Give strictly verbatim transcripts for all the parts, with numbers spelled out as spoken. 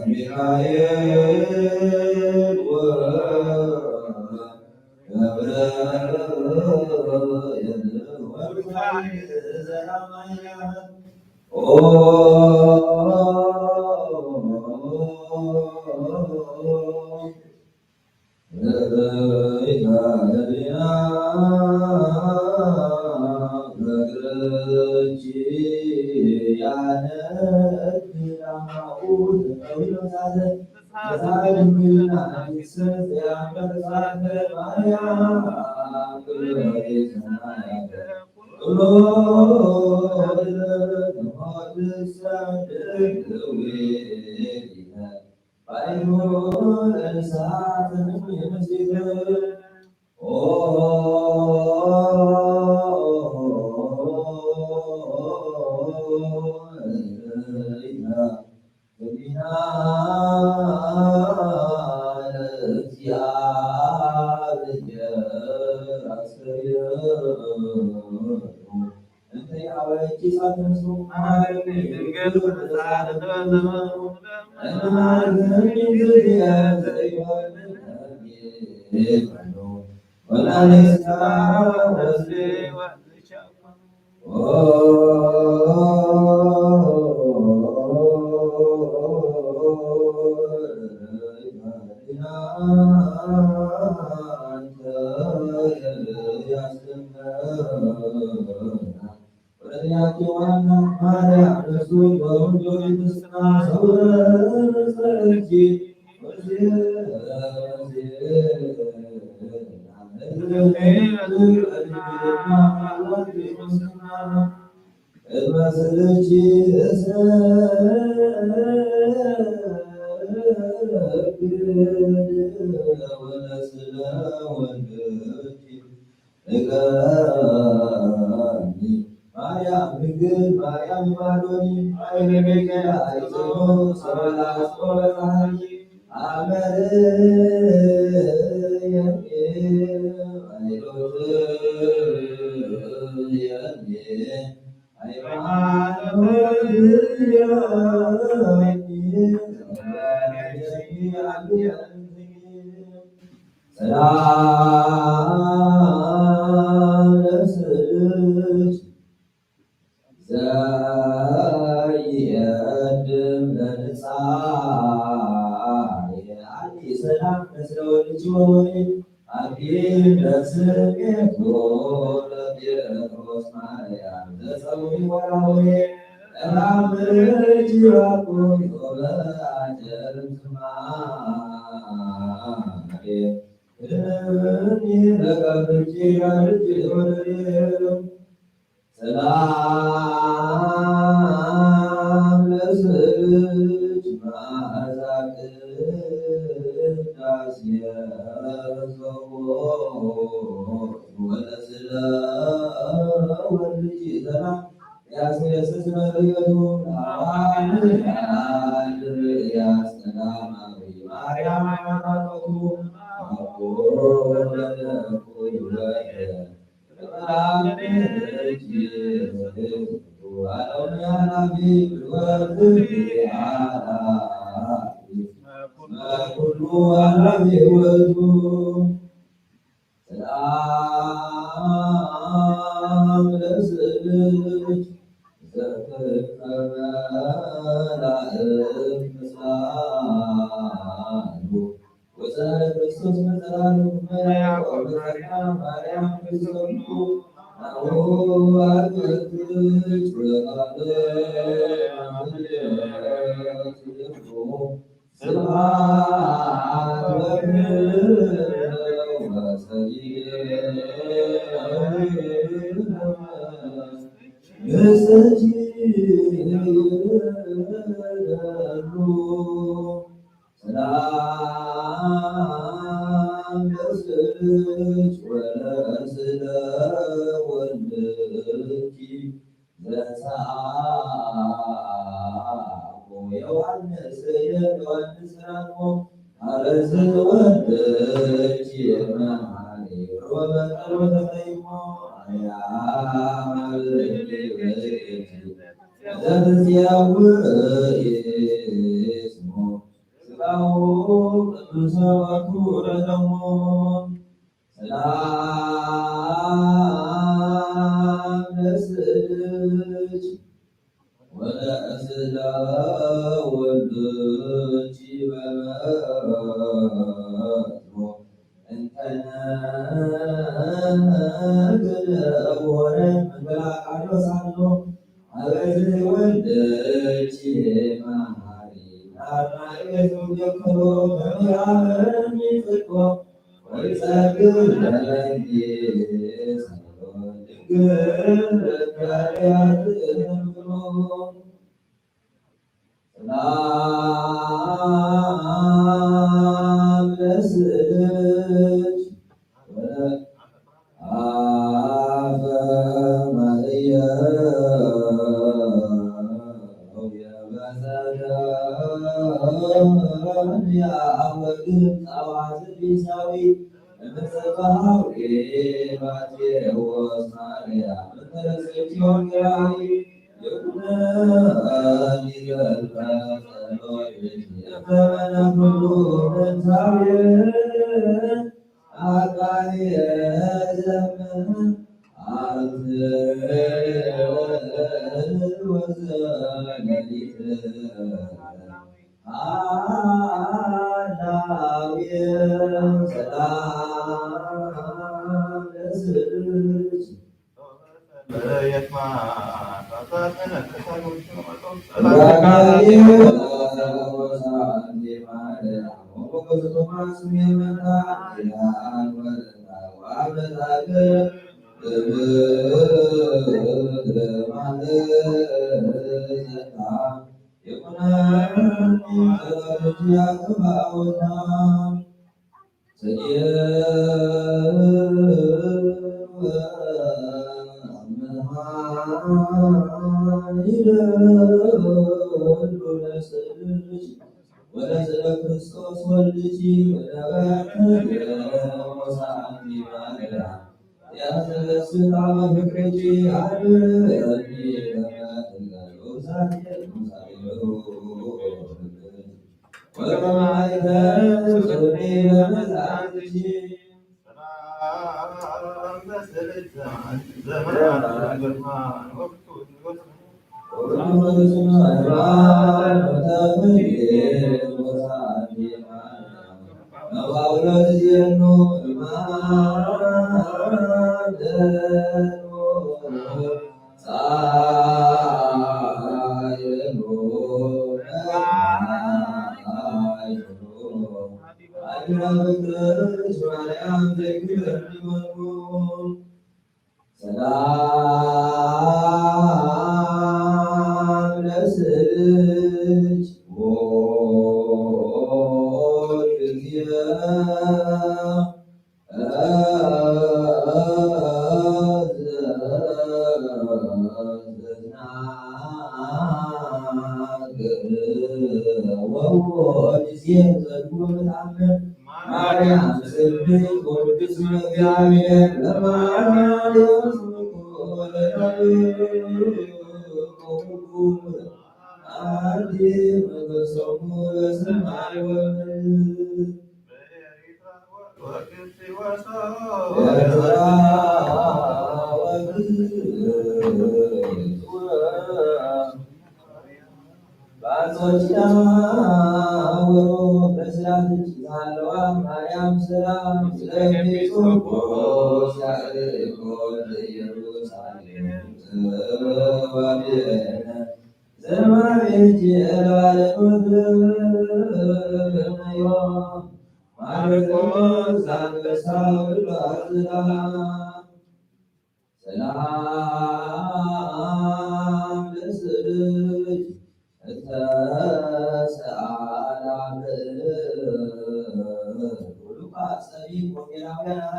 ሚካኤል ወገብርኤል ወሩፋኤል ዘራማያ ኦ ማርያም ድንግል ማርያም ማዶኒ አይነ ቤገ አይዘኖ ሰበላ ስቆበታኒ አመር የኔ አይሮት የኔ ሃይማኖት የኔ ሰላም ለስልሽ ዘይቀድም ለንጻሬ። አዲ ሰላም ለስለ ወልድኪ ወወሊድ አኪ ለስሜቱ ለጴጥሮስ ማርያም ዘጸውዒ ወራውሬ። ሰላም ለኪ ያዕቆብ ጾመ አጨርም ዝማሬ። ክብርኒ ለገብርኪ ያርግ ወደሬ። ሰላም ለስልኪ መዓዛ ቅዳሴ ዘወትር ወለስለ ወልድኪ ሰላም ያስየስስ መሪገቱ አዋልድ ያስተዳማዊ ማርያም አራቆቱ አቦ ለኩ ይወደ ወሰላም ለክርስቶስ መሰላሉ መያቆብ ጸጋ ማርያም ክብርቱ ናሁ አርገትች ወቃለ ስብሐት ወክብር ወጸድቅ ምስጢር ሰላም ለስልኪ ወለስለ ወልድኪ ዘጻፎ ዮሐንስ፣ ዮሐንስ ራሞ አረዝ ወልድኪ መሐሪ ወበቀል ወተፈይሞ አርያም አብርኪ ወልድኪ ዘትጽየውር ስሞ ስጋሁ ቅዱስ ወክቡር ደሙ። ሰላም ለስዕልኪ ወለእስለ ወልድኪ በመትሮ እንተ ንግል ወረ መንገላ ቃሎስ አሎ አበዝ ወልድኪ መሐሪ አርናኤ ዘውጀክሮ በምራም ይፍቆ ወይጸግብ ለመንግስት ድንግል በካርያት ተንብሮ። ሰላም ለስዕልኪ ወለአፈ ማርያም ወግብፃዋ ዘቢሳዊ እምጽባዊ ማቴዎስ ማርያም እንተረሰኪ ወንጌላዊ ይኩነኒ ለልከ ጸሎትኪ እምዘመነ ኩሉ ምንታዊ አቃቤ ዘመን አርት ወዘመሊት ሃላዊ ሰላም ለስዕልኪ ወለስለ ክርስቶስ ወልድኪ ወለበረከት ወሳንቲ ማርያም ያሰለስል አመ ፍቅርኪ አድርኒ ከመ ትንገሩ ዛቲ ሙሳሌሁ ወለማይተ ጽኒ በመዝአትኪ። ሰላም ለስዕልኪ ወወልድኪ ዘዝናግዕ ወወልድ ዜር ዘልቦ መታምር ማርያም ስብሕት ወቅድስት እምእግዚአብሔር ለማርያም አንቲ መንግሥቶሙ በሰማይ ወምድር። ሰላም ለስዕልኪ እንተ ሰአላ ብእድ። ሉቃስ ጸዲቅ ወንጌላውያን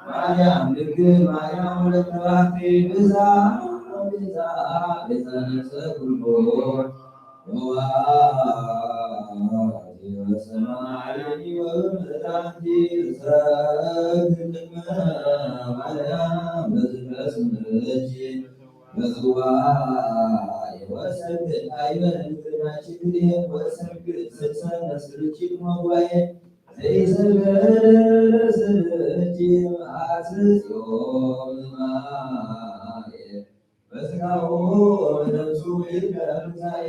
ማርያም ድንግል ማርያም ወለተ ተባረክ ቤዛ ቤዛ ቤዛ ነፍሰ ኩሉ በሰማይ ወበምድር አንቲ ትሰግድ እመ ማርያም በዝክረ ስምኪ በጽዋ ወሰግድ አይበን ግርማችን ወሰግድ ስልሰን መስልችል መዋዬ ዘይሰገድ ስልችል አትጽዮ ማየ በስጋሁ በነፍሱ ይቀርሳዬ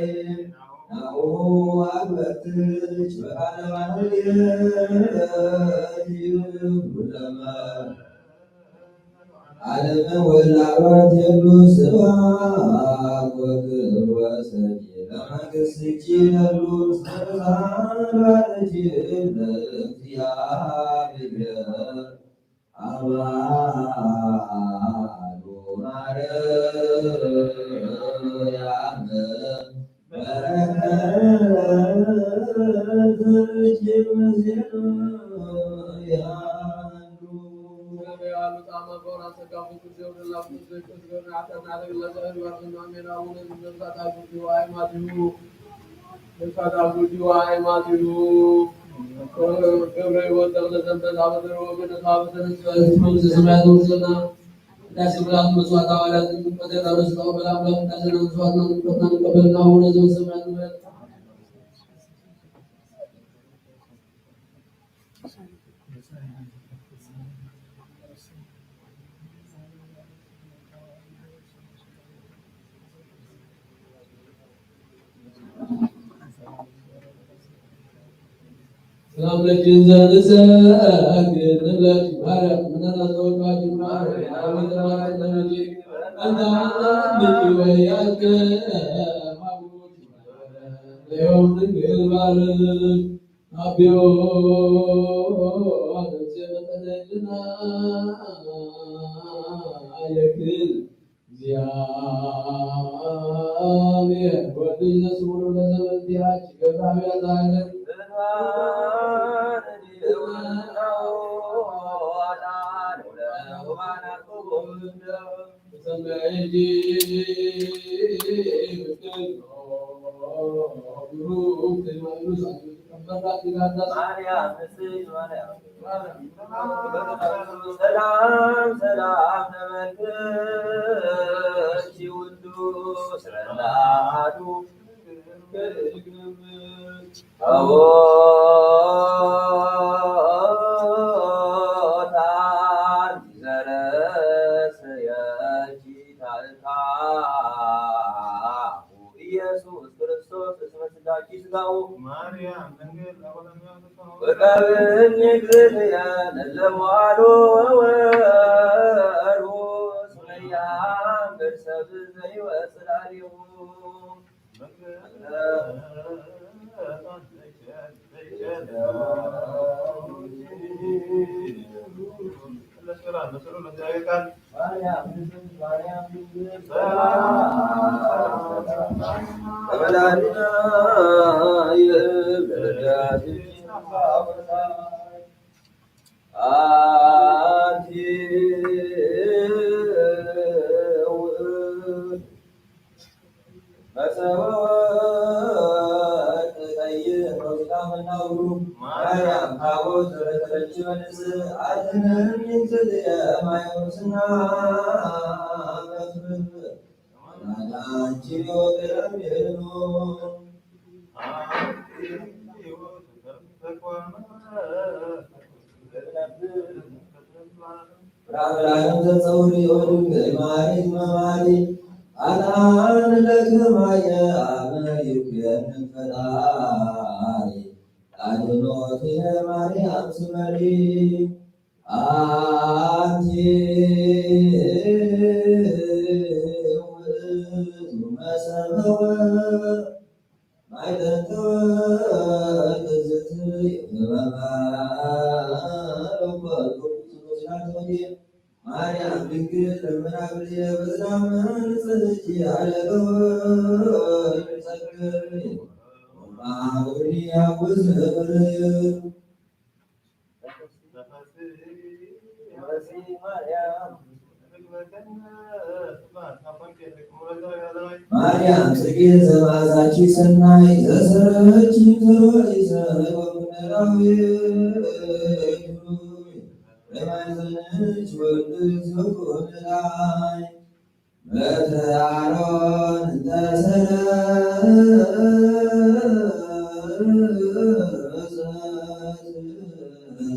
ናሁ አግበትች በቃለ ማህሌት ሁለመ ዓለመ ወላባት የሉ ስብሐት ወክብር ወሰጂ ለመንግስትኪ የሉ ስብሐት ለእግዚአብሔር አብ ወወልድ ወመንፈስ ቅዱስ አሐዱ አምላክ። ሰላም ለኪ እንዘ ንሰግድ ንብለኪ ማርያም፣ ምነነ ተወልድኪ ማርያም፣ አብ ወወልድ ወመንፈስ ቅዱስ። እንተ አምላክ ወያከ ዮም ድንግል ማርያም አብዮ አንተ መጠነልና የክል እግዚአብሔር ወልድ ዘስሙሩ ለዘበንቲሃች ገብራዊ አዛይነት ሰላም ሰላም ለመንፈስኪ ውዱ ስረናዱ አዎታን ዘረሰየኪ ታልታሁ ኢየሱስ ክርስቶስ እስመ ስጋኪ ስጋሁ ማርያም ድንግል ወቀብኒ ግዝየ ለለመዋሉ ወወሩ ስመያም በርሰብ ዘይወፅላሊሁ መሰወት ቀይ ሮዝና መናውሩ ማርያም ታቦት ተረተረች መልስ አድነን ይንትል የማይወስና መፍርህ ናዳንቺ ወገረም የሉ ብርሃነ ዓለም ዘጸውር ወልድ ማርያም ማሪ አልአን ለከማየ አመ ይኩየን ፈጣሪ አድኖትነ ማርያም ስመሪ አንቲ ውእቱ መሰበወ ማዕጠንተ ወትዝት ይእመመ ለኩሉ ቅዱሳን። ማርያም ድንግል እምነ አብየ በዝናመ ንጽሕቲ አለገወ ንጸግር ወማውሪ ያውዝ እብር ማርያም ጽጌ ዘመዓዛኪ ሰናይ ዘሰረኪ ተሮይ ዘወርቅ ምድራዊ በማሕፀንሽ ወልድሽ ዘኮነ ላይ በትረ አሮን እንተሰረጸት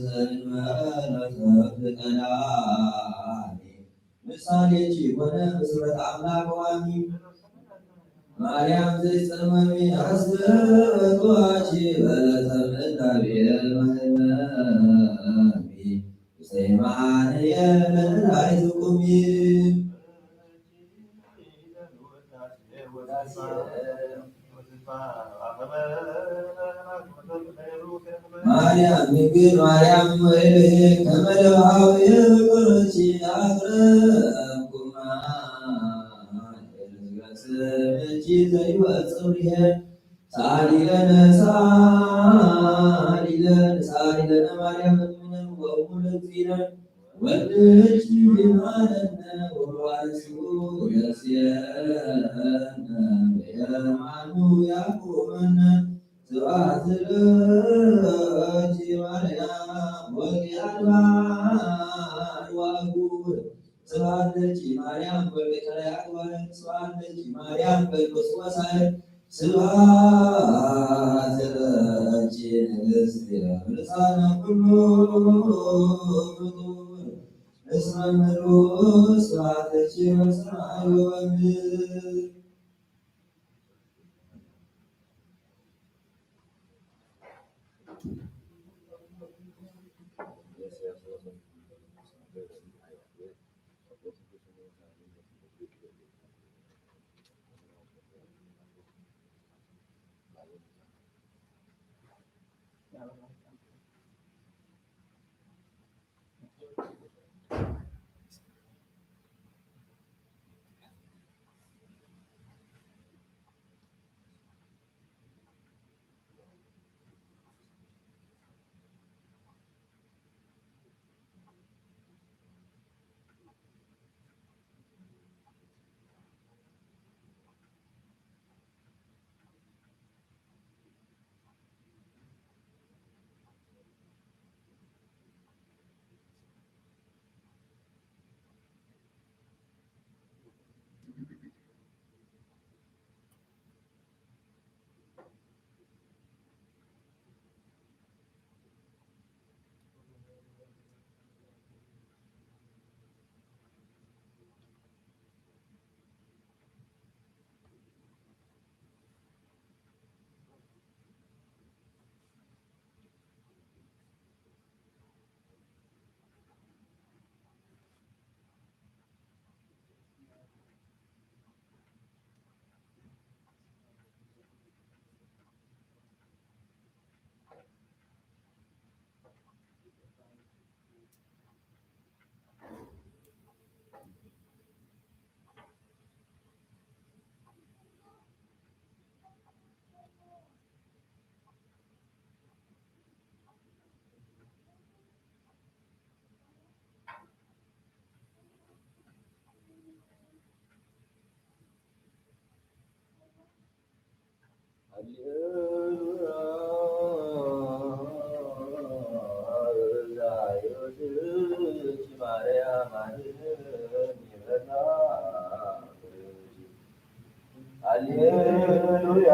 ዘእንበለ ተብቀላ ምሳሌኪ ኮነ ብስረት አምላክ ዋሚ ማርያም ዘይጸመሚ አስተዋኪ በለተ ምንዳቤ ማህመሚ ሰይማንየ ለእንዳይ ትቁሚ ማርያም ድንግል ማርያም ወይልሄ ከመ ለውሃዊ ፍቅርኪ አቅረብኩማ ስምኪ ዘይወጽእ እምኔ ሰአሊ ለነ ሰአሊ ለነ ሰአሊ ለነ ማርያም እምነ ወእሙ ለእግዚእነ ወልድኪ ይምሃረነ ወዋርሱ ይረስየነ በየማኑ ያቁመነ። ስብሐት ለኪ ማርያም ወልደ አድባር ወአጉር። ስብሐት ለኪ ማርያም ወልደ ቀላያት ወአንስት። ስብሐት ለኪ ማርያም በልበሱ ወሳይር። ስብሐት ለኪ ንግሥት የብርሃነ ኩሉ ፍጡር። እስመ ምሉእ ስብሐትኪ በሰማይ ወበምድር። ሃሌሉያ።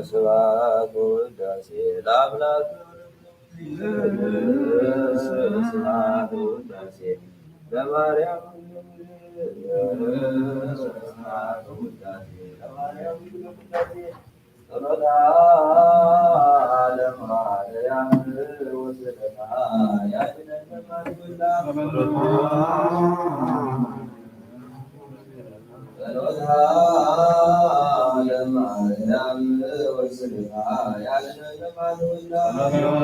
ስብሐት ወውዳሴ ለአምላክ። ስብሐት ወውዳሴ ለማርያም። ስብሐት ወውዳሴ ለማርያም። ጸሎታ ለማርያም ወስብሐታ ያድነን ለማርያም። ጸሎታ ለማርያም ወስብሐታ ያድነን ለማርያም።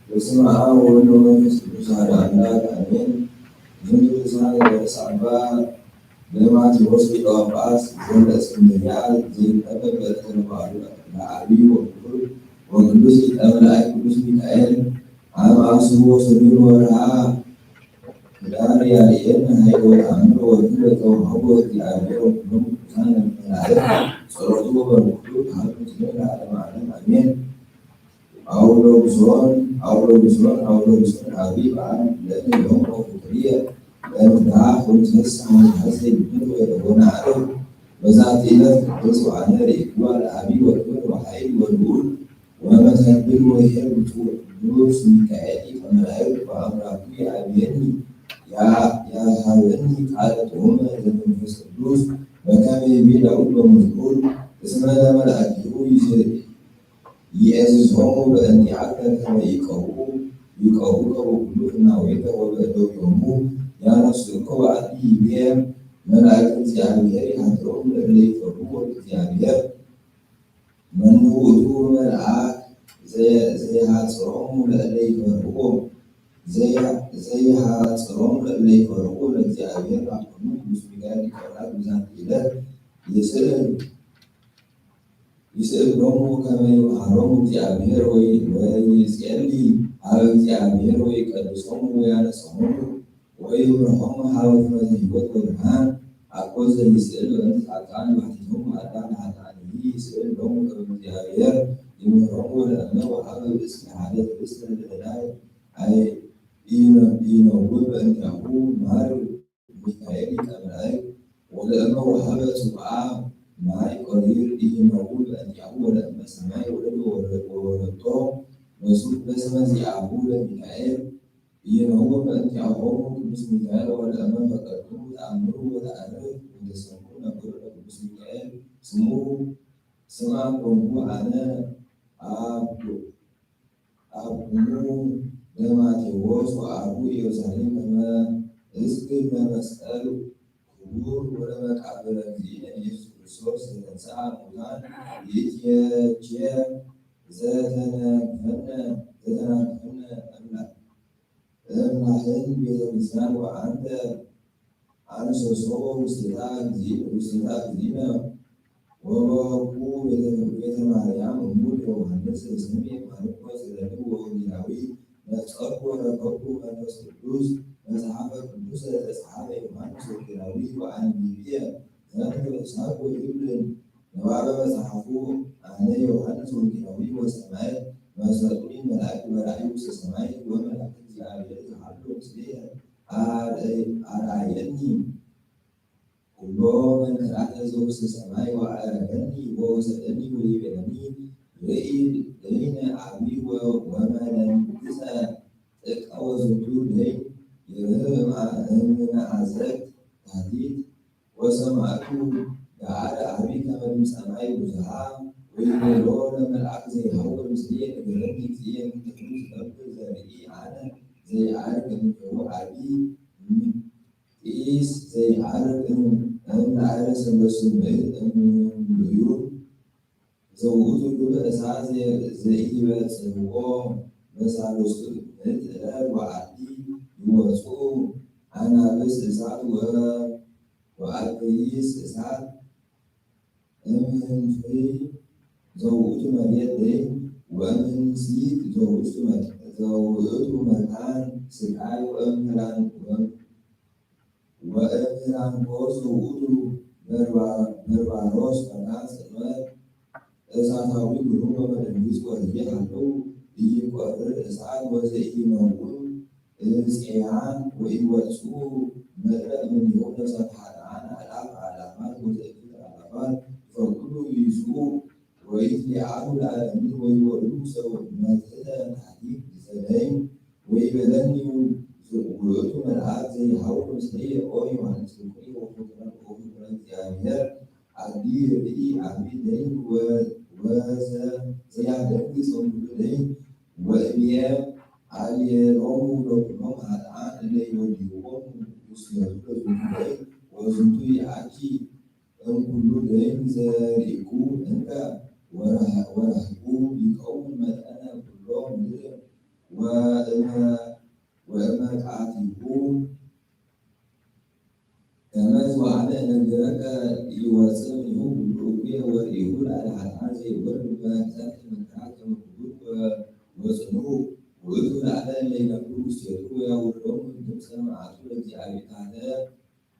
በስመ አብ ወወልድ ወመንፈስ ቅዱስ አሐዱ አምላክ አሜን። ዝንቱ ልሳነ ዘርእሰ አባ ለማቴዎስ ሊቀ ጳጳስ ዘእስክንድርያ ዘይጠበብ በእንተ ለባሉ ለአቢ ወክቡር ወቅዱስ ሊቀ መላእክት ቅዱስ ሚካኤል አም አስሩ ወሰሉስ ወርሃ ህዳር ያልየን ኃይል ወተአምር ወክብር ለተወሃቦ እግዚአብሔር ወኩሎሙ ቅዱሳን መላእክት ጸሎቱ ወበረከቱ ተሃሉ ምስሌነ ለዓለመ ዓለም አሜን። አውሎግዞን አውሎግዞን አውሎግዞን አቢ በአም ለእነ ዮም ወፍቅርየ ለምድራ ወንትነሳ ወንትሐሴ ይብን ወይደጎና አለው። በዛቲ ዕለት ቅዱስ ወአነ ርኢክዋ ለአቢ ወክብር ወኃይል ወልዑል ወመተንብል ወኄር ብፁዕ ቅዱስ ሚካኤል ሊቀ መላእክት በአምራቱ የአብየኒ ያ-፣ ያሃበኒ ቃለ ጥዑመ ዘመንፈስ ቅዱስ በከመ ይቤ ዳዊት በመዝሙር እስመ ለመላእክቲሁ ይእዝዞሙ በእንቲአከ ከመ ይቀውሙ ይቀውሙከ በኩሉ ፍናዊከ ወበእደዊሆሙ ያነስኡከ ወአዲ ይቤ መላእክተ እግዚአብሔር ይሃድሮሙ ለእለ ይፈርሁ ለእግዚአብሔር። መኑ ውእቱ መልአክ ዘ-፣ ዘይሃጽሮሙ ለእለ ይፈርህዎ፣ ዘይ-፣ ዘይሃጽሮሙ ለእለ ይፈርህዎ ለእግዚአብሔር አኮኑ ቅዱስ ሚካኤል ሊቀ መላእክት በዛቲ ዕለት ይስእል፣ ይስእል ሎሙ ከመ ይምሃሮሙ እግዚአብሔር ወይ-፣ ወይጼሊ ሀበ እግዚአብሔር ወይቀድሶሙ ወያነጽሆሙ ወይምርሖሙ ሀበ ፍኖተ ሕይወት ወብርሃን። አኮ ዘይስእል በእንተ ጻድቃን ባሕቲቶሙ አዳም ኃጥአንሂ ይስእል ሎሙ ከመ እግዚአብሔር ይምህሮሙ ወለእመ ወሀበ ብእሲ ለሀደት ርእስተ ለእዳይ አይ ኢነ-፣ ኢነውእ በእንቲአሁ ማር ሚካኤል ሊቀ መላእክት ወለእመ ወሀበ ጽውአ ማይ ቆሪር ኢነውእ በእንቲአሁ ወለእመ ሰማይ ወረደ ወረ-፣ ወወረዶ በስመ ዚአሁ ለሚካኤል ኢነውእ በእንቲአሆሙ ቅዱስ ሚካኤል ወለእመ ፈቀድክሙ ተአምሩ ወተአርፍ ወተሰምዑ ነገሩ ለቅዱስ ሚካኤል ስምዑ ስምዐ ኮንኩ አነ አብ-፣ አብክሙ ለማቴዎስ ወአቡ ኢየሩሳሌም ከመ እዝክር ለመስቀል ክቡር ወለመቃብረ እግዚእነ ኢየሱስ ክርስቶስ ዘተንሥአ እሙታን ይእትየቼ ዘተናግፈነ፣ ዘተናግፈነ አምላክ። እም ላህን ቤተክርስቲያን ወአንተ አንሶሶ ውስቴታ እግዚ-፣ ውስቴታ እግዚእነ ወበኩ ቤተ፣ ቤተ ማርያም እሙ ዮሐንስ ስሜ ማርቆስ ለሊ ወወንጌላዊ ነጸርኩ ወረከብኩ መንፈስ ቅዱስ መጽሐፈ ቅዱስ ዘተጽሐፈ ዮሐንስ ወንጌላዊ ወአንብብየ ዘንተ መጽሐፍ ወይብል ንባበ መጽሐፉ አነ ዮሐንስ ወንጌላዊ ወሰማዕኩ መሰጡኒ መልአክ በራእይ ውስተ ሰማይ ወመልአክ እግዚአብሔር ዘሃሎ ምስሌየ አርአየኒ ኩሎ መንክራተ ዘውስተ ሰማይ ወአረገኒ ወወሰደኒ ወይቤለኒ ርእይ ደይነ አቢ ወመለንግጸ ጥቀ ወዝንቱ ደይን ይርህብ እምነ አዘቅት ታሕቲት ወሰማዕኩ ገአደ አቢ ከመ ድምጸ ማይ ብዙሃ ወይቤሎ ለመልአክ ዘይሃውር ምስሌየ ንገረኒ እግዚእየ ምንተ ትነብር ዘርኢ አነ ዘይዐርግ እምኔሁ አቢ ጢስ ዘይዐርግ እም ለዐለ ሰለስቱ ምእት እም ልዩ ዘውእቱ ግብእ እሳት ዘኢይበጽሕዎ በሳልስቱ ምእት ዕለት ወአዲ ይወጽኡ አናብስ እሳት ወአግይስ እሳት እምህንፍይ ዘውእቱ መሬት ደይን ወእምህንሲት ዘውእቱ መካን ስቃይ ወእምህራን ወእም ሄራንኮስ ዘውእቱ በርባሮስ መካን ጽልመት እሳታዊ ግሩም ወመደንግጽ ወህዬ ሀለው ኢይቆርር እሳት ወዘኢይመውት እጽያን ወኢይወጽኡ ምድረ እምኔሁ ነፍሳተ ኃጥኣን አእላፍ አእላፋት ወዘእልፍ አእላፋት ይፈቁዱ ይይስኡ ወይትሊዓሉ ለዓለምቱ ወይወርዱ ውስተ መትሕተ ታሕቲት ዘደይን ወይቤለኒ ውእቱ መልአክ ዘይሃውር ምስሌየ ኦ ዮሐንስ ርቁኒ ወፍቁረ እግዚአብሔር አቢ ርኢ አቢ ደይን ወዘያደንግጽ እምኩሉ ደይን ወእብየ አልየሎሙ ለኩሎሙ ኃጥኣን እለ ይወድይዎሙ ውስቴቱ ለዝንቱ ደይን ወዝንቱ ይአኪ እምኩሉ ደይን ዘርኢኩ እንከ ወረህቁ ይከውን መጠነ ኩሎ ምድር ወእመ፣ ወእመቃቲሁ ከመዝ ወአነ እነግረከ ኢወፅእ እምኔሁ ኩሉ እኩየ ወርኢሁ ለአለ ኃጥኣን ዘይወርድ በመንግስተ መከራ ከመ ክቡር ወጽኑዕ ውእቱ ለአለ እለ ይነብሩ ውስቴቱ ወያውርዶሙ እምድምፀ መዓቱ ለእግዚአብሔር ታሕተ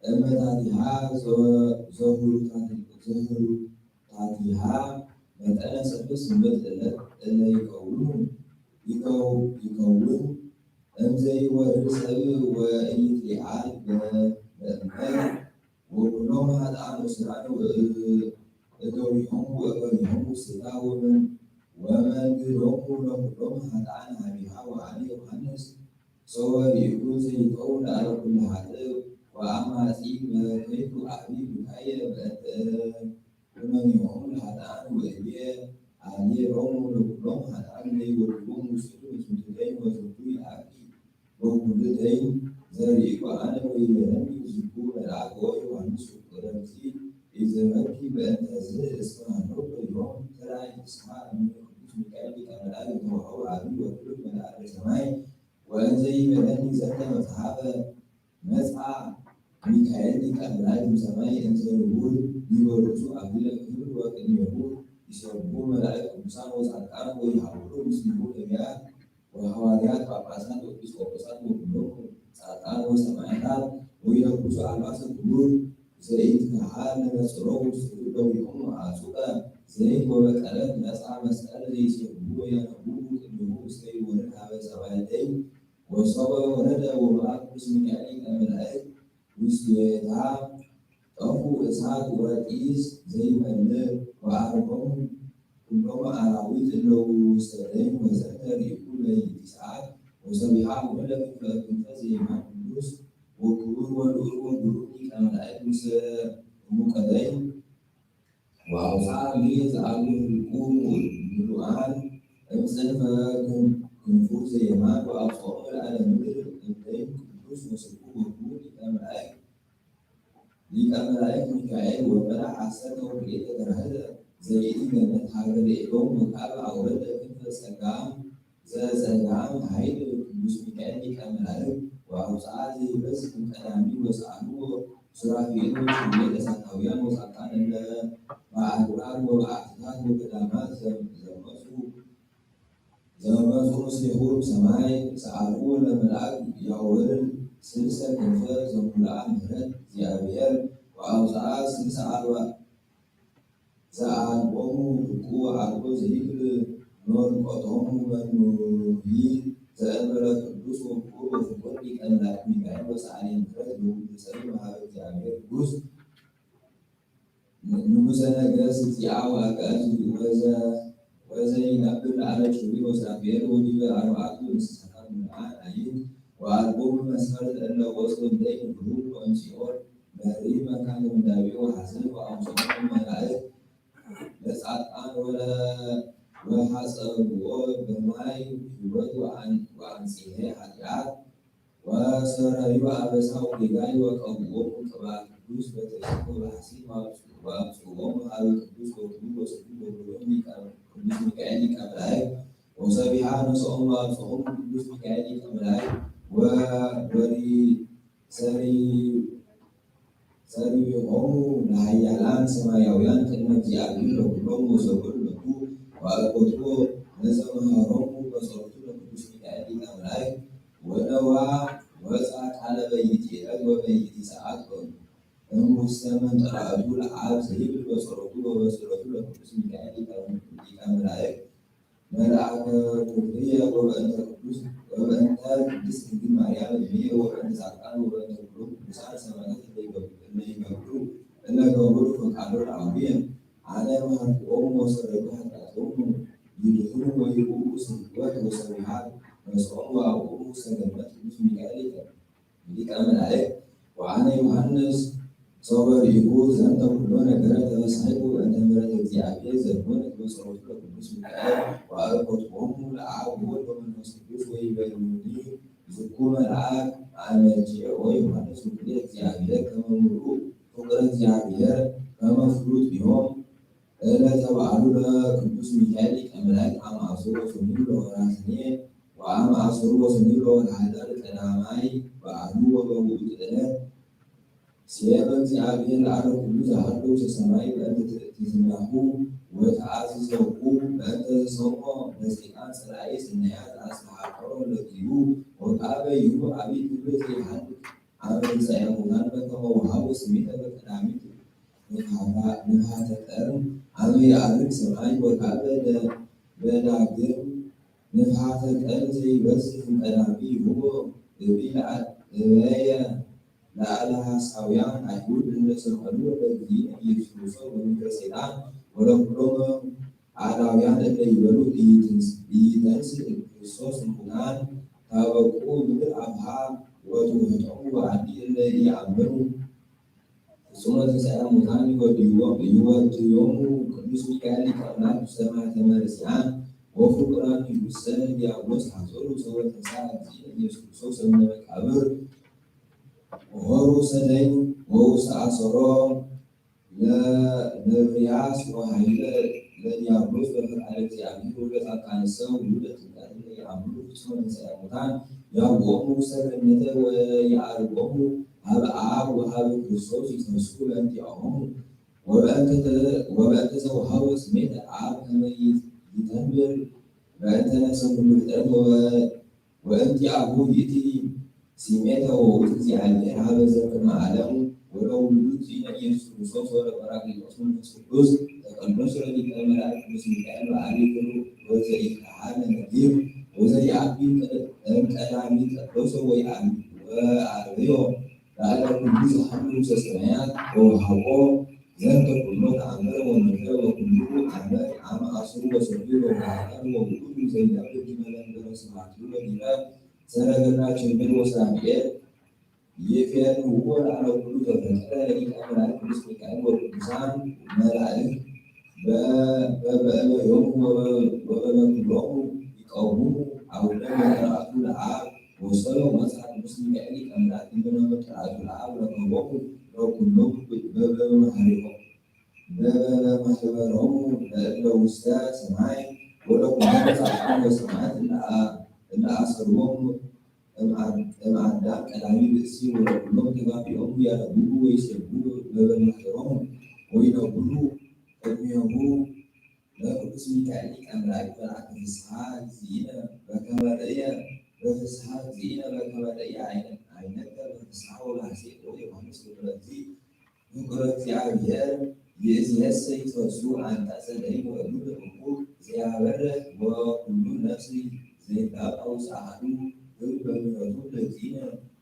እመታቲሃ ዘሁሩታቲሃ መጠነ ሰልስት ምእት እለ ይከውኑ ይከውን እምዘ ይወርድ ሰብእ ወኢይትሊዓል በእመ ወኩሎሙ ኃጥኣን ወስራን እደዊሆሙ ወእበዊሆሙ ውስቴታ ወመንግሎሙ ለኩሎሙ ኃጥኣን ሀቢሃ ወአነ ዮሐንስ ሶበ ርኢኩ ዘይከውን ለአለ ኩሉ ኃጥእ ወአማጺ በከይኩ አቢ ብካየ በእንተ ኩነኔሆሙ ለኃጥኣን ወእብየ አልየ ሎሙ ለኩሎሙ ኃጥኣን ለይወድይዎሙ ውስቴቱ ለዝንቱ ደይን ወዝንቱ ይአኪ በኩሉ ደይን ዘርኢኩ አነ ወይቤለኒ ዝኩ መልአክ ኦ ዮሐንስ ፍቁረ እግዚእ ኢትበኪ በእንተዝ እስመ ሀሎኩ ዮም ተራይ ፍስሐ እምነ ቅዱስ ሚካኤል ሊቀ መላእክት ዘተወሀቦ አቢ ወክሉ መላእክተ ሰማይ ወእንዘ ይቤለኒ ዘንተ መጽሐፈ መጽአ ሚካኤል ሊቀ መላእክት እምሰማይ እንዘ ንቡር ዲበ ርእሱ አክሊለ ክብር ወቅድሜሁ ይሰብሑ መላእክት ቅዱሳን ወጻድቃን ወይሃውሩ ምስሌሁ ነቢያት ወሐዋርያት ጳጳሳት ወኤጲስቆጶሳት ወኩሎሙ ጻድቃን ወሰማዕታት ወይለብሱ አልባሰ ክቡር ዘኢትከሃል ለነጽሮ ውስቴቱ እደዊሆሙ አጹቀ ዘይት ወበቀለት ነጽሐ መስቀል ዘይሴብሑ ወያነብቡ ቅድሜሁ እስከ ይወርድ ሀበ ሰማይ ደይን ወሶበ ወረደ ወመልአክ ቅዱስ ሚካኤል ሊቀ መላእክት ውስቴታ ጠፉ እሳት ወጢስ ዘይመልእ ወአርሆሙ ኩሎሙ አራዊት እለ ውስተ ደይን ወዘንተ ርኢኩ ለይእቲ ሰዓት ወሰቢሐ ወለ ክንፈ ክንፈ ዘየማን ቅዱስ ወክቡር ወልዑል ወግሩም ሊቀ መላእክት ምስለ ሙቀ ደይን ወአውፅአ እምይእቲ አሉ ህልቁ ምሉአን እምፅንፈ ክንፉ ዘየማን ወአውፅኦሙ ለአለ ምድር እምደይን ቅዱስ ወስቡሕ ወክቡር ሊቀ መላእክት ሊቀ መላእክት ሚካኤል ወመልአ ዐሰርተ ወክልኤተ ገራህተ ዘይእቲ ገነት ሀበ ርእዮሙ ወቃል አውረደ ጸጋም ዘጸጋም ኃይል ቅዱስ ሚካኤል ሊቀ መላእክት ወአውፅአ ዘይበዝሕ እምቀዳሚ ወሰአልዎ ሱራፌል ወኪሩቤል እሳታውያን ወጻድቃን እለ በአድባር ወበአትታት ወገዳማት ዘመፁ ዘመፁ ምስሌሁ እምሰማይ ሰአልዎ ለመልአክ ያወርድ ስልሰ ክንፈ ዘሙልአ ምህረት እግዚአብሔር ወአውፅአ ስልሰ አልዋ ዘአልቦሙ ህቁ አልቦ ዘይብል ኖር ቆጦሙ መኑሂ ዘእንበለ ቅዱስ ወክቡር ወፍቁር ሊቀ መላእክት ሚካኤል ወሰአሊ ምህረት ለውሉደ ሰብእ መሀበ እግዚአብሔር ቅዱስ ንጉሰ ነገስት እግዚአ ወአጋዚ ወዘ ወዘይነብር ለአለ ኪሩቤል ወሱራፌል ወዲበ አርባዕቱ እንስሳታት ምልአት አይን ወአልቦሙ መስፈርት እለ ወፅኡ እንደ ይንብሩ ወእምሲኦል መሪ መካነ ምንዳቤ ወሐዘን ወአውፅኦሙ መላእክት ለጻድቃን ወለ ወሐጸብዎ በማይ ሕይወት ወአን- ወአንጽሔ ኃጢአት ወሰረዩ አበሳ ወጌጋይ ወቀብኦሙ ቅብአ ቅዱስ በተሲፎ በሐሲን ወአብጽ- ወአብጽዎሙ ሀበ ቅዱስ ወክቡር ወስሉስ ወክቡር ሊቀ ቅዱስ ሚካኤል ሊቀ መላእክት ወሰቢሃ ነስኦሙ ወአብጽኦሙ ቅዱስ ሚካኤል ሊቀ መላእክት ወ- ወሪ- ሰሪ- ሰሪሆሙ ለኃያላን ሰማያውያን ቅድመ እግዚአብሔር ለኩሎሙ ወሰብኡ ለኩሉ ወአርኮትዎ ለዘመሃሮሙ በጸሎቱ ለቅዱስ ሚካኤል ሊቀ መላእክት ወነዋ ወፃ ቃለ በይእቲ ዕለት ወበይእቲ ሰዓት በሉ። እምውስተ መንጠራእቱ ለአብ ዘይብል በጸሎቱ ወበጸሎቱ ለቅዱስ ሚካኤል ሊቀ መላእክት መልአከ ኩርንየ ወበእንተ ቅዱስ ወበእንተ ቅድስት ድንግል ማርያም እምየ ወበእንተ ጻድቃን ወበእንተ ኩሎም ቅዱሳን ሰማዕታት እለ ይገብሩ እለ ገብሩ እለ ገብሩ ፈቃዶ ለአቡየ አነ መሐርክኦሙ ወሰረዩ ኃጢአቶሙ ይድህኑ ወይብኡ ስብወት ወሰቢሃት ነስኦሙ ወአብኦሙ ውስተ ገነት ቅዱስ ሚካኤል ሊቀ ሊቀ መላእክት ወአነ ዮሐንስ ሶበ ርኢኩ ዘንተ ኩሎ ነገረ ተፈስሐኩ በእንተ ምሕረተ እግዚአብሔር ዘኮነት በጸሎቱ ለቅዱስ ሚካኤል ወአርኮትዎሙ ለአብ ወወልድ ወመንፈስ ቅዱስ ወይቤሉኒ ዝኩ መልአክ አመርቼ ኦ ዮሐንስ ውክልየ እግዚአብሔር ከመ ምሉእ ፍቁረ እግዚአብሔር ከመ ፍሉጥ ዮም እለ ተባዕሉ ለቅዱስ ሚካኤል ሊቀ መላእክት አመ አስሩ ወሰኑይ ለወርሃ ሰኔ ወአመ አስሩ ወሰኑይ ለወርሃ ዳር ቀዳማይ በዓሉ ወበውእቱ ዕለት ሴበ እግዚአብሔር ለአርአያ ኩሉ ዘሀሎ ውስተ ሰማይ በእንተ ትሕትናሁ ወተአዝዘሁ በእንተ ዘሰምዖ ለሰይጣን ጸላኢ ስናያት አስተሐቀሮ ለእግዚኡ ወቃበ ይሁ አብይ ክብር ዘይሃሉ አመ ትንሳኤ ሙታን በከመ ወሀቦ ስሜተ በቀዳሚት ንፍሐተ ቀርን አመ የዐርግ ሰማይ ወካዕበ በዳግም ንፍሐተ ቀርን ዘይበዝሕ እምቀዳሚ ይሁቦ እብይ ለአበየ ለአለ ሐሳውያን አይሁድ እለ ሰቀልዎ ለእግዚእነ ኢየሱስ ክርስቶስ ወምክረ ሰይጣን ወለኩሎሙ አላውያን እለ ይቤሉ ኢይትንስ- ኢይተንስእ ክርስቶስ እሙታን ታበቁ ምድር አብሃ ወትውህጦሙ ወአዲ እለ ኢየአምኑ ፍጹመ ትንሳኤ ሙታን ይወድይዎ- ይወድዮሙ ቅዱስ ሚካኤል ሊቀ መላእክት ውስተ ማኅተመ ርሲአን ወፍቁራን ንጉሰ ዲያብሎስ ሐዞሩ ሰወ ተንሥአ እግዚእነ ኢየሱስ ክርስቶስ እምነ መቃብር ወሆሩ ውስተ ደይን ወውስተ አሰሮ ለነብርያስ ወኃይለ ለዲያብሎስ በፈቃደ እግዚአብሔር ወለጻድቃንሰ ውሉደ ጥምቀት እለ ይአምኑ ፍጹመ ትንሳኤ ሙታን ያብኦሙ ውስተ ገነተ ወየዐርጎሙ ሀበ አብ ወሀበ ክርስቶስ ይትነስኡ በእንቲአሆሙ ወበእንተ ተ- ወበእንተ ዘወሀቦ ስሜተ አብ ከመ ይት- ይተንብር በእንተ ነፍሰ ኩሉ ፍጥረት ወበ- ወእንቲአሁ ይእቲ ስሜተ ወውእቱ እግዚአብሔር ሀበ ዘክመ ዓለም ወለውሉዱ እግዚእነ ኢየሱስ ክርስቶስ ወለጳራቅሊጦስ መንፈስ ቅዱስ ዘቀደሰ ለሊቀ መላእክት ቅዱስ ሚካኤል በአቢይ ክብር ወዘኢይትከሀል ለነጊር ወዘኢአቢ እምቀዳሚ ቀደሰ ወኢአቢ ወአርአዮ ለአለ ኩሉ ዘሀሉ ውስተ ሰማያት ወወሀቦ ዘንተ ኩሎ ተአምረ ወመንክረ ወኩሉ አመት አመ አስሩ ወሰዱይ ወወሃዳር ወውእቱ ዘይነብር ዲበ መንበረ ስብሐቲሁ ወዲበ ሰረገላ ኪሩቤል ወሱራፌል ይፌንውዎ ለአለ ኩሉ ዘፈጠረ ለሊቀ መላእክት ቅዱስ ሚካኤል ወቅዱሳን መላእክት በበእበዮሙ ወበበኩሎሙ ይቀውሙ አውደ መጠራቱ ለአብ ወሰሎ መጽአ ቅዱስ ሚካኤል ሊቀ መላእክት እምነ መጠራቱ ለአብ ረከቦሙ ለኩሎሙ በበመሃሪሆሙ በበመሃሪሆሙ ለእለ ውስተ ሰማይ ወለኩሎሙ ጻድቃን ወሰማዕት እለ አ-፣ እለ አሰርዎም እም አድ-፣ እም አዳም ቀዳሚ ብእሲ ወለኩሎም ተጋብኦም ያነብቡ ወይሴብሑ በበመንክሮም ወይነብሩ ቅድሜሁ ለቅዱስ ሚካኤል ሊቀ መላእክት መልአከ ፍስሐ እግዚእነ በከመ ርእየ፣ በፍስሐ እግዚእነ በከመ ርእየ አይነ-፣ አይነከ በፍስሐ ወበሐሴት ወዮሐንስ ወበእንትዝ ፍቁረ እግዚአብሔር ይእዜሰ ይትፈስሑ አንቀጸ ደይን ወእሉለ እኩ ዘያበርህ ወኩሉ ነፍስ ዘይጋባ ውስተ አሐዱ ክብር በምህረቱ ለእግዚእነ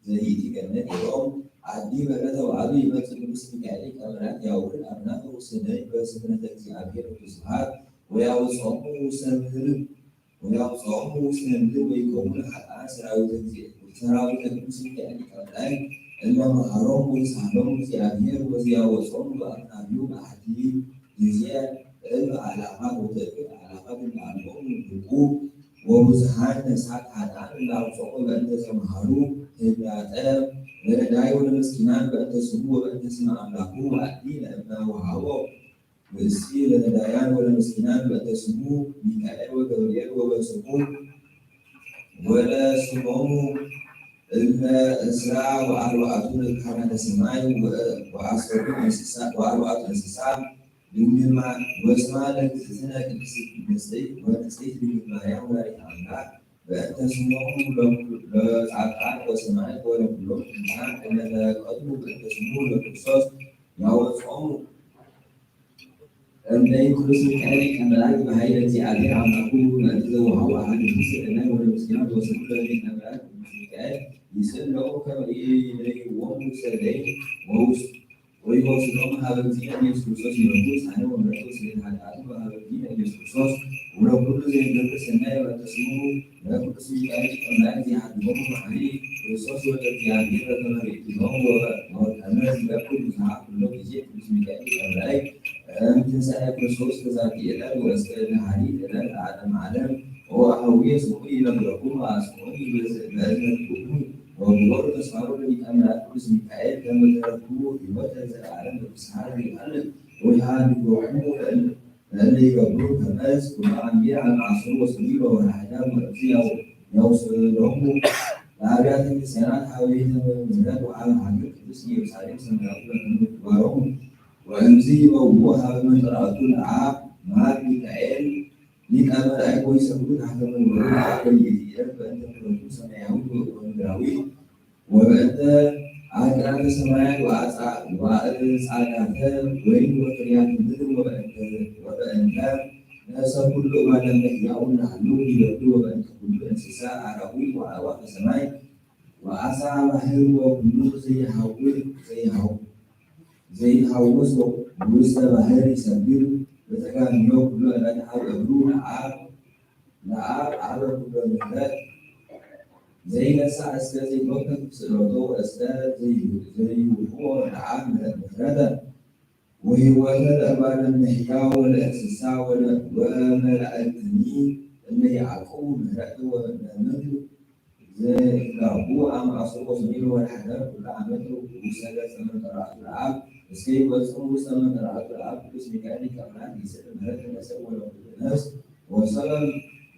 ዘኢትገነዝ ዮም። አዲ በረተ ወአቢ ይመጽእ ቅዱስ ሚካኤል ሊቀ መላእክት ያውርድ አምላክ ውስተ ደይን በስፍነተ እግዚአብሔር ወስብሐት ወያውጽኦሙ ውስተ ምድር ወያውጽኦሙ ውስተ ምድር ወይከውኑ ኃጥአን ሰራዊተ እግዚ-፣ ሰራዊተ ቅዱስ ሚካኤል ሊቀ መላእክት እለ መሐሮሙ ወይሳህሎሙ እግዚአብሔር ወዘያወጽኦሙ በአክናፊሁ በአሐቲ ጊዜ እም አእላፋት ወተእኩት አእላፋት እለ አልቦሙ ህቁ ወብዙኃን ነፍሳት ኃጥአን እለ አውጽኦ በእንተ ዘመሐሩ ህዳጠ ለነዳይ ወለመስኪናን በእንተ ስሙ ወበእንተ ስመ አምላኩ ወአዲ ለእመ ወሀቦ ብእሲ ለነዳያን ወለመስኪናን በእንተ ስሙ ሚካኤል ወገብርኤል ወበጽሑ ወለስሞሙ እለ እስራ ወአርባዕቱ ለካህናተ ሰማይ ወ-፣ ወአሰርቱ እንስሳ፣ ወአርባዕቱ እንስሳ ድንግል ማ-፣ ወስማ ለእግዝእትነ ቅድስት ንጽሕት ወንጽሕት ድንግል ማርያም ወላዲተ አምላክ በእንተ ስሞሙ ለኩ-፣ ለጻድቃን ወሰማዕት ወለኩሎም ቅዱሳን እለ ተቀትሉ በእንተ ስሙ ለክርስቶስ ያወጽኦሙ እምደይን ቅዱስ ሚካኤል ሊቀ መላእክት በኃይለ እግዚአብሔር አምላኩ በእንተ ዘወሀቦ አሐዱ ምስል እለ ወለምስጋና ወስግዱ ለሊቀ መላእክት ቅዱስ ሚካኤል ይስእል ለሁ ከመ ኢይደይዎሙ ውስተ ደይን ወውስ-፣ ወይወስዶሙ ሀበ እግዚእነ ኢየሱስ ክርስቶስ ይረዱ ሳኔ ወምሕረት ወስርየተ ኃጢአቱ ሀበ እግዚእነ ኢየሱስ ክርስቶስ ወለኩሉ ዘይገብር ሰናይ በእንተ ስሙ ለቅዱስ ሚካኤል ሊቀ መላእክት ይሃድጎሙ መሐሪ ክርስቶስ ወልደ እግዚአብሔር በከመ ርኢኩሎሙ ወበ-፣ ወከመ ይገብር ብዙኃ ኩሎ ጊዜ ቅዱስ ሚካኤል ሊቀ መላእክት እም ትንሳኤ ክርስቶስ ከዛቲ ዕለት ወእስከ ደኃሪት ዕለት ለዓለመ ዓለም። ኦ አበዊ ስምዑ ይነግረኩም ወአጽምዑኒ በእዝነቲክሙ ወግበሩ ተስፋሁ ለሊቀ መላእክት ቅዱስ ሚካኤል ከመ ትረክቡ ሕይወተ ዘለዓለም በፍስሐ ርኢካነ ወይሃድጎክሙ ለእለ ለእለ ይገብሩ ከመዝ ኩሉ አንቢያ አመ አሰሩ ወሰሚዑ ወወርሃ ህዳር ወእምዝ ያው-፣ ያውስዶሙ ለአብያተ ክርስቲያናት ሀበ ቤተ ምህረት ወሀበ ሀገር ቅድስት ኢየሩሳሌም ሰማያዊት በከመ ምግባሮሙ። ወእምዝ ይበውኡ ሀበ መንጠራቱ ለአብ ማር ሚካኤል ሊቀ መላእክት ወይሰግዱ ታሕተ መንበሩ ለአብ በይእቲ ዕለት በእንተ ክብረቱ ሰማያዊት ወምድራዊት ወበእንተ አቅራተ ሰማያት ወአጻ-፣ ወአጻዳተ ወይን ወፍሬያተ ምድር ወበእንተ፣ ወበእንተ ነፍሰ ኩሉ እጓለ እመሕያው ለሀለው ይገብር ወበእንተ ኩሉ እንስሳ አራዊት ወአዕዋፈ ሰማይ ወአሳ ባሕር ወኩሉ ዘይሐውር፣ ዘይሐው-፣ ዘይሐውስ ውስተ ባሕር ይሰግድ በተጋንዮ ኩሎ ዕለት ሀበ እግሩ ለአብ ለአብ አበ ኩሎ ምህረት ዘይነሳ እስከ ዘይፈቅድ ስእለቶ ወእስከ ዘይ-፣ ዘይውህቦ ለአብ ምህረተ ወሕይወተ ለእጓለ እመሕያው ወለእንስሳ ወለ-፣ ወመላእክትኒ እለ ይዐቅቡ ምህረተ ወለምድር ዘይትጋቡ አመ አስሩ ወሰሙኑ ወለሐዳር ኩሉ ዓመት ውስተ ገጸ መንጠራቱ ለአብ እስከ ይፈጽሙ ውስተ መንጠራቱ ለአብ ቅዱስ ሚካኤል ሊቀ መላእክት ይስእል ምህረተ ለሰብ ወለኩሉ ነፍስ። ወሰበብ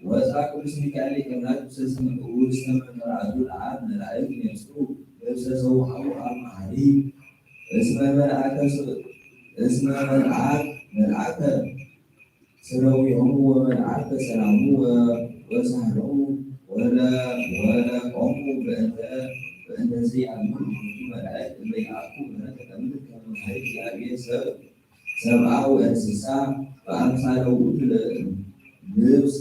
ወፃ ቅዱስ ሚካኤል ሊቀ መላእክት ውስተ ሰም-፣ ውስተ መንጠራቱ ለአብ መላእክት ይነስኡ ልብሰ ዘውሃቡ አብ መሐሪ እስመ መልአከ ስ-፣ እስመ መልአክ፣ መልአከ ስረዊሆሙ ወመልአከ ሰላሙ ወ-፣ ወሳህሎሙ ወለ-፣ ወለቆሙ በእንተ፣ በእንተ ዘይአምሩ ውእቱ መላእክት እለ ይአኩ ምህረተ ለምድር ከመ መሐሪ እግዚአብሔር ሰብ-፣ ሰብአ ወእንስሳ በአምሳለ ውእቱ ለ-፣ ልብስ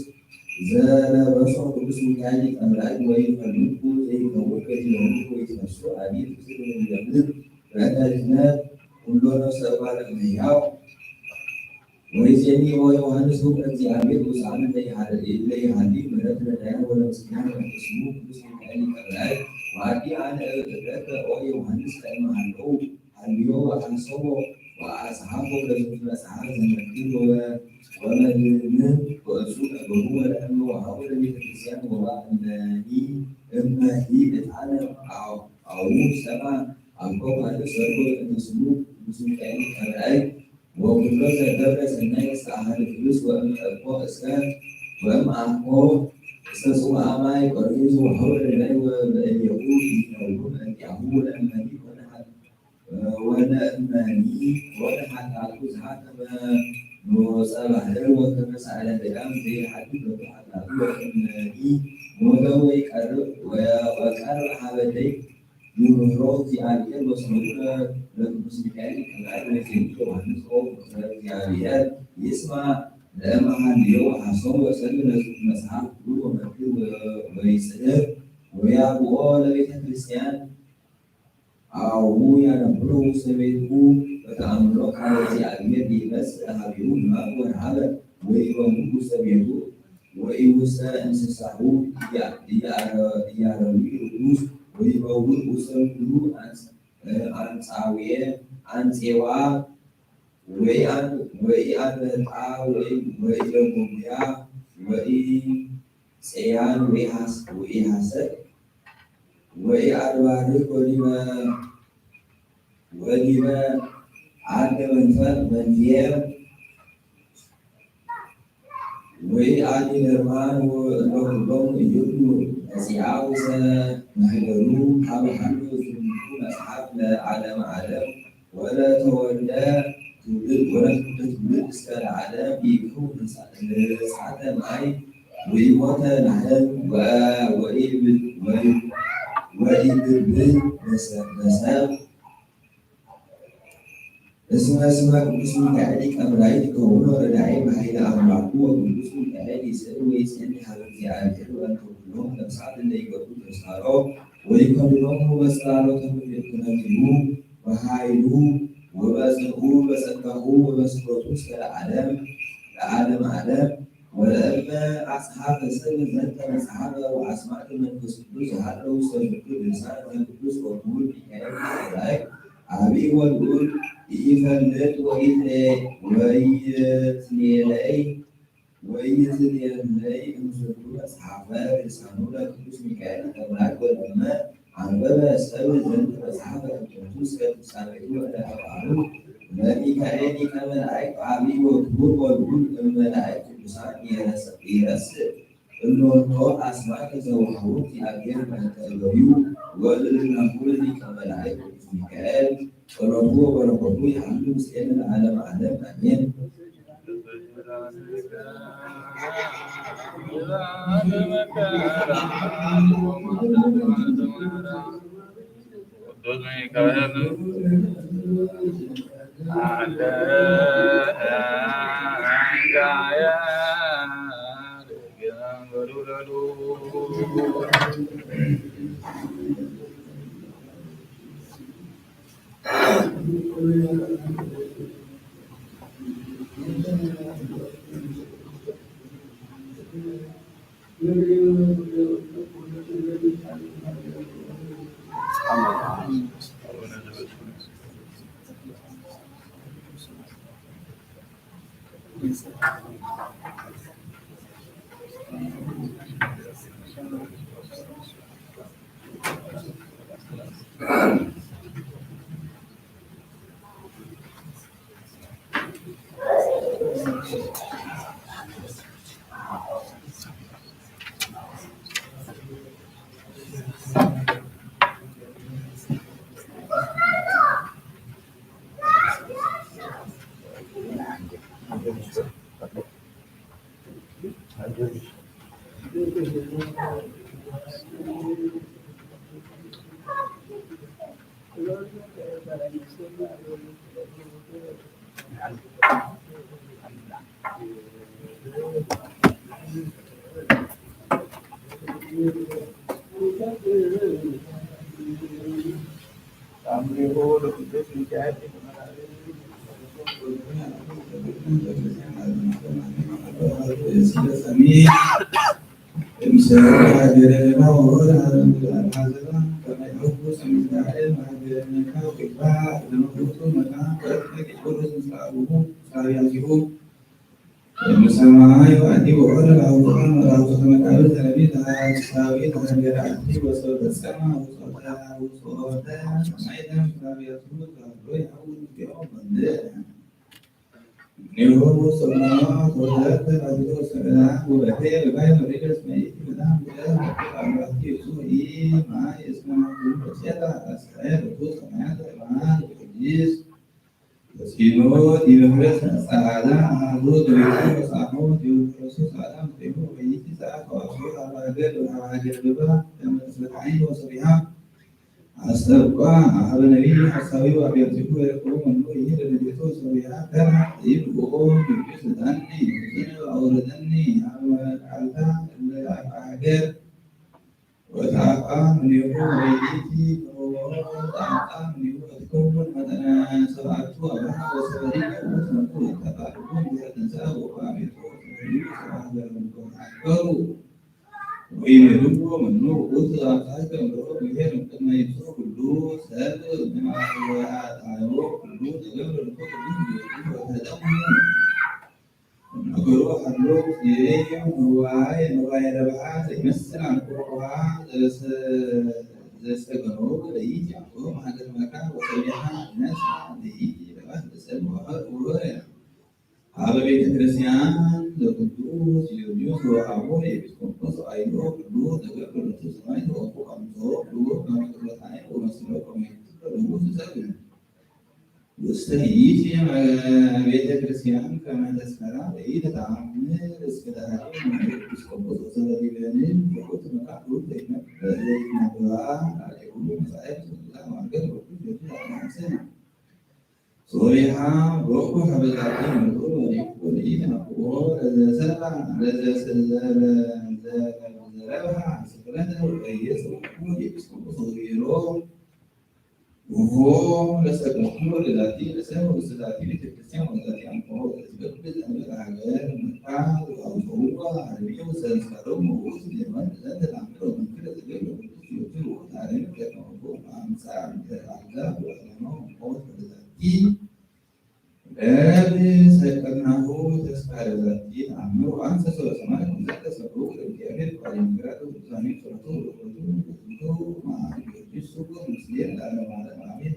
ዘለበሶ ቅዱስ ሚካኤል ሊቀ መላእክት ወይፈልጡ ዘይከውን ገዲሎሙ ወይትፈሱ አብይ ፍስል ወይገብር በእንተ ድህነት ኩሎ ነፍሰ እጓለ እመሕያው። ወይዜኒ ኦ ዮሐንስ ፍቁር እግዚአብሔር ውሳነ ለይሃሊ ምህረት ለዳያን ወለምስኪናን በእንተ ስሙ ቅዱስ ሚካኤል ሊቀ መላእክት። ወአዲ አነ እብለከ ኦ ዮሐንስ ለእመሃለው ሀልዮ ወአንሰቦ ወአጽሐፎ ለዝንቱ መጽሐፍ ዘመክር ወ-፣ ወመድምን ወእጹ ነገሩ ወለእመ ወሀቦ ለቤተ ክርስቲያን ወባእመኒ እመሂ እጣነ አው-፣ አው ሰማ አልኮ ካልእ ሰርጎ በእንተ ስሙ ቅዱስ ሚካኤል ሊቀ መላእክት። ወኩሎ ዘገብረ ሰናይ እስከ አሐደ ክልስ ወእምዕቆ እስከ ወእም አኮ እስከ ጽዋአ ማይ ቀርዩ ዘወሐወ ለነዳይ ወበእዴሁ ኢይነውሩ መለኪአሁ ወለእመኒ ኮነ ሐ-፣ ወለእመኒ ኮነ ሐታቱ ዘሀተመ ኖጸ ባሕር ወከመ ሳዕለ ደጋም ዘይሐድግ በቱ ሐታቱ ወእመኒ ሞተ ወይቀርብ ወ-፣ ወቀርብ ሀበ ደይ ይምህሮ እግዚአብሔር ወስመቱ ለ-፣ ለቅዱስ ሚካኤል ሊቀ መላእክት ወይዜኒ ዮሐንስ ኦ ፍቁረ እግዚአብሔር ይስማዕ ለእመ ሀልዮ ሐሰው ወሰልም ለዝንቱ መጽሐፍ ኩሉ ወመክር ወ-፣ ወይጽሕፍ ወያብኦ ለቤተ ክርስቲያን አው ያነብሮ ውስተ ቤቱ ወተአምሮ ቃለ እግዚአብሔር ይመጽእ ሀቤሁ ንባብ ወረሃብ ወይበውእ ውስተ ቤቱ ወኢውስተ እንስሳሁ እያ-፣ እያረ-፣ እያረዊ ርኩስ ወይበውእ ውስተ ኩሉ አንጽ-፣ አንጻውየ፣ አንጼዋ ወኢአን-፣ ወኢአንበጣ ወኢ-፣ ወኢደንጎብያ ወኢ ጼያን ወኢሐስ-፣ ወኢሐሰድ ወኢአድባርቅ ወዲበ፣ ወዲበ አደ መንፈ-፣ መንፍየ ወኢአዲ ደርማን ወእለ ኩሎሙ እይብሉ መጺአ ውስተ ማሕደሩ ሀበ ሀሎ ዝንቱ መጽሐፍ ለዓለመ ዓለም ወለተወልደ ትውልድ፣ ወለትውልደ ትውልድ እስከ ለዓለም ኢይክው ንጻተ ማይ ወይሞተ ላህም ወ-፣ ወኢብ-፣ ወኢ-፣ ወኢብልብል በሰ-፣ በሰብ። እስመ፣ እስመ ቅዱስ ሚካኤል ሊቀ መላእክት ይከውኖ ረዳኤ በኃይለ አምላኩ፣ ወቅዱስ ሚካኤል ይስዕር ወይጼኒ ሀበ እግዚአብሔር ወእንተ ኩሎሙ ነፍሳት እለ ይገብሩ ተስካሮ ወይከድኖሙ በጽላሎተ ክነፊሁ በኃይሉ ወበጽንኡ በጸጋሁ ወበስፍረቱ እስከ ለዓለም ለዓለመ ዓለም። ወለእመ አጽሐፈ ሰብ ዘንተ መጽሐፈ ወአስማዕከ መንፈስ ቅዱስ ዘሀሎ ውስተ ዝንቱ ድርሳን ዘቅዱስ ወክቡር ሚካኤል ሊቀ መላእክት አቢይ ወልዑል ኢይፈልጥ ወኢይትሌ-፣ ወኢይትሌለይ ወኢይትሌለይ እምዝንቱ መጽሐፈ ድርሳኑ ለቅዱስ ሚካኤል ሊቀ መላእክት ወለእመ አንበበ ሰብ ዘንተ መጽሐፈ እምጥንቱ እስከ ፍጻሜሁ ወእለ ተባሉ ለሚካኤል ሊቀ መላእክት አቢይ ወክቡር ወልዑል እም መላእክት ቅዱሳን ይረስ-፣ ይረስዕ እሎንቶ አስማት ዘወሐቦ እግዚአብሔር በእንተ እገሪሁ ወልዕልናሁ ለሊቀ መላእክት ቅዱስ ሚካኤል ጸሎቱ ወበረከቱ ይሃሉ ምስሌነ ለዓለመ ዓለም አሜን። እምሰማይ ወአዲ ወወልድ ለአቡነ ለአቡነ መቃብር ዘነቢይ ለሃሳዊ ለሀገረ አዲ ወሰው ፈጸመ ውጾተ ውጾተ ሰማይ ለምሳቢያቱ ዛሎ ያውል ጊዜው መንደ። አስተብቋ ሀበ ነቢይ ሐሳዊ ወአብያቲሁ ወይቀውም እምኔሁ ይህል ነቢያቱ ሰሪሃ ከመ ይብኡ ንጉሥ ዳኒ ንጉሥነ ወአውረደኒ ሀበ መቃልታ እለ አፍአ ሀገር ወተአፍአ እምኔሁ መለይእቲ ወተአፍአ እምኔሁ ወትከውን መጠነ ሰብአቱ አብርሃ ወሰበሪ ውእቱ መኑ ወተጣልቁ እንዲህ ተንሳ ወአቤቱ ወሰበሪ ሰብአ ሀገር ወአገሩ ወይቤልዎ መኑ ውእቱ አብጽሐከ እምድሮ ብሔር እምቅድመ ይብጽሑ ኩሉ ሰብ እምነ አጣዮ ኩሉ ነገር ለልኮ ኩሉ ወተደሙ ወነገሮ ሀሎ ይሬ ንዋይ ንዋይ ረብሃ ዘይመስል አንቁሮ ውሃ ዘሰ-፣ ዘሰገሮ ለይት ያዕቆብ ሀገር መካ ወሰቢሃ ነሳ ለይት ለባህ ለሰብ ወሀር ወሀር ሀበ ቤተ ክርስቲያን ለቅዱስ ጊዮርጊስ ወአቡነ ኤጲስቆጶስ አይሎ ቅዱስ ዘገብር ርቱዕ ሰማዕት ወእንቁ አምጽኦ ቅዱስ በመቅረታይን ወመስሎ ከመ ይትበሉ ትጸግብ ውስተ ይእቲ ቤተ ክርስቲያን ከመ ተስፈራ ወኢተተአምር እስከ ዳህሪ እምነ ኤጲስቆጶስ ወሰበ ዲበ ንል ወቁት መቃብሩ ዘይትነበ-፣ ዘይትነበባ ላዕሌሁ መጻእብ ስልጣን ወአገር ወቅዱስ ጊዮርጊስ አማስነ ሶሪሃ ወኩ ሀበ ዛቲ ምድር ወሪኩ ወኢተነቅፎ ለዘሰራ ለዘሰዘረ ዘረብሃ ስቅለተ ወቀየሰ ወኩ ኤጲስቆጶስ ወገይሮ ወሆ ለሰቀልኩ ለዛቲ ለሰብ ወለዛቲ ቤተክርስቲያን ወለዛቲ አንቆሮ ለትገብር ዘንበል ሀገር መካ ወአውፀውዋ አረቢያ ወሰንስካሮም ወውእቱ ዜማን ለዘንተ ተአምር ወመንክር ዘገብር ቅዱስ ጊዮርጊስ ወታሪክ ለቀመፎ አምሳ ምድር አልጋ ወአለማው እንቆት ወለዛቲ እብ ሰቀልናሁ ተስፋ ለዛቲ ተአምር ወአንሰሶ ለሰማይ ወዘተ ሰብሩ ለእግዚአብሔር ቃል እንግራ ቅዱሳን ጸሎቱ ወረከቱ ወበረከቱ ማዕድ ጊዮርጊስ ስቡሕ ምስሌነ ለዓለመ ዓለም አሜን።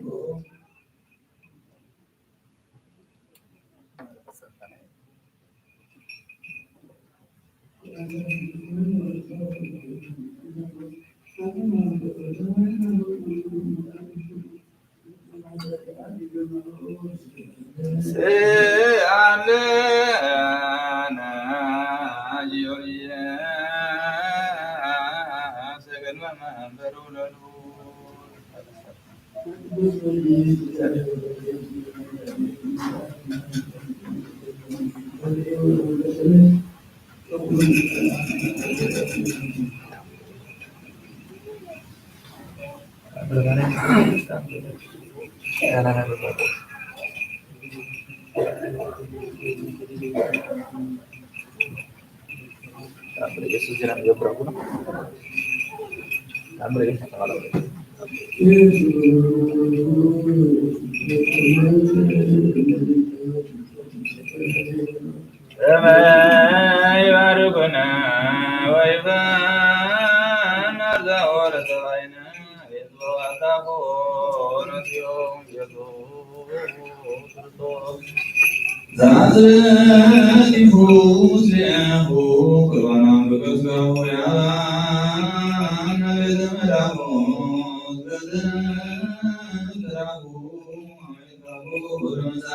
እመ ይባርኩነ ወይፈን አርዛቆ ለሰማይነ ዛጽድቁ ምስሌሁ ቁርባናም በገስጋሁ ያባን በዘመዳሁ በዘመዳሁ ወይታሁ ወደመሳ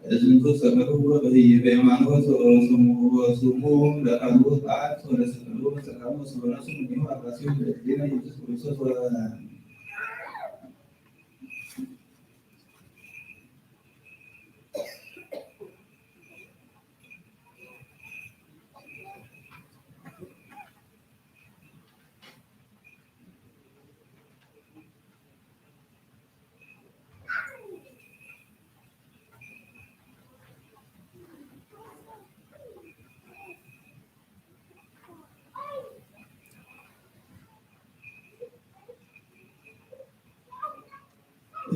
እዝንቱ ሰቀልዎ በህይበ የማንወ ወስሙ ለቃሉ ጣት ወለሰቀልዎ በጸጋሙ ወሰበነሱ እምኔሁ አባሲሁ ለእግዚእነ ኢየሱስ ክርስቶስ ወ-፣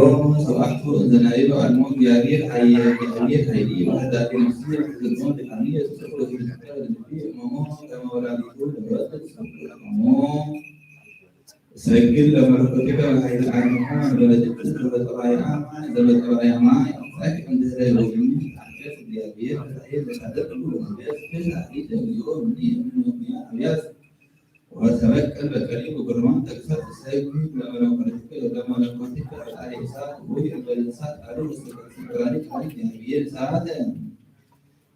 ورغم سبعته زنايله الموت يغير حي-، يغير حي، وحدة نفسية تزمون بحنية تسبب في الفكرة التي أمه كما ولدته لولد تسبب أمه. سجل لما ركبتك الحي العالم، زبد الرايا، زبد الرايا، ما يمسك عند هذا الوزن، عكس الديابير، الحي الذي هذا كله، بس كل حديث اليوم، من يوم، من يوم، وتوكل بكريم وبرمان تكسر السيف لما لو قلتك، لما لو قلتك على إنسان، وهي الإنسان، على السكراني، على الجاهلية، ساعة.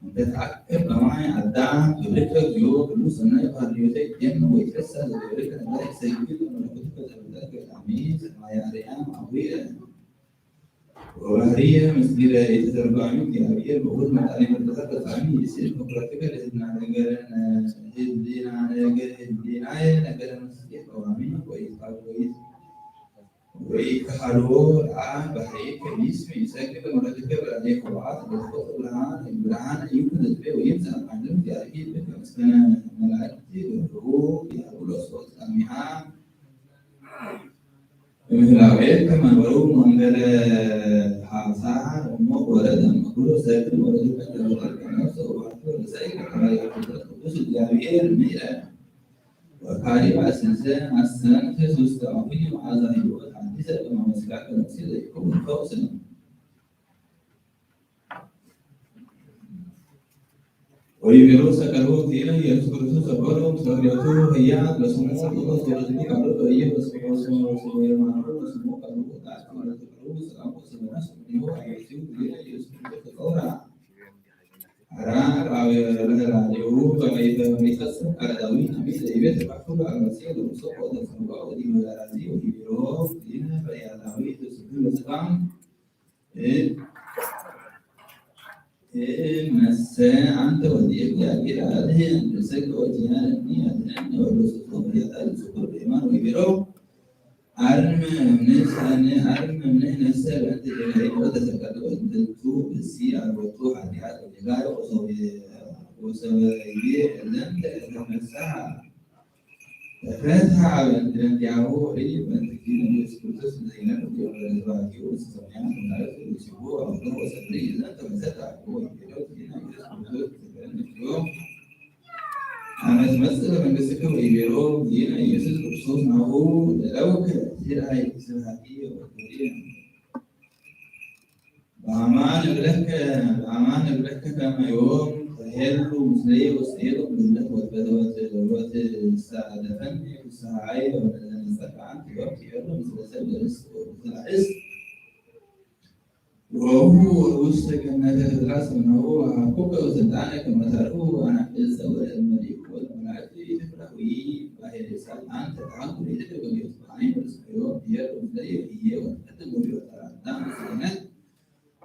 أنت تأكد لما عدام تدرك اليوم، كل سنة يبقى اليوم زي الجن ويتكسر، ويتكسر، ويتكسر، لما لو قلتك، لما لو قلتك، العميد، ما يعرف، ما هو. وبحرية مسجلة يتزربامي ديابير بقول مدعي مدرسة تزامي يسير مقرأتك لهدنا نقل، هدنا نقل، هدنا نقل مسجد قوامي ويتقال ويت-، ويتقالوا الآن بحرية كنيس من يسجل مرتك برأيك وعاد بخطط الآن إبراهان يمكن تتبع ويمسح عن ذنب ديابير بك مسكنا ملائكتي وحقوق يقول صوت أمها. Mihlaved ke manu mangal hasa mo wara dan makuro sar ke wara dan wara dan so wara sai ka kara ya kusu diya er mira. Wa kari ba sense asan ke susta api ma aza hiyo hadisa ma maska ka nafsi da ko fausen. Oy vero sa karo tira, Yesus Kristus sa karo, sa karo hiya, la sumo, todo, todo, todo, karo, to ye, la sumo, sumo, sumo, ye, mano, la sumo, karo, ta, karo, karo, sa, karo, sa, karo, sa, karo, Yesus Kristus sa karo. Ara, ara, ara, ara, yo, ka, ka, ka, ka, sa, karo, David, David, David, sa, karo, ara, si, la sumo, sa, karo, sa, karo, di, ara, si, oy vero, ina, ya, David, sa, karo, sa, karo, إيه، إيه، مساء أنت وديك يا كده، هذه المساء وجهان النية، لأنه الرسول يقال سكر الإيمان ويقولوا، أرم من سنة، أرم من نسأل أنت جاي وتسكت وتسكت بسي أروتو حديات وجهان وصوي، وصوي لم تتمسها. Efes ha ben diren diyavu ri ben tekina Yesus Kristus zeynen diyor ben zaki o sisamyan bunları bu bu avda o sabri izlen tamasa ta bu diyor tekina Yesus Kristus zeynen diyor. Ama mesela ben de sıkı ve yero yine Yesus Kristus na o da o ke sir ay sir hadi o diyor. Bamana bilahke, bamana bilahke kama yom, tahelu, musleyi, usleyi, billah, wat, wat, wat, wat, sa, dafan, sa, ay, wat, sa, an, yom, yom, musleyi, sa, is, sa, is. Wa hu, wa hu, sa, kana, sa, sa, sa, na hu, ha, kuka, wa, sa, dana, kama, sa, hu, ana, is, sa, wa, al, malik, wa, al, malik, wa, al, sa, an, ta, ta, wa, al, sa, yom, yom, musleyi, wa, al, dana, sa, na.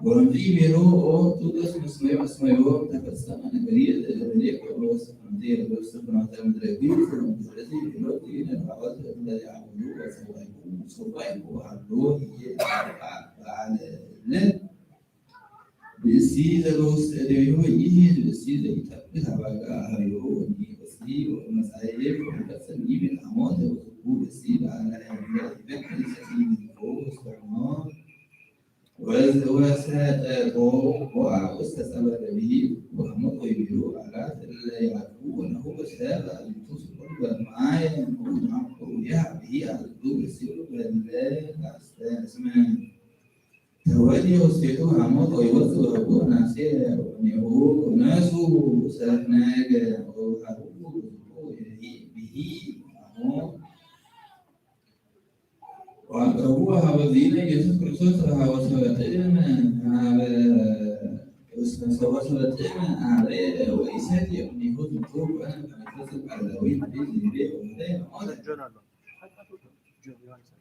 Wan fi miro o tudos mas mayo, mas mayo, ta kasama na gari, de, de, de, ko, lo, sa, de, lo, sa, na, ta, de, de, de, de, de, de, lo, ti, na, ba, wa, ta, de, ya, lo, wa, sa, wa, ku, so, wa, ku, ha, lo, ye, ba, ba, le, le. Bisi, de, lo, sa, de, yo, yi, bisi, de, ta, ta, ba, ga, ha, yo, ni, bisi, o, mas, ay, le, ko, ta, sa, ni, bin, amo, de, ku, bisi, ba, la, ya, ya, ya, bisi, ni, ko, sa, no. وز-، وساقه وأستسلم به ومطيب على ثلياته ونهو شاب التصل والمعاين ونعقه يهبه على الدور السير والليل أستسمع. تولي وسيطه عمود ويوز وهبو ناسي ونهو ناسو سرناك وهبو به عمود. Wa, wa hava zine Yesus Kristus hava sura teme, hava, us-, hava sura teme, hava, wa isati yevni hu tutu, wa ana Kristus alawi, bi, bi, bi, wa hava, wa hava.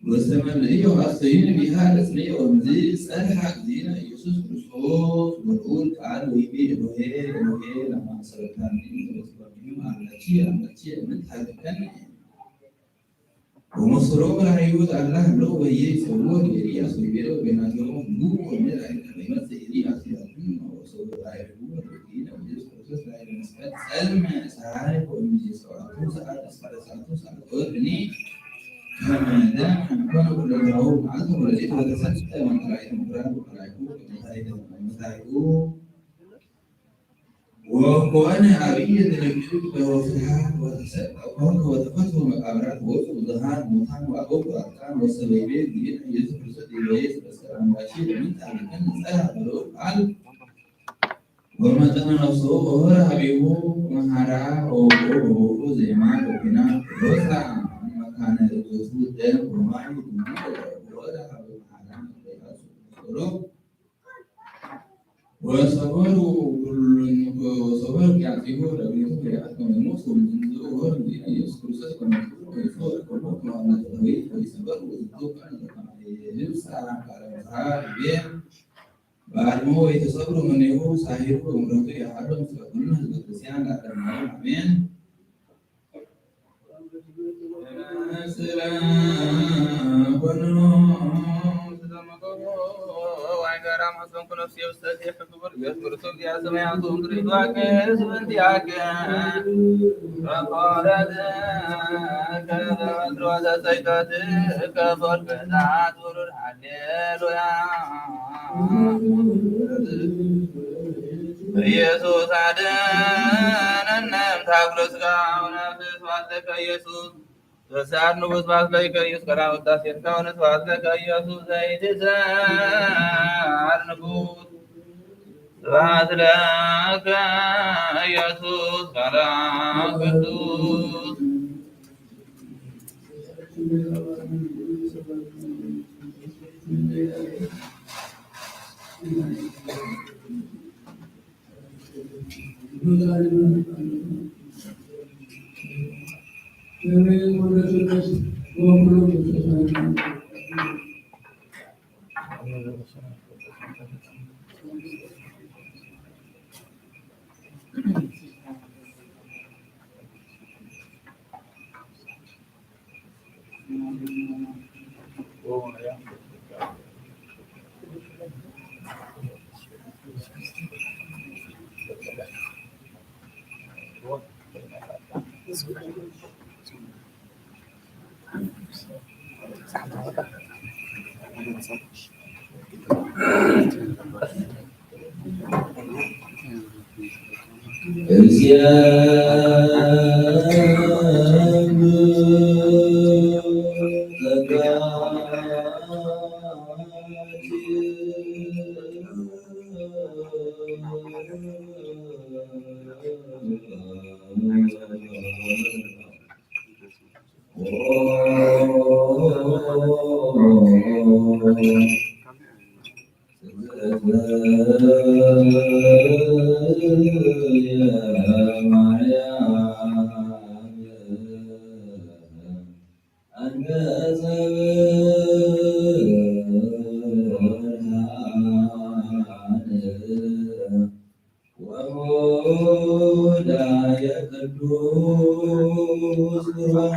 ወሰመልእዮ አሰዩኒ ቢሃ ለስሜ ወምዚ ጸርሃ እግዚእነ ኢየሱስ ክርስቶስ ወልዑል ቃል ወይቤ፣ ኤሎሄ ኤሎሄ ለማ ሰበቅታኒ። ወትርጓሜሁ አምላኬ አምላኬ ለምን ትሃርፈኒ። ወመሰሎ መላእክቱ ለአላህ እለ ወበየ ይጸውኦ ለኤልያስ ወይቤሎ በይናቲሆሙ ህልዉ ወእምኔ ላዕሌከ ከመ ይመጽእ ኤልያስ ያድኅኖ። ወሶበ ረአይዎ ለእግዚእነ ኢየሱስ ክርስቶስ ላዕለ መስቀል ጸልመ ጸሐይ ወእምይእዜሰ ሰዓቱ ሰዓት እስከ ተስዓቱ ሰዓት ወእኒ ከመ ደም ኮነ ኩለንትናሁ መዓልተ ወሌሊት ወተሰጥአ መንጠላዕቱ ምኩራብ ወመላእክቱ ከመ መሳይኡ። ወኮነ አብይ ድንጋጼ ወፍርሃት ወተሰጥአ ኮነ ወተፈትሑ መቃብራት ወወፅኡ ብዙኃን ሙታን ወአበው ጻድቃን። ወሶበ ይቤ እግዚእነ ኢየሱስ ክርስቶስ ዲበ ይእቲ መስቀል አምላኬ ለምን ትሃርፈኒ ጸርሃ በልዑል ቃል ወመጠነ ነፍሱ ወሆረ ሀቤሁ መሐራ ወወድኡ በቦቱ ዘየማን ወኩናት ወወፅአ እምመካነ ርግዘቱ ደም ወማይ ወወረደ ሀበ መሐራ እለ ይአጽኡ ጸሎቱ ወሰበሩ ኩሉ ወሰበሩ ቂያቲሁ ለእግዝእቱ ከመ ይአክል ሞት ወምዝንዝኡ ወወረደ ኢየሱስ ክርስቶስ ከመ ይእክል ወይጾር ከመ ከመ አምላክ ዳዊት ወይሰበር ወዝንቱ ቃል ዘከመ ይብጻሕ ቃለ መጽሐፍ ይቤ በአድሞ ወይተሰብሩ እምኔሁ ሳሂሩ ወምረቱ ያሃሉ ምስለ ኩልነ ህዝበ ክርስቲያን ለዓለመ ዓለም አሜን። ሃሌሉያ። ኢየሱስ አድነነ እምታግሎ ሥጋ ወነፍስ። ስብሐት ለከ ኢየሱስ። ተሳር ንጉሥ ስብሐት ለከ ኢየሱስ። ከራ ውዳሴ ይትከውን። ስብሐት ለከ ኢየሱስ ዘይትሳር ንጉሥ። ስብሐት ለከ ኢየሱስ። ከራ ቅዱስ ወሙዳየ ቅዱስ ቁርባን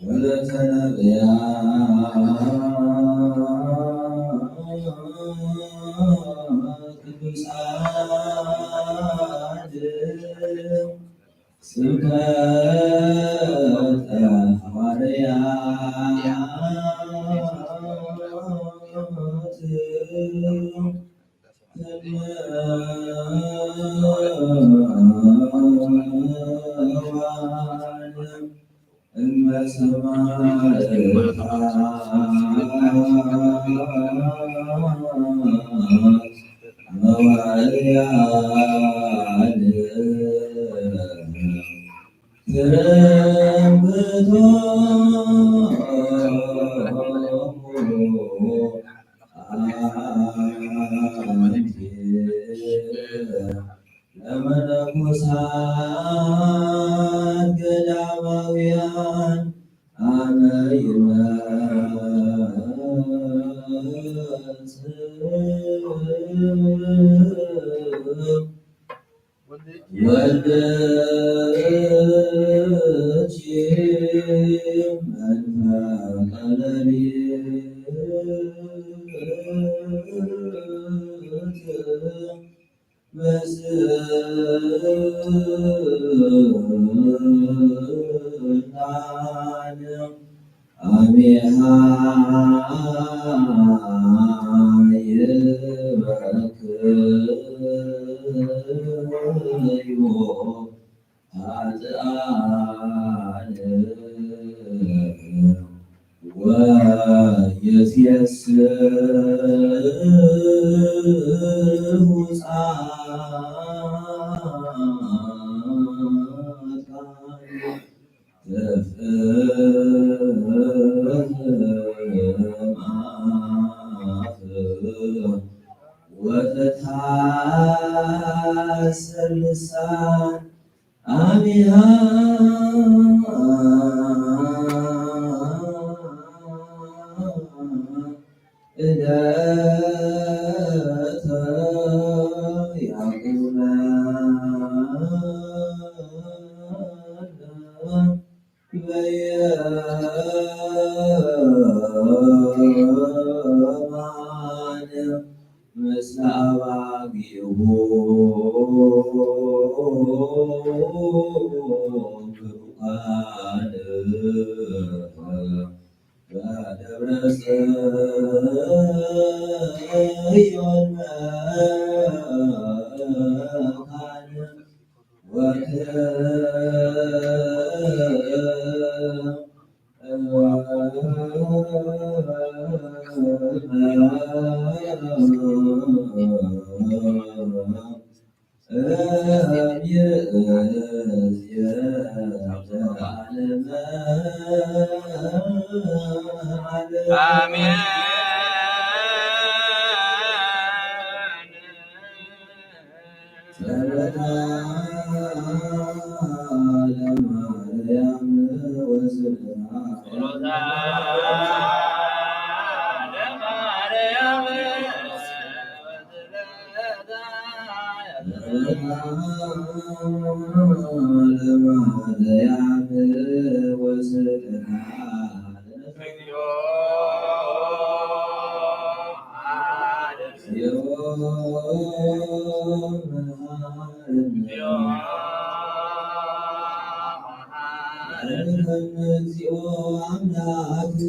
ወለተ ነቢያት ቅዱሳን ስብከተ ሐዋርያት ለመነኮሳት ገዳማውያን አመ ይመጽእ ወልድኪ መንፈቀ ሌሊት ምስላን አሚሃ ይበክዩ ኃጥኣን ወይሴስሑ ጻድቃን። ትፍህም አፍ ወትትሐሰር ልሳን አሚሃ እደተ ያቁመነ በየማነ ምስለ አባጊሁ ብሩካን በደብረ ጽዮን መካን ወክም አሜን። ጸሎታ ለማርያም ወስብሐት። ጸሎታ ለማርያም ለማርያም ወስብሐት። እግዚኦ መሐረነ። እግዚኦ አምላክነ።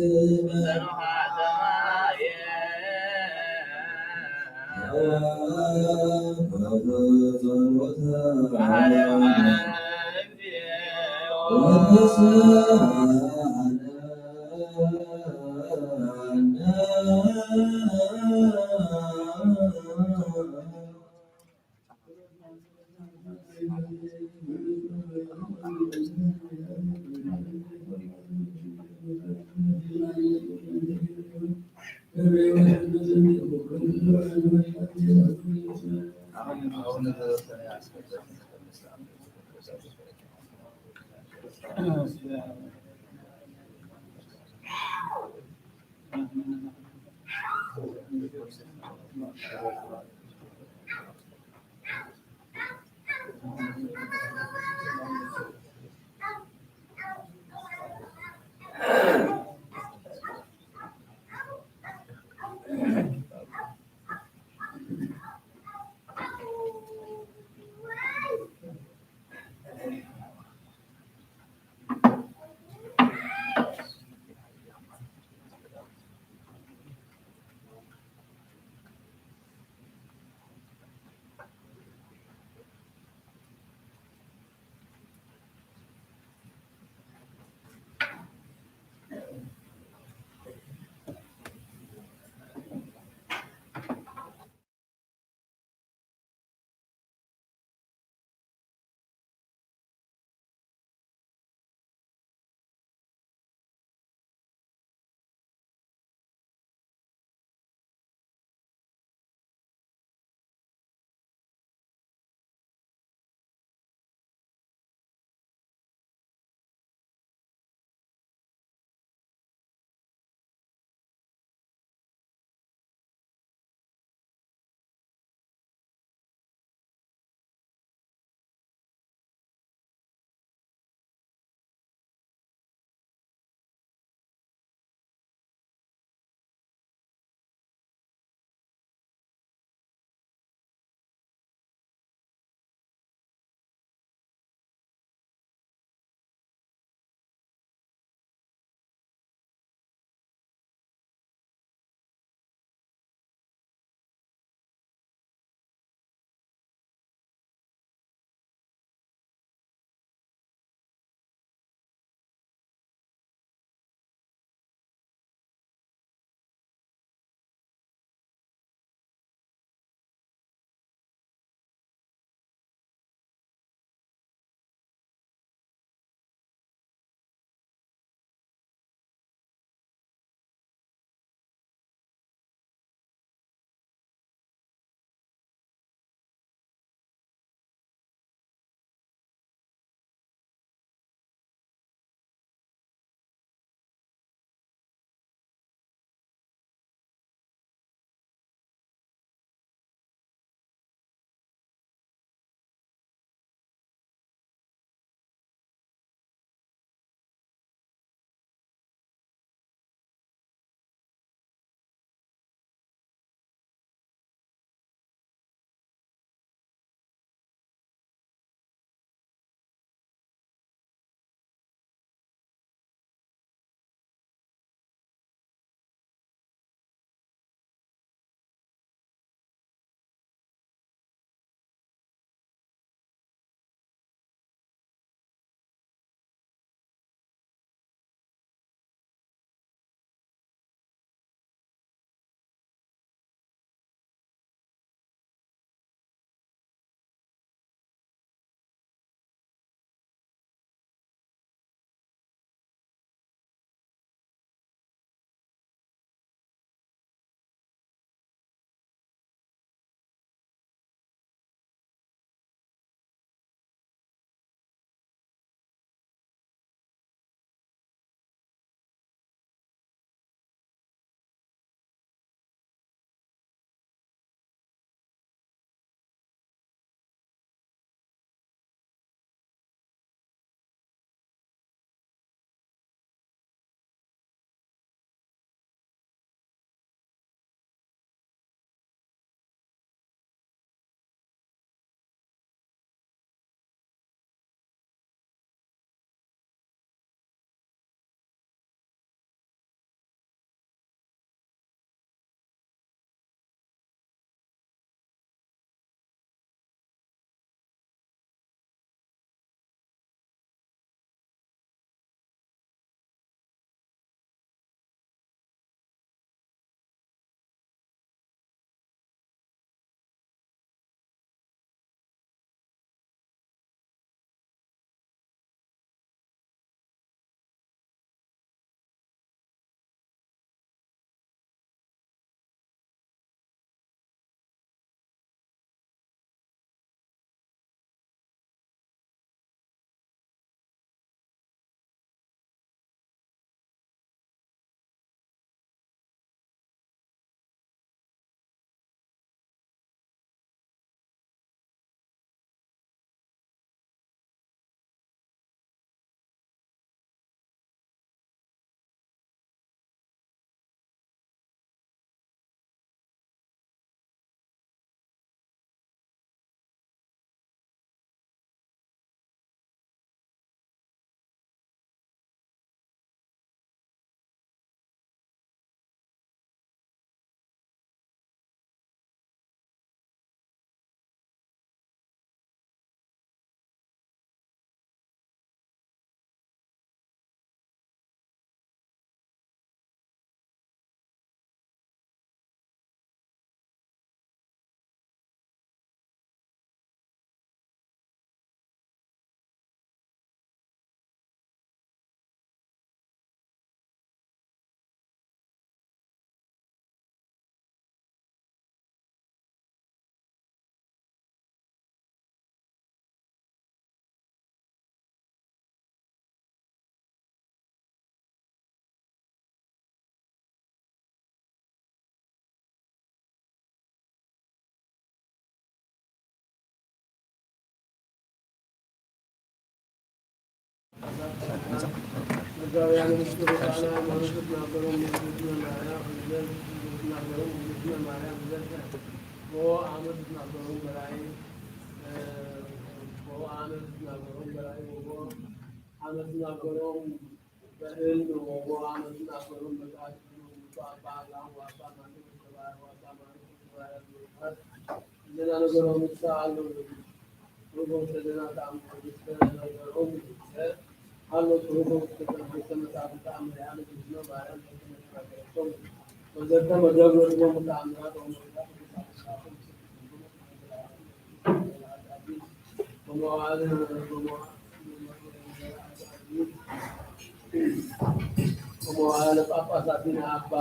ወመዋዕለ ጳጳሳት አባ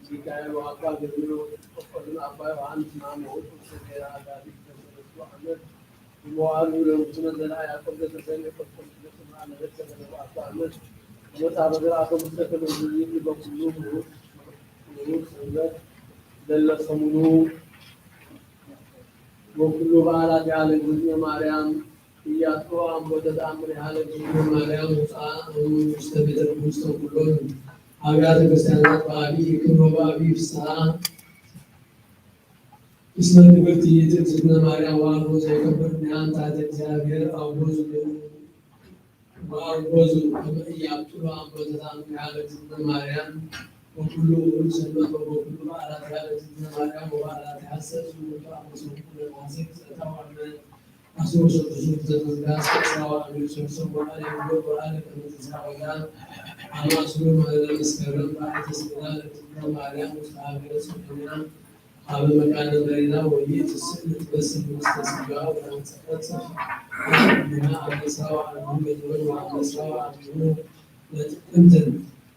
ሚካኤል ወአባ ገብርኤል ወአባ ዮሐንስ ማሞ ውእቱ ሰገራ አጋዚ በሰለስቱ ዓመት። ወመዋዕሉ ለንጉሥነ ዘርአ ያዕቆብ ዘተሰምየ ቆስቆስ ዘስምዐ ለረከበ ለባቱ ዓመት። ወመጽአ በዘርአተ ውስተ ከመ ይእቲ በኩሉ ምሩጽ ምሩጽ ሰንበት ለለ ሰሙኑ። ወኩሉ በዓላቲሃ ለእግዝእትነ ማርያም ኢያጥፍኦ አምቦተ ተአምሪሃ ለእግዝእትነ ማርያም ውፅአ ውስተ ቤተ ንጉሥ ተንኩሎን አብያተ ክርስቲያናት በአቢይ ክብር ወበአቢይ ፍስሐ። እስመ ክብርት ይእቲ እግዝእትነ ማርያም ወአልቦ ዘይከብር እምኔሃ እንተ እግዚአብሔር አውሎዝ ወአውሎዝ ከመ ኢያብጥሎ አምቦተ ተአምሪሃ ለእግዝእትነ ማርያም ወኩሉ ውሉድ ሰንበት ወበኩሉ በዓላቲሃ ለእግዝእትነ ማርያም ወበዓላቲሃ ሰብእ ውእቱ አመ ሰሙኑ ለነሐሴ ግዝአታ ወአመ አስሩ ወሰዱሱ ዘተዘጋ እስከ ዕስራ ወአሐዱ ሰሙኑ ወአለ ይሁሎ ወአለ ከመ ተዘራ ወልዳ አመ አስሩ ለመስከረም በአይተ ስቅላ ለእግዝእትነ ማርያም ውስተ ሀገረ ጽዮንያ አበ መካነ መሪራ ወይት ስዕል ትመስል ውስተ ስጋ ወአንጸፈት አምና አመ ዕስራ ወአሐዱ በጥር ወአመ ዕስራ ወአሐዱ ለጥቅምት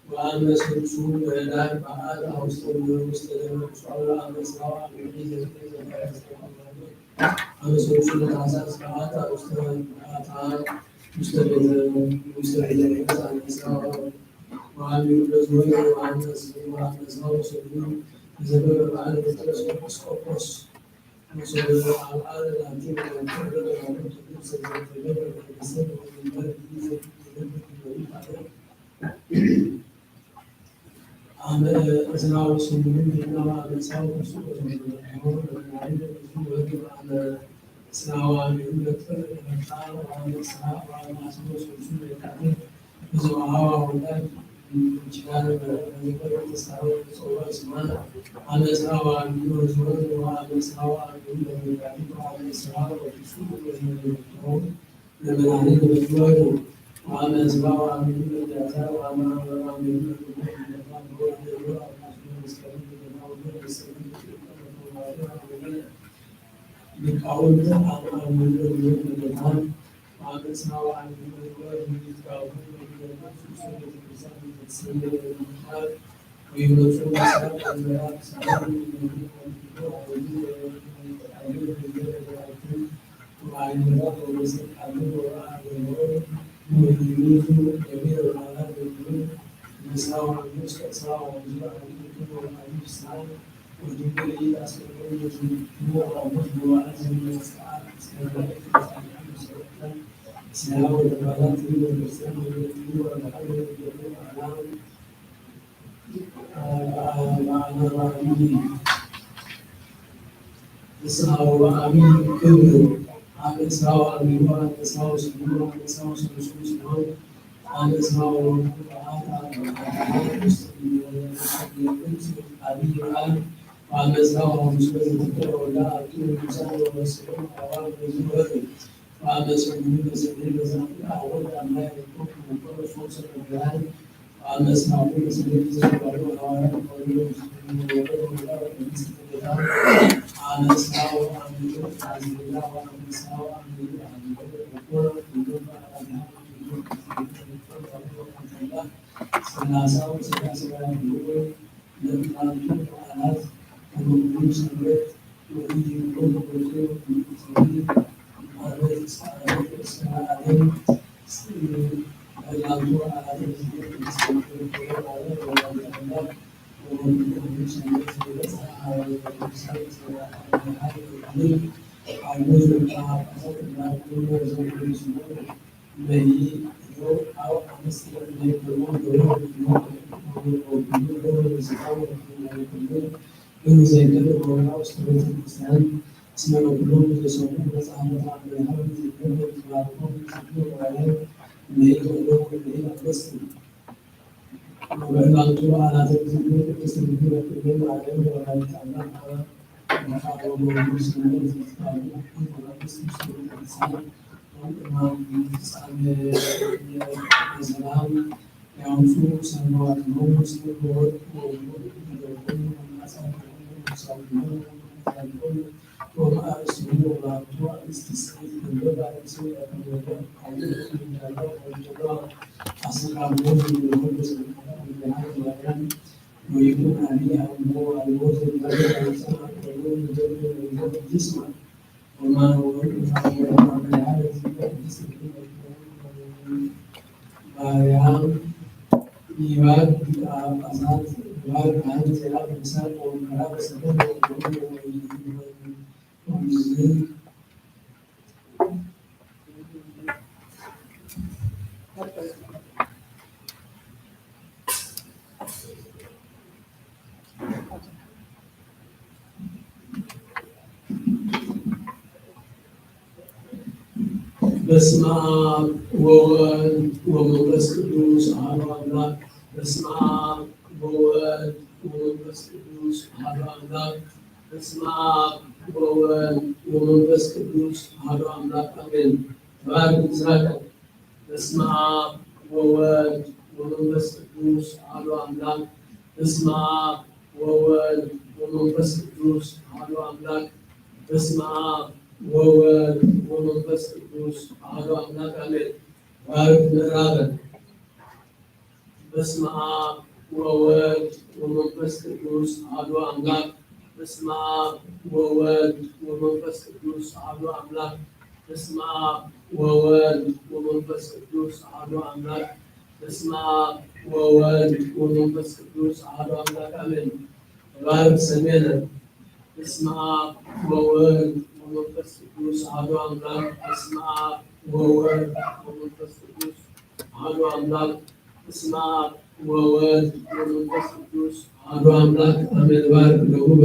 ወአመ ሰሉሱ ለህዳር በአት አውስተ ውስተ ደብረ ቁስቋም ወአመ ዕስራ ወአሐዱ አመ ሰሉሱ ለታህሳስ በአት አውስተ አታ ውስተ ቤተ ውስተ ቤተ መቅደስ አመ ዕስራ ወአሐዱ በዝወር ወአመ ዕስራ ወሰሉሱ ለዘበበ በዓለ ጴጥሮስ ኤጲስቆጶስ በስመ አብ ወወልድ ወመንፈስ ቅዱስ አሐዱ አምላክ። በስመ አብ ወወልድ ወመንፈስ ቅዱስ አሐዱ አምላክ። በስመ አብ ወወልድ ወመንፈስ ቅዱስ አሐዱ አምላክ አሜን። ተባረክ ምስራቅ። በስመ አብ ወወልድ ወመንፈስ ቅዱስ አሐዱ አምላክ። በስመ አብ ወወልድ ወመንፈስ ቅዱስ አሐዱ አምላክ። በስመ አብ ወወልድ ወመንፈስ ቅዱስ አሐዱ አምላክ አሜን። ተባረክ ምዕራብ። በስመ አብ ወወልድ ወመንፈስ ቅዱስ አሐዱ አምላክ። በስመ አብ ወወልድ ወመንፈስ ቅዱስ አሐዱ አምላክ። በስመ አብ ወወልድ ወመንፈስ ቅዱስ አሐዱ አምላክ። በስመ አብ ወወልድ ወመንፈስ ቅዱስ አሐዱ አምላክ አሜን። ተባረክ ሰሜነ። በስመ አብ ወወልድ ወመንፈስ ቅዱስ አሐዱ አምላክ። በስመ አብ ወወልድ ወመንፈስ ቅዱስ አሐዱ አምላክ። በስመ አብ ወወልድ ወመንፈስ ቅዱስ አሐዱ አምላክ አሜን። ባርክ ለሁበ።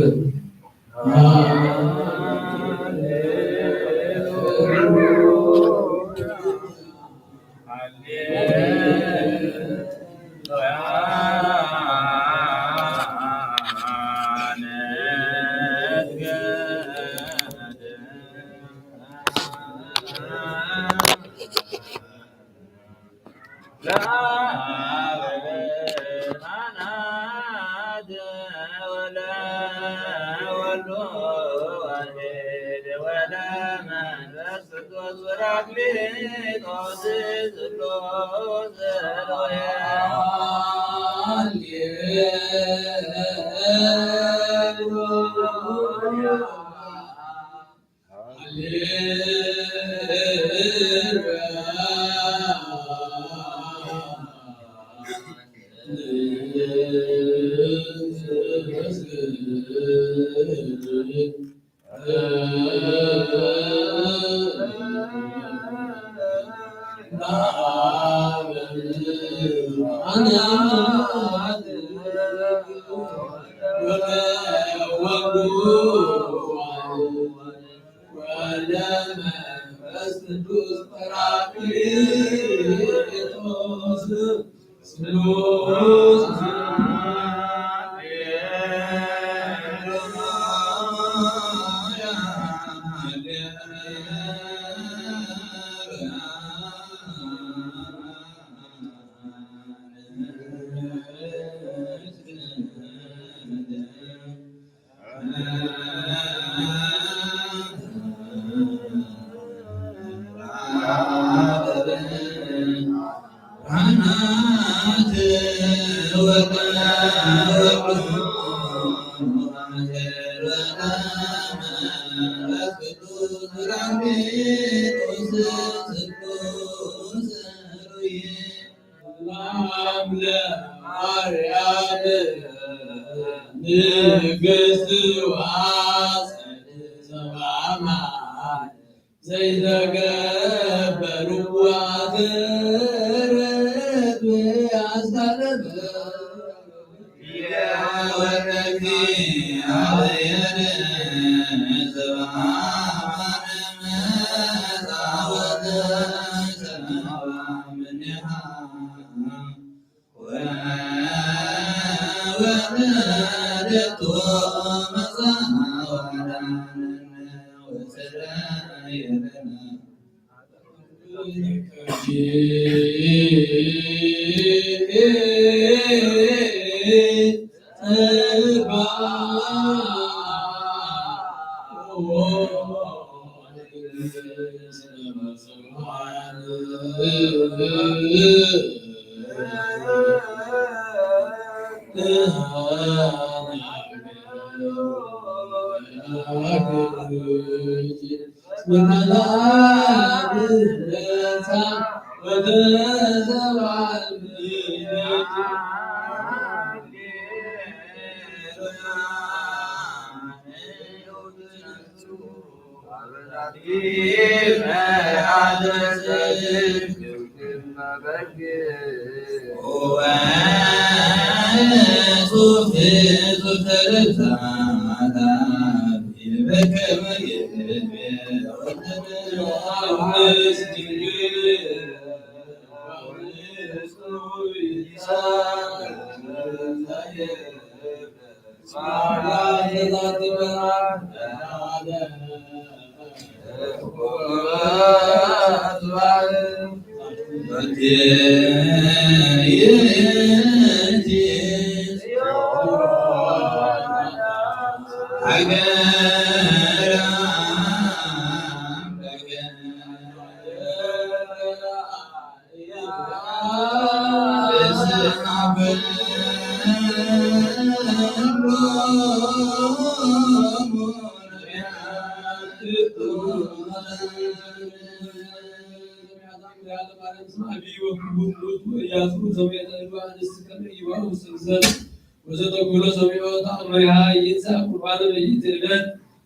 ወዘተኩሎ ሰሚዖ ተአምሪሃ ይንሳ ቁርባን ለይትእለት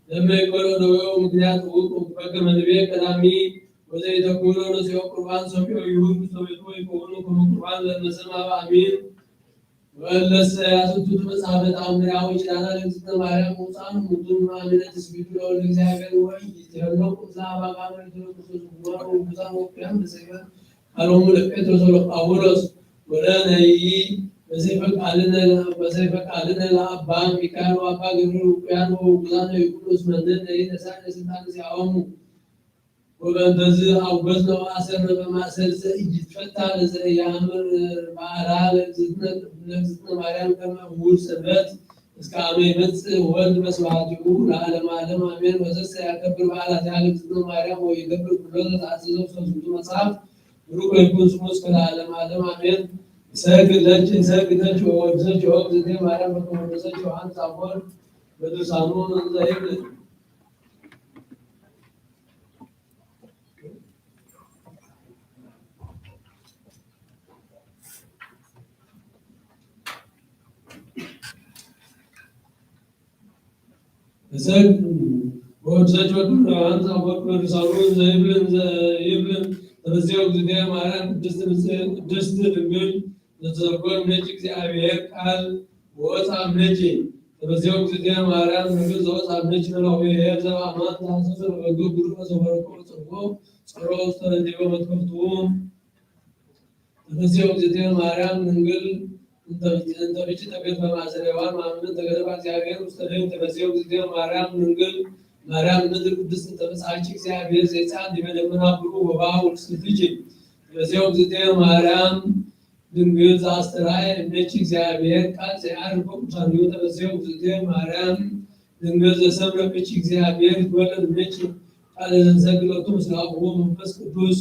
ለመይቀሎ ደዌው ምክንያት ውቅ በከመ ንቤ ቀዳሚ ወዘኢተኩሎ ነስኦ ቁርባን ሰሚዖ ይሁን ውስተ ቤቱ ወይከውኑ ከመ ቁርባን ለመሰማ በአሚን። ወእለሰ ያስቱ መጽሐፈ ተአምሪሃ ወኪዳና ለእግዝእትነ ማርያም ውፃን ሙቱን አሚነ ትስቢቱ ለወልደ እግዚአብሔር ወኢይትሄሎ ቁምሳ አባቃ መሪቱ ለክርስቶስ ጉባኤ ወቅዱሳን ወቅዱሳን በሰይፈ አሎሙ ለጴጥሮስ ወለጳውሎስ ወለነይ በሰይፈ ቃልነ በሰይፈ ቃልነ ለአባ ሚካኤል ወአባ ገብርኤል ውቁያን ወውጉዛነ ይኩኑ እስመ እለ ነይ ነሳነ ስልጣን ዚአሆሙ። ወበእንተዝ አውገዝነ ወአሰርነ በማእሰር ዘኢይትፈታ ለዘኢያእምር ማእራ ለእግዝእትነ ለእግዝእትነ ማርያም ከመ እውር ሰንበት እስከ አመ ይመጽእ ወልድ በስብሐቲሁ ለዓለመ ዓለም አሜን። ወዘሰ ያከብር በዓላቲሃ ለእግዝእትነ ማርያም ወይገብር ኩሎ ዘተአዘዘ ውስተ ዝንቱ መጽሐፍ ብሩክ ወይኩን ስሙ እስከ ለዓለመ ዓለም አሜን። እሰግድ ለኪ እሰግድ ለኪ ወእወድሰኪ ኦ እግዝእትየ ማርያም በከመ ወደሰኪ ዮሐንስ አፈወርቅ በድርሳኑ እንዘ ይብል። እሰግድ ወእወድሰኪ ዮሐንስ አፈወርቅ በድርሳኑ እንዘ ይብል እንዘ ይብል ተፈሥሒ እግዝእትየ ማርያም ቅድስት ንጽሕት ቅድስት ድንግል ዘተሰርጎ እምኔኪ እግዚአብሔር ቃል ወወፅአ እምኔኪ። ተፈሥሒ እግዝእትየ ማርያም ድንግል ዘወፅአ እምኔኪ መልአኩ ገብርኤል ዘበአማን ተሐሰሶ ለበጉ ብሩክ ዘበረኮ ወጸርጎ ጸሮ ውስተ ለዲበ መትከፍቱ። ተፈሥሒ እግዝእትየ ማርያም ድንግል እንተ እንተ ብኪ ተገድፈ ማእሰረ ሔዋን ማምነ ተገደፋ እግዚአብሔር ውስተ ደይን። ተፈሥሒ እግዝእትየ ማርያም ድንግል ማርያም ምድር ቅድስት እንተ መጽአኪ እግዚአብሔር ዘይጸአት ዲበ ደመና ብሩህ ወበአ ውስቴትኪ። ተፈሥሒ እግዝእትየ ማርያም ድንግል ዘአስተርአየ እምኔኪ እግዚአብሔር ቃል ዘየዐርግ በቅዱሳኒሁ። ተፈሥሒ እግዝእትየ ማርያም ድንግል ዘሰምረ ብኪ እግዚአብሔር ይትወለድ እምኔኪ ቃለ ዘንሰግድ ሎቱ ምስለ አቡሁ መንፈስ ቅዱስ።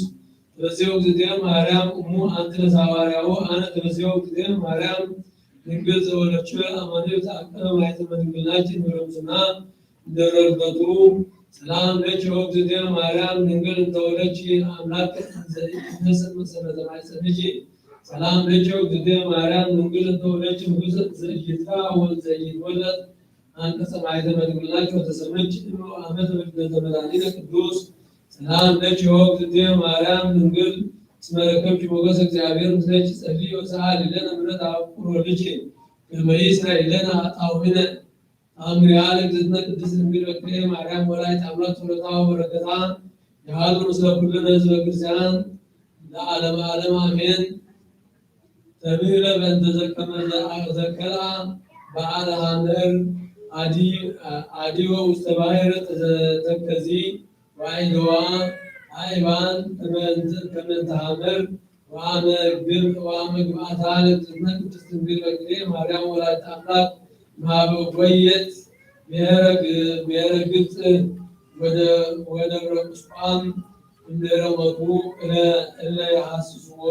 ተፈሥሒ እግዝእትየ ማርያም እሙ አንቲ ለዘሐዋርያሁ አነ። ተፈሥሒ እግዝእትየ ማርያም ድንግል ዘወለድኪ አማኑኤል ዘአቀመ ማኅተመ ድንግልናኪ እምድረ ብፅዕና እምድረ ልደቱ። ሰላም ለኪ ኦ እግዝእትየ ማርያም ድንግል እንተ ወለድኪ አምላክ ዘኢይትነሰት መሰረተ ማኅፀንኪ። ሰላም ለኪ ኦ እግዝእትየ ማርያም ድንግል እንተ ወለድኪ ንጉሥ ዘኢይትራእ ወዘኢይትወለድ አንቀጸ ማኅተመ ድንግልናኪ ወተሰመኪ እም አመተ በልደተ መድኃኒነ ቅዱስ። ሰላም ለኪ ኦ እግዝእትየ ማርያም ድንግል እስመ ረከብኪ ሞገሰ እግዚአብሔር ምስሌኪ ጸልዪ ወሰአሊ ለነ ምሕረተ አፍቁር ወልድኪ ከመ ይስረይ ለነ ኃጣውኢነ። ተአምሪሃ ለእግዝእትነ ቅድስት ድንግል በክልኤ ማርያም ወላዲተ አምላክ ጸሎታ ወበረከታ ይሃሉ ምስለ ኩልነ ህዝበ ክርስቲያን ለዓለመ ዓለም አሜን። ተብህለ በእንተ ዘከመ ዘከልአ በዓለ ሐመር አዲ አዲወ ውስተ ባሕር ተከዚ ወአይደዋ ሀይዋን ከመ እንተ-፣ ከመ እንተ ሐመር ወአመ ግብ-፣ ወአመ ግብአታ ለእግዝእትነ ቅድስት ድንግል በክሌ ማርያም ወላዲተ አምላክ ማህበ ወየት ብሔረ ግ-፣ ብሔረ ግብፅ ወደ-፣ ወደብረ ቁስቋም እምድህረ ሞቱ እለ-፣ እለ የሐስስዎ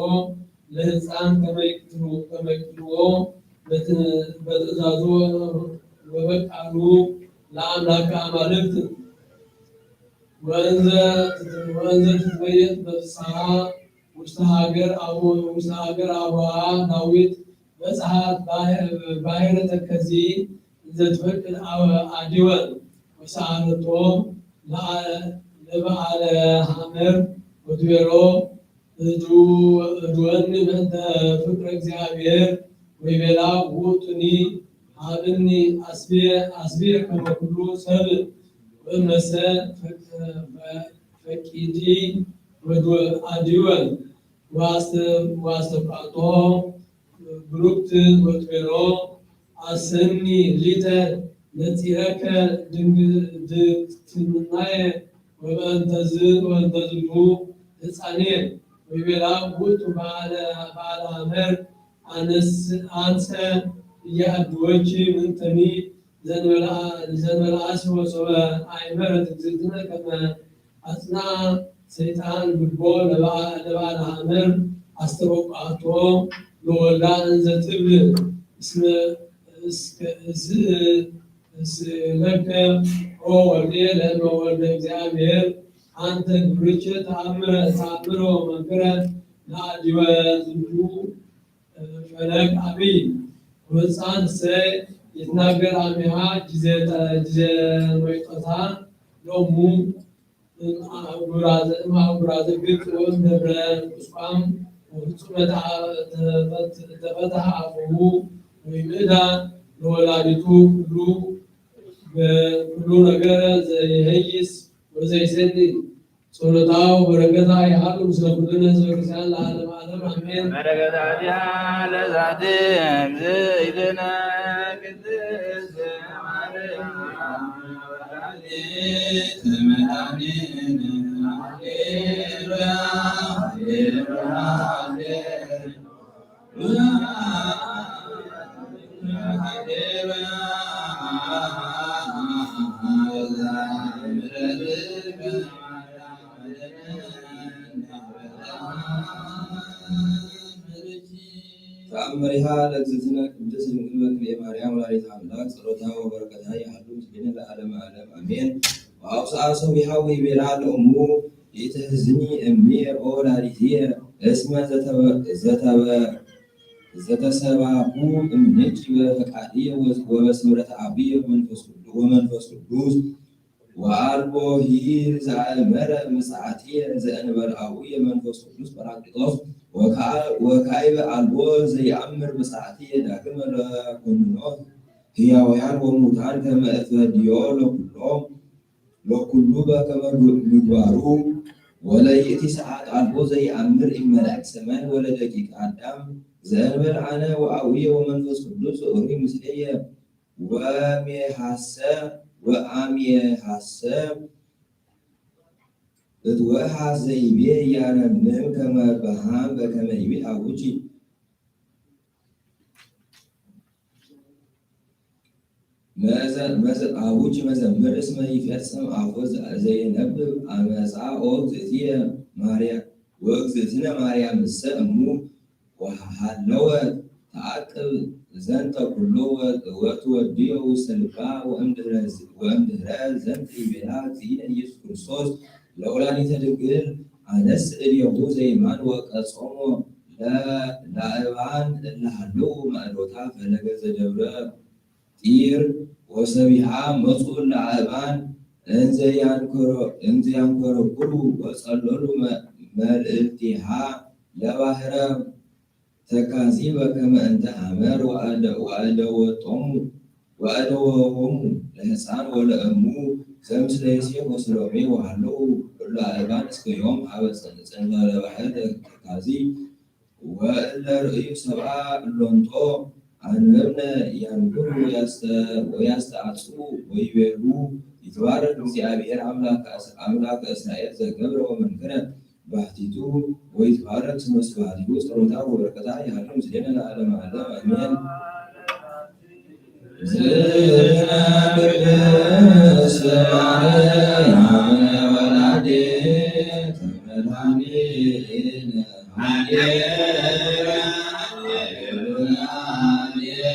ለሕፃን ከመ ይቅትሉ-፣ ከመ ይቅትልዎ በት-፣ በትእዛዙ ወበቃሉ ለአምላከ አማልክት ወእንዘ ትት-፣ ወእንዘ ትትመየጥ በፍስሓ ውስተ ሀገር አቡ-፣ ውስተ ሀገር አቡሃ ዳዊት በጽሐት ባህ-፣ ባሕረ ተከዚ እንዘ ትፈቅድ አወ-፣ አዲወ ወሰአለቶ ለአ-፣ ለበዓለ ሐመር ወትቤሎ እዱ-፣ እድወኒ በእንተ ፍቅረ እግዚአብሔር ወይቤላ ውእቱኒ ሀብኒ አስቤ-፣ አስቤ ከመ ኩሉ ሰብ ወእመሰ ፈቅ-፣ ፈ-፣ ፈቂዲ ወዱ-፣ አዲወ ወአስተ-፣ ወአስተብቃቶ ብሩክት ወትቤሎ አሰኒ ሊተ ነጺረከ ድንግ-፣ ድንግልናየ ወበእንተዝ-፣ ወበእንተዝሉ ሕፃንየ ወይቤላ ውእቱ በዓለ፣ በዓለ ሐመር አነስ-፣ አንሰ እያአድወኪ ምንተኒ ዘንበላ-፣ ዘንበላ አስወ ሶበ አይመረት እግዝእትነ ከመ አጽንዓ ሰይጣን ልቦ ለበዓ-፣ ለበዓለ ሐመር አስተበቁዓቶ ለወልዳ እንዘ ትብል እስመ እስከ-፣ እስ-፣ እስእለከ ኦ ወልድየ ለእመ ወልደ እግዚአብሔር አንተ ግብርኪ ተአምረ፣ ተአምረ ወመንክረ ለአዲወ ዝንቱ ፈለግ አብይ። ወሕፃን እሰ ይትናገር አሚሃ ጊዜ ጠ-፣ ጊዜ መይጦታ ሎሙ እም አህጉራዘ፣ እም አህጉራዘ ግብፅ ወእም ደብረ ቁስቋም ወፍጹመ ተፈት-፣ ተፈትሐ አፉሁ ወይምዕዳ ለወላዲቱ ኩሉ በኩሉ ነገረ ዘይሄይስ ወዘይሰኒ። ጸሎታ ወበረከታ ይሃሉ ምስለ ኩልነ ህዝበ ክርስቲያን ለዓለመ ዓለም አሜን። በረከተ አቢሃ ለዛቲ እግዝእትነ ቅድስት ማርያም ወላዲተ መድኃኒነ ሃሌሉያ፣ ሃሌሉያ፣ ሃሌሉያ። ተአምሪሃ ለእግዝእትነ ቅድስት ድንግል በክልኤ ማርያም ወላዲተ አምላክ ጸሎታ ወበረከታ ይሃሉ ምስሌነ ለዓለመ ዓለም አሜን። ወአውስአ ሰቢሃ ወይቤላ ለእሙ ኢትሕዝኒ እምየ ኦ ወላዲትየ እስመ ዘተበ-፣ ዘተበ-፣ ዘተሰባኩ እምኔኪ በፈቃድየ ወ-፣ ወበስምረተ አቡየ ወመንፈስ ቅዱ-፣ ወመንፈስ ቅዱስ። ወአልቦ ኄር ዘአእመረ ምጽአትየ ዘእንበለ አቡየ መንፈስ ቅዱስ ጳራቅሊጦስ። ወካ-፣ ወካዕበ አልቦ ዘይአምር ምጽአትየ ዳግመ ለኮንኖ ህያውያን ወሙታን ከመ እፈድዮ ለኩሎም ለኩሉ በከመ ምግባሩ። ወለይእቲ ሰዓት አልቦ ዘይአምር እም መላእክት ሰማይ ወለደቂቀ አዳም ዘእንበለ አነ ወአቡየ ወመንፈስ ቅዱስ ዘኦሪ ምስሌየ። ወአሜሃሰ፣ ወአሜሃሰ እትወሃስ ዘይቤ ያረምም ከመ በሃም በከመ ይቤ አቡኪ። መዘ-፣ መዘ-፣ አቡኪ መዘምር እስመ ይፈጽም አፎ ዘ-፣ ዘየነብብ አመጻ ኦ እግዝእትየ ማርያም። ወእግዝእትነ ማርያምሰ እሙ ወሃለወት ተአቅብ ዘንተ ኩሎ ወ-፣ ወትወድዮ ውስተ ልባ ወእምድህረ ዝ-፣ ወእምድህረ ዘንተ ይቤላ እግዚእነ ኢየሱስ ክርስቶስ ለወላዲተ ድንግል አነስ እዴሁ ዘይማን ወቀጾሞ ለ-፣ ለአእባን እለ ሀለው ማእዶታ ፈለገ ዘደብረ ጢር ወሰቢሃ መጹ ለአእባን እንዘ ያንኮረ-፣ እንዘ ያንኮረኩሩ ወጸለሉ መ-፣ መልእልቲሃ ለባህረ ተካዚ በከመ እንተ ሐመር ወአደ-፣ ወአደወጦሙ፣ ወአደወሆሙ ለሕፃን ወለእሙ ዘምስለ ዮሴፍ ወሰሎሜ ወሀለው እሉ አእባን እስከ ዮም ሀበ ጽን-፣ ጽንፈ ለባህር ተካዚ። ወእለ ርእዩ ሰብአ እሎንጦ አንበብነ ያንብሩ ወያስተ-፣ ወያስተአጽኡ ወይቤሉ ይትባረክ እግዚአብሔር አምላክ፣ አምላክ እስራኤል ዘገብረ ወመንክረ ባሕቲቱ ወይትባረክ ስመ ስብሐቲሁ። ጸሎታ ወበረከታ ይሃሉ ምስሌነ ለዓለመ ዓለም አሜን። ዝክረ ቅድስት ማርያም ወላዲተ መድኃኒነ። ሃሌሉያ፣ ሃሌሉያ፣ ሃሌሉያ።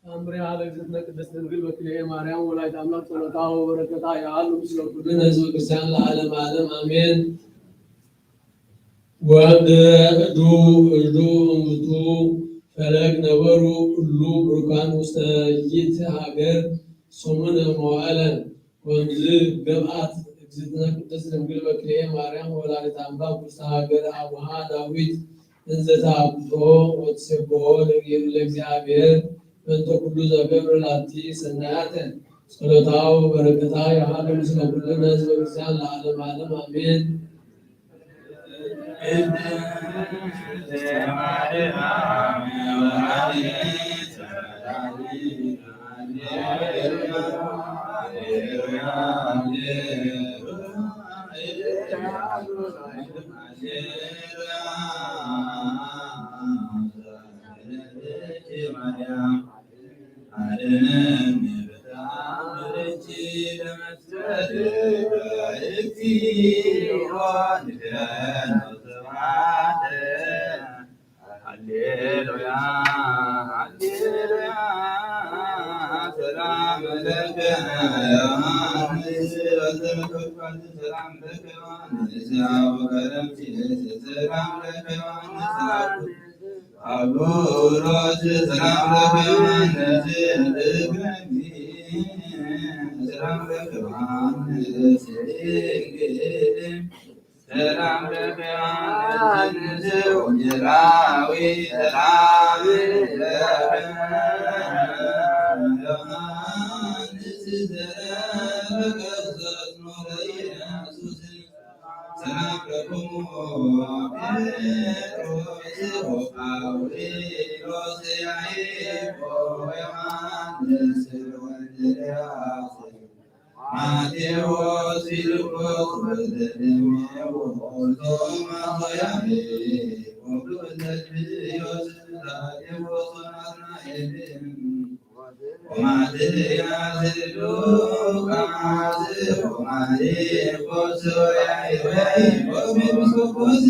አምርያ ለእግዝእትነ ቅድስት ድንግል በክልኤ ማርያም ወላዲተ አምላክ ጸሎታ ወበረከታ ይሃሉ ምስለ ኩልነ ህዝበ ክርስቲያን ለዓለመ ዓለም አሜን። ወእምድረ እዱ እዱ እሙቱ ፈለግ ነበሩ እሉ ብሩካን ውስተ ይእቲ ሀገር ሰሙነ መዋዕለ። ወእምዝ ገብአት እግዝእትነ ቅድስት ድንግል በክልኤ ማርያም ወላዲተ አምላክ ውስተ ሀገረ አቡሃ ዳዊት እንዘ ተአብጦ ወትሴብሖ ለእግዚአብሔር በእንተ ኩሉ ዘገብር ላቲ ሰናያተ። ጸሎታ ወበረከታ ይሃሉ ምስለ ኩልነ ህዝበ ክርስቲያን ለዓለመ ዓለም አሜን። ሃሌሉያ፣ ሃሌሉያ። ሰላም ለከ ዮሐንስ፣ ሰላም ለከ ዮሐንስ፣ ሰላም ለከ ዮሐንስ፣ አቡሮስ፣ ሰላም ለከ ዮሐንስ፣ ሰላም ለከ ዮሐንስ፣ ሰላም ለከ ዮሐንስ ወንጌላዊ፣ ሰላም ለከ ዮሐንስ ዘረቀ ዘጽኖ ለኢየሱስ፣ ሰላም ለክሙ ጴጥሮስ ወጳውሎስ ያዕቆብ ወዮሐንስ ወእንድርያስ ማቴዎስ ፊልጶስ ወበርተሎሜዎስ ቶማስ ወያዕቆብ ወዘብዴዎስ ወታዴዎስ ወናትናኤል ወማትያስ ሉቃስ ወማርቆስ ወያዕቆብ ኤጲስቆጶስ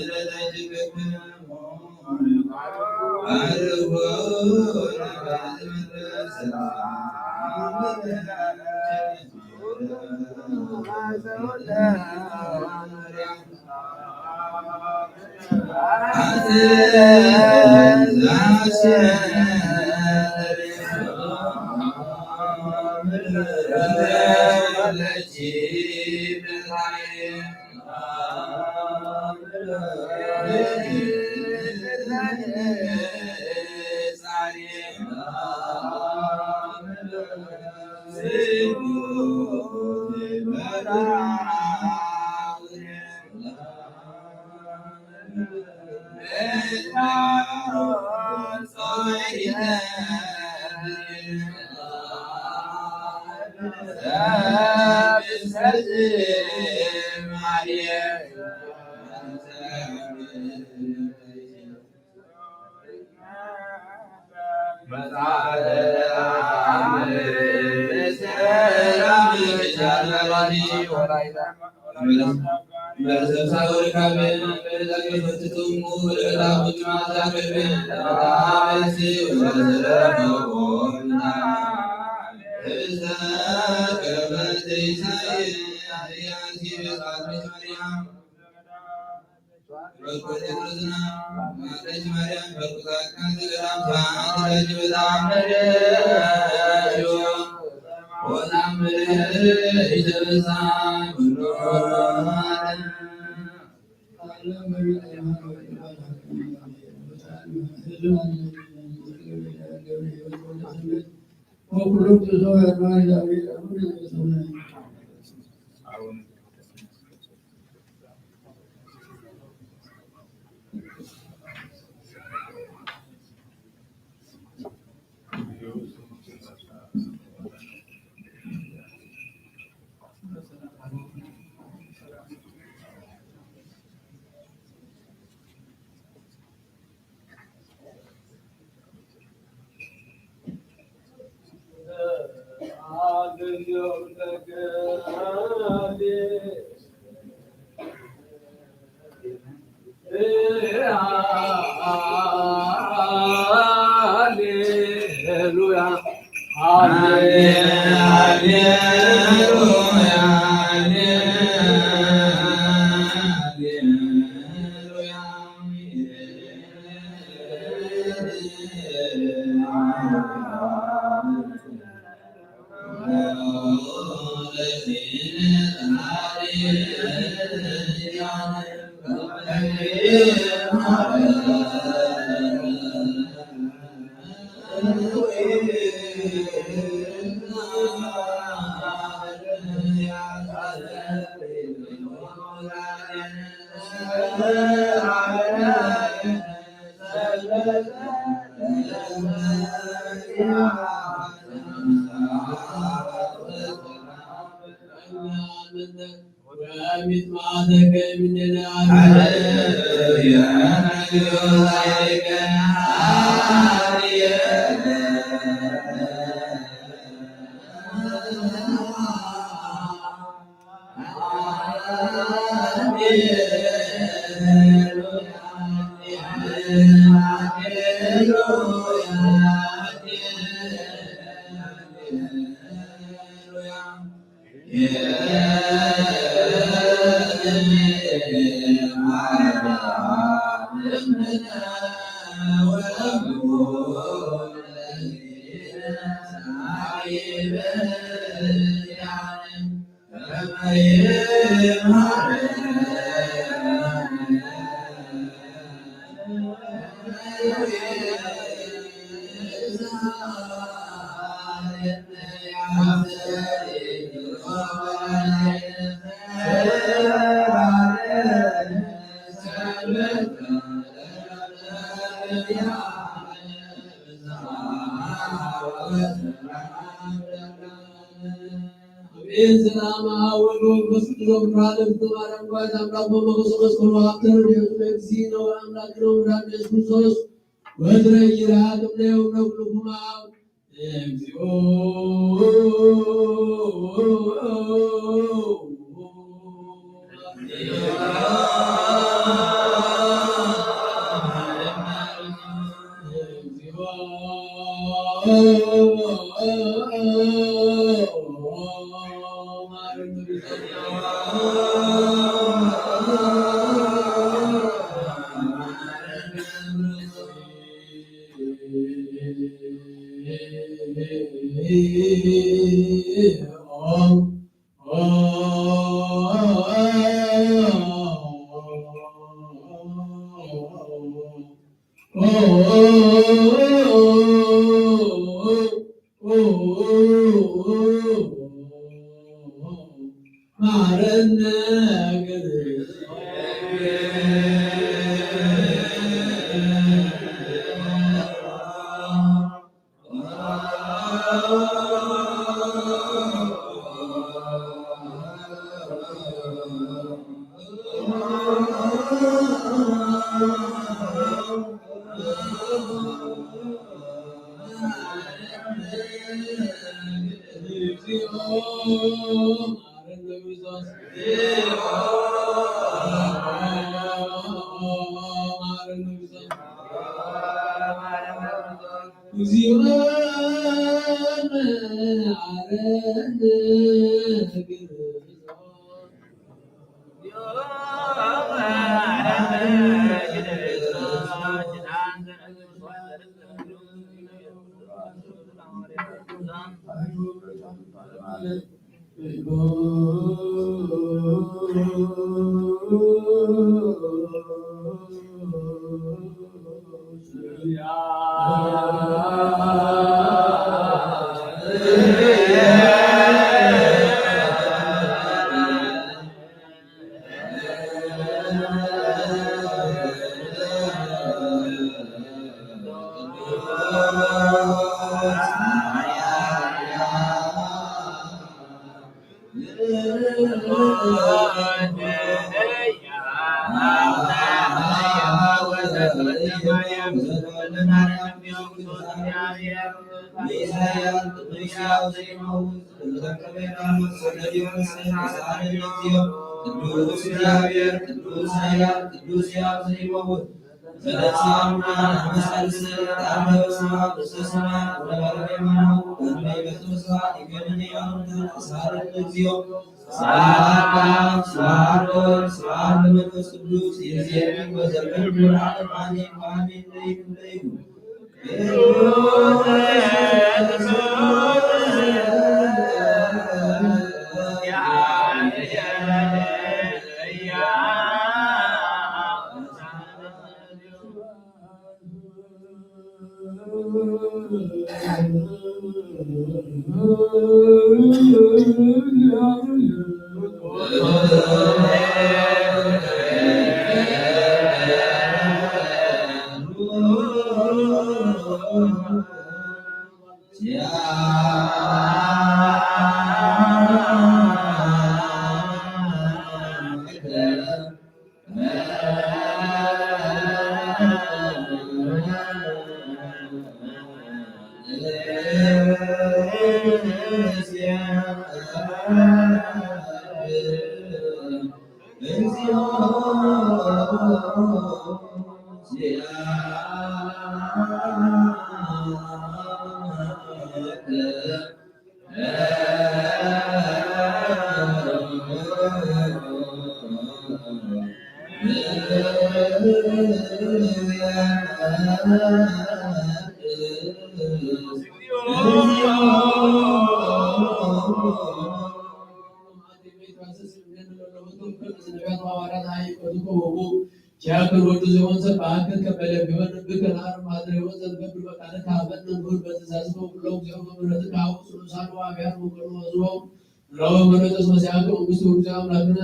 ለዘይትከሙ Alleluia. Alleluia. አሜን። ሰላም አብ ወወልድ ወመንፈስ ቅዱስ ወወልድ ለዓለም። ማርያም ባይት አምላክ በመንግስቱ መስቀሉ ሀብተ ረድኤቱ ለእግዚእነ ወአምላክነ ወመድኃኒነ ኢየሱስ ክርስቶስ ወትረ ይርሃቅም ለነ ወለኩልክሙ። እግዚኦ። ቅዱስ ሕያው ዘይመውት፣ ቅዱስ እግዚአብሔር፣ ቅዱስ ሕያው ዘይመውት። ዘበሰማያት አቡነ ዘበሰማያት ይትቀደስ ስምከ ወትምጻእ መንግሥትከ ወይኩን ፈቃድከ በከመ በሰማይ ከማሁ በምድር። ስብሐት ለአብ፣ ስብሐት ለወልድ፣ ስብሐት ለመንፈስ ቅዱስ፣ ይእዜኒ ወዘልፈኒ ወለዓለመ ዓለም፣ አሜን። ሻክር ወልድ ዚሆን ሰብ በአክል ከበለ ቢሆን ብከ ናር ማድረ ይሆን ዘንድ በብር በቃለ ካበን መንሁር በትእዛዝ ከሁሉ ጊዜ በምሕረት ካወቅ ስሉሳን ወአብያት ወቀሉ ወዝቦ ረወ መለጠስ መሲያከ መንግስት ወግዜ አምላክነ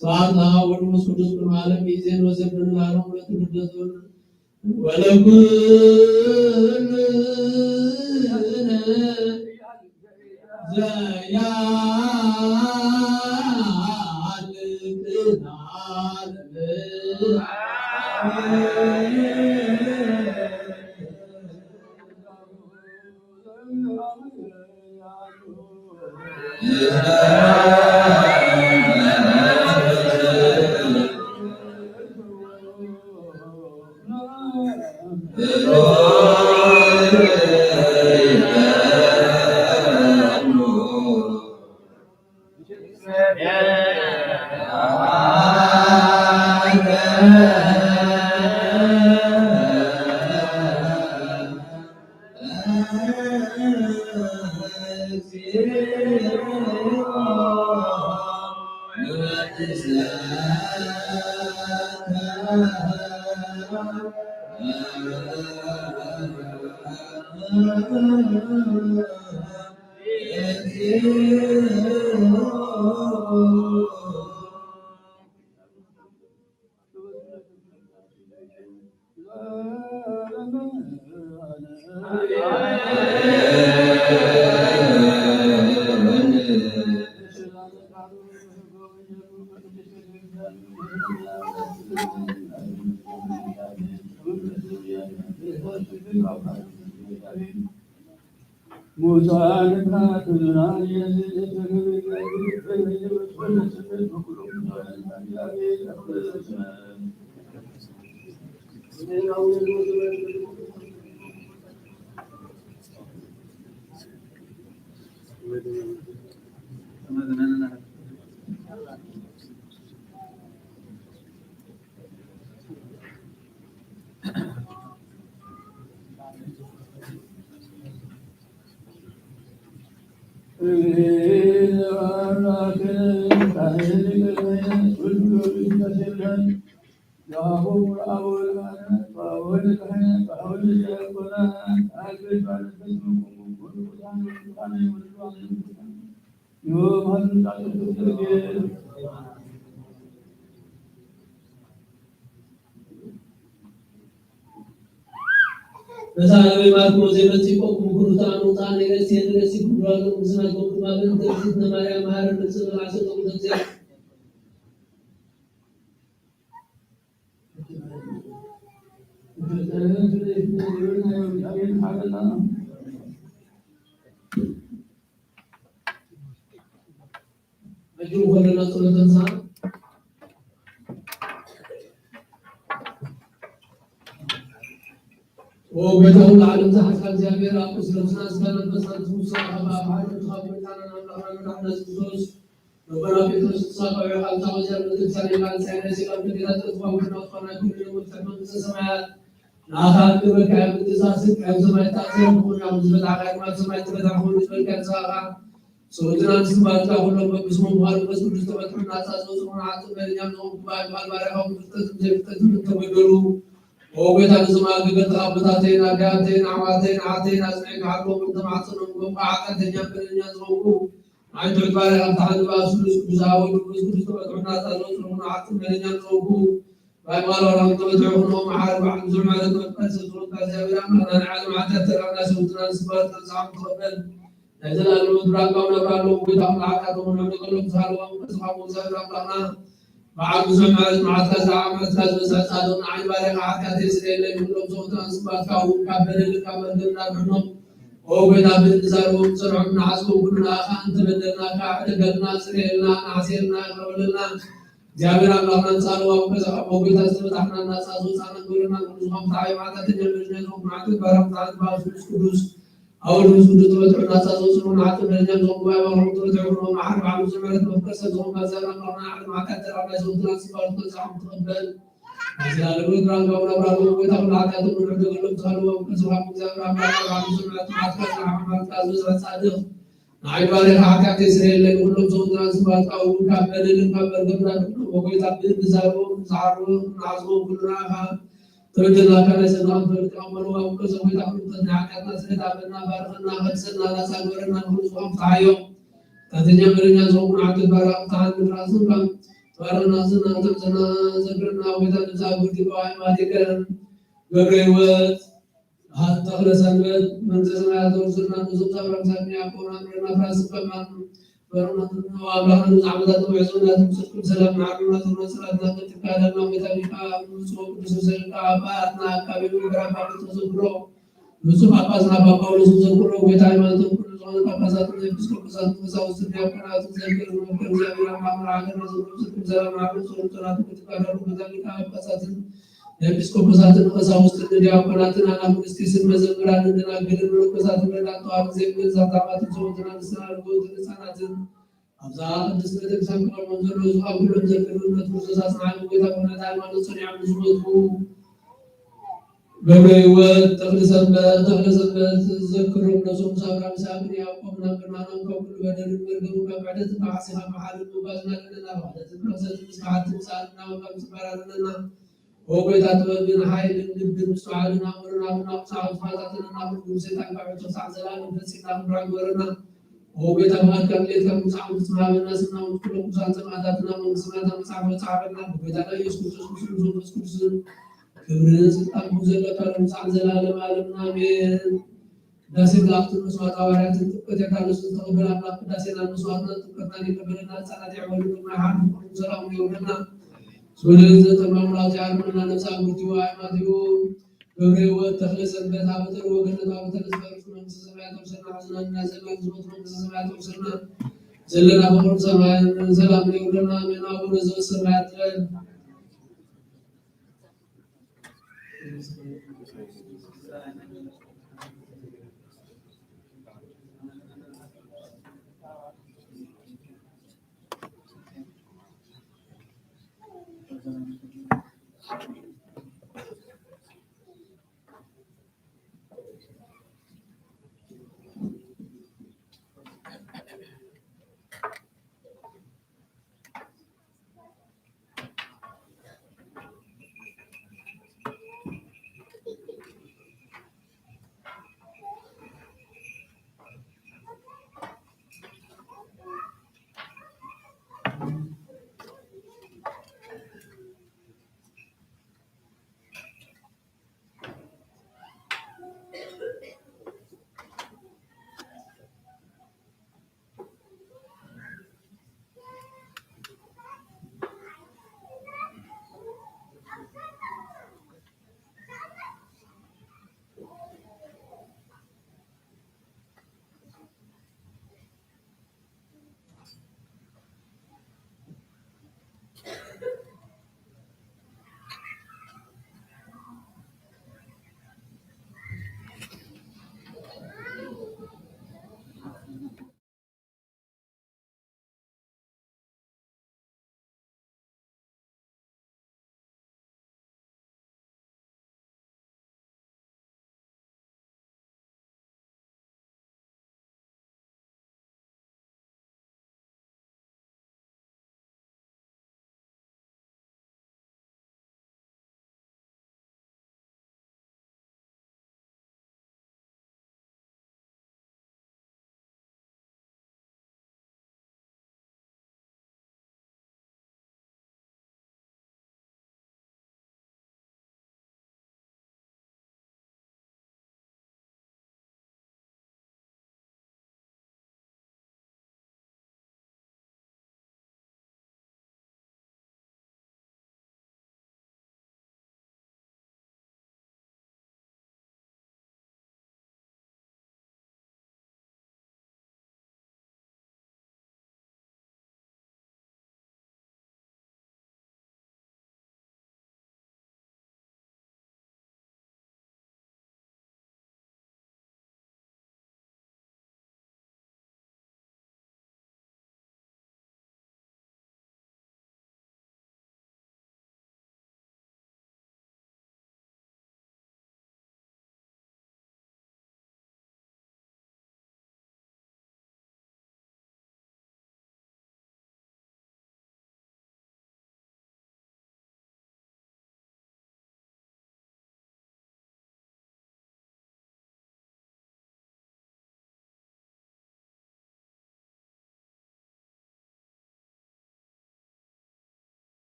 ስብሐት ለአብ ወወልድ ወመንፈስ ቅዱስ ቅድመ ዓለም ይእዜን ወዘልፈኒ ለዓለም ሁለት ክብደት ወለኩልነ በዛሬው የማርቆስ የመጽሐፍ ቅዱስ ክፍል ታኑ ታን የገስ የገስ ጉዳይ ነው። ምስማት ወቅት ማለት ተግዚት ነማያ ማህር ንጽህ ራሱ ተግዚት ጸሎተ ንስሃ። ኦ ጎይታ፣ ኩሉ ዓለም ዝሓዝካ እግዚኣብሔር ኣብ ቁስለ ስጋና መንፈስና ትውሳ፣ ኣብ ሓይሉ ካብ ጎይታና ኣምላኽና መድሓኒና የሱስ ክርስቶስ፣ ንጎይታና ጴጥሮስ ንስኻ ካብ ቃል ታወዚያ ንቤተክርስቲያን ቃል ሳይናይ ሲቃል ከዲራ ተጥፋ ወድና ዝኾና ኩሉ መፍትሕ መንግስተ ሰማያት ንኣኻ ክብር ካብ ምድዛ ስቅ ካብ ሰማይ ታዘር ንኹና ምስ በላዕካ ካብ ሰማይ ትበላዕ ኹሉ ዝበልካ ንስኻ ሰውትና ንስባልካ ኩሎም በብስሞም ብባህሪ መንፈስ ቅዱስ ተመርዕዮም ናጻ ዝወጽኡ ንዓጽም በደለኛም ዝኾንኩ ባይ ባል ባርያኻ ብፍልጠትን ብዘይፍልጠትን እተበደሉ። ኦ ጎይታ፣ ንዝማል ገበርትኻ ኣቦታተይን ኣዲታተይን ኣሕዋተይን ኣሓተይን ኣጽኒዕካ ሓልዎም፣ እተማሕጸኖም ገንቦ ሓጢኣተኛን በደለኛን ዝኾንኩ ናይ ትሑት ባርያኻ ብታሕቲ ንባብ ስሉስ ቅዱስ ኣብ ወልድ መንፈስ ቅዱስ ተመርዕዮም ናጻ ዝወጽኡ ንዓጽም በደለኛም ዝኾንኩ ባይ ባል ባርያኻ ተመርዕዮም፣ ኦ መሓሪ ባሕሪ ብዙሕ ምሕረት መፍቀሪ ሰብ ዝኾንካ እግዚኣብሔር ኣምላኽና፣ ናይ ዓለም ሓጢኣት ተራና ሰውትና ንስባልካ ንስኻ ተቐበል። ናይ ዘላለም ምድራዊ ናብራ ኣለዎም። ጎይታ፣ ንሓጢኣቶም ንዕደገሎም ዝሃለዎም፣ ንስኻ ሞት እግዚኣብሔር ኣምላኽና፣ በዓል ብዙሕ ምሕረት መዓልትኻ ዝዓመትካ ዝበዝሐ ጻድቕ ንዓይ ባርያኻ ሓጢኣተይ ስረየለይ፣ ንኹሎም ሰውትና ንስባልካ እውን ካብ በደልን ካብ መርገምን ኣድሕኖም። ኦ ጎይታ፣ ብእንዛረቦም ንሰርዖም ንሓስቦም ኩሉ ንኣኻ እንተበደልናካ ዕደገልና፣ ስረየልና፣ ንሓስየልና፣ ይቕረ በለልና። እግዚኣብሔር ኣምላኽና ንጻልዋ፣ ኦ ጎይታ፣ ዝተበታሕና ናጻ ዝወጻና ንበረና፣ ንኹሉ ዝኾም ተዓይ ማዕታተኛ በደለኛ ዝኾም መዓልቲ ባርያኻ ብታሕቲ ንባብ ስሉስ ቅዱስ ኣወልድ መንፈስ ቅዱስ ተመርዕዮም ናጻ ዝወጽኡ ንዓጽም በደለኛም ዝኾንኩ ባይ ባርያኻ ተመርዕዮም፣ መሓሪ ባሕሪ ብዙሕ ምሕረት መፍቀሪ ሰብ ዝኾንካ እግዚኣብሔር ኣምላኽና፣ ዓለም ሓጢኣት ተራና ሰውትና ንስባልካ ንስኻ ተቐበል። ናይ ዘላለም ምድራዊ ናብራ ኣለዎም። ጎይታ፣ ኩሉ ሓጢኣቶም ንዕደገሎም ዝሃለዎም፣ ንስኻ ሞት እግዚኣብሔር ኣምላኽና፣ ባሕሪ ብዙሕ ምሕረት መዓልትኻ ዝዓመትካ ዝበዝሐ ጻድቕ ንዓይ ባርያኻ ሓጢኣተይ ስረየለይ፣ ንኹሎም ሰውትና ንስባልካ እውን ካብ በደልን ካብ መርገምን ኣድሕኖም። ኦ ጎይታ፣ ብእንዛረቦም ንዝሓርቦም ንሓስቦም ኩሉ ንኣኻ ተበደልናካ፣ ናይ ሰናም ፍርዲ ተቐበልዋ። ኦ ጎይታ፣ ኩሉ ምሕረት ናይ ሓጢኣትና ስርየት ሃበና፣ ባርኸና፣ ቀድሰና፣ ናጻ ግበረና፣ ንኹሉ ዝኾም ፍትሓዮም። ሓጢኣተኛን በደለኛን ዝኾንኩ ንዓይ ባርያኻ ብታሕቲ ንባብ ስምካ ትባርኸና፣ ዝና ተምጽና ዘክረና። ኦ ጎይታ፣ ንብጻ ጉርቲ ቀዋይ ማቲከን ገብረ ህይወት ተኽለ ሰንበት መንግስተ ሰማያት ተወርስና፣ ንዙም ሳብራ ምሳና ያቆና ምረና ፍራስ ከማን በሩና። ኣምላኽና ንብዙሕ ዓመታት ተመዕጾና፣ ትምስልኩም ሰላም ንዓሉና፣ ተመጽላትና፣ ትካለና፣ ቤታኒካ፣ ንጹሕ ቅዱስ ሰልካ፣ ኣባትና፣ ኣካቢ ምንበር፣ ኣባቱ ተዘክሮ፣ ንጹሕ ጳጳስና፣ ኣባ ጳውሎስ ተዘክሮ፣ ጎይታ ሃይማኖትን ኩሉ ዝኾነ ጳጳሳትን፣ ኤጲስቆጶሳትን፣ ቀሳውስትን፣ ዲያቆናትን፣ ዘክር፣ መምህር፣ እግዚኣብሔር ኣምላኽ፣ መርዓ፣ ገና፣ ዘክር፣ ሰላም ንዓሉ፣ ጸሎት፣ ጸሎት፣ ትካለሉ፣ ቤታኒካ፣ ጳጳሳትን፣ ኤጲስቆጶሳትን ቀሳውስትን ዲያቆናትን ኣናጉንስጢስን መዘምራንን ደናግልን መነኮሳትን ረዳት ተዋህዶ ዘይብለን ዛታማትን ሰውትና ንስና ርጉትን ህፃናትን ኣብዛ ቅድስት ቤተክርስቲያን ክቐርቦም ዘለዉ ዝቃብ ኩሎም ዘክርነት ክርስቶስ ኣጽንዓኒ። ጎይታ ብእምነት ሃይማኖት ጸኒዖም ንዝሞቱ ገብረ ህይወት ተኽለ ሰንበት፣ ተኽለ ሰንበት ዘክሮም ነሶም ሳብራ ምሳቅን ያዕቆብ ናብ ብርሃኖም ካብ ኩሉ በደልን መርገምን ካብ ምሕደትን ካብ ሓሲኻ መሓልን ምባዝና ለለና ብሕደትን ርኽሰትን ምስ ከሓድቲ ምሳልና ወካብ ጽባራ ለለና ኦ ጎይታ፣ ጥበብን ኃይልን ልብን ምስትውዓልን ኣእምሮን ሃበና፣ ክሳዕ ዝፋታተነና ርጉም ሰይጣን ካብ ዕርሱ ክሳዕ ዘላለም ፈጺምና ክንርሕቕ ግበረና። ኦ ጎይታ፣ ፍቓድካን ድሌትካን ምብጻሕ ፍጹም ሃበና፣ ስምና ምስ ኩሎም ቅዱሳን ሰማእታትና መንግስተ ሰማያት መጽሓፍ መጽሓፈና፣ ብጎይታና ኢየሱስ ክርስቶስ ምስሉ መንፈስ ቅዱስን ክብርን ስልጣን ዘለካ ለምጻእ ዘላለም ዓለምን ኣሜን። ቅዳሴ መላእክትን መስዋዕተ ሃዋርያትን ጥምቀት የካንስን ተቀበል ኣምላክ ቅዳሴናን መስዋዕትናን ጥምቀትናን ይቀበለና፣ ሕፃናት ያዕበሉ ድማ ይሓሉ፣ ሰላም ይውረድና። ስወደ ዘተማሙ ላዚያር መና ነፍሳ ጉርቲው አይማቲው ገብረ ሕይወት ተክለ ሰንበት አበጠር ወገነት አበጠር ዝበርፍ መንግስተ ሰማያት ወሰና ሐዘናን እናዘላን ዝሞት መንግስተ ሰማያት ወሰና ዘለና ፍቅር ሰማይ ሰላም ይውረድና። አሜን። አቡነ ዘበሰማያት ይትቀደስ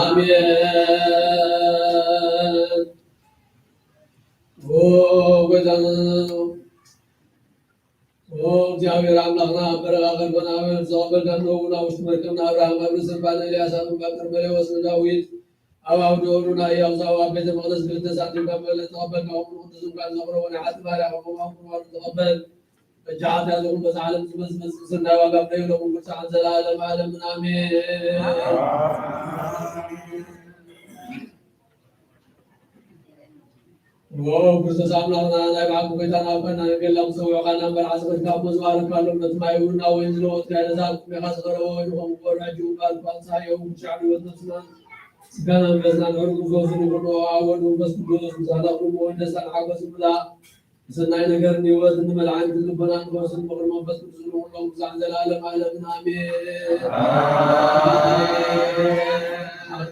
አሜን። ኦ ጎይታና፣ ኦ እግዚአብሔር አምላክና፣ በረኻ አቀርበና፣ አሜን። ዘወበልከ እነሆ፣ ውሽጥ መርከብና አብርሃም፣ አብርሃም፣ ሰንባን ኤልያስ፣ አብን ባቅር መሌ ወስነ ዳዊት፣ አው አውደ ወሩና ያውዛው ቤተ መቅደስ ግብተ ሳንቲም ከመለ ተቀበል፣ ከአሁኑ ቅዱስ ቃል ዘቅረበ ወነሐት ባሪያ ከመሆኑ ተቀበል። በጃት ያዘውን በዛ ዓለም ትመዝመዝ ስናይ ዋጋ ፍሬ ለሁሉ ቅዱሳን ዘላለም ዓለም አሜን። ኦ ክርስቶስ አምላክና ናይ ብሓቂ ጎይታና፣ አብ ቀና ገላም ሰው ዮሐና በልዓ ሰበት ካብ መዝዋር ካሎም ነትማይ ውና ወይን ዝለወጥ ካይነዛ ሜኻ ዝኸረወ ወይን ኸም ቆር ሕጂ ባል ኳንሳ የው ሻዕቢ ወተስና ስጋና መንፈስና ንዕርጉ ፈውስን ይኹኖ። አብ ወወልድ ወመንፈስ ቅዱስ ምሳና ኩሉ ወንደሳን ሓጎስ ብላ ሰናይ ነገር ንህይወት ንመልዓን ልቦና ንፈውስን ምኽሪ መንፈስ ቅዱስ ንኹሎም ቅዱሳን ዘላለም ዓለምን አሜን። አሜን።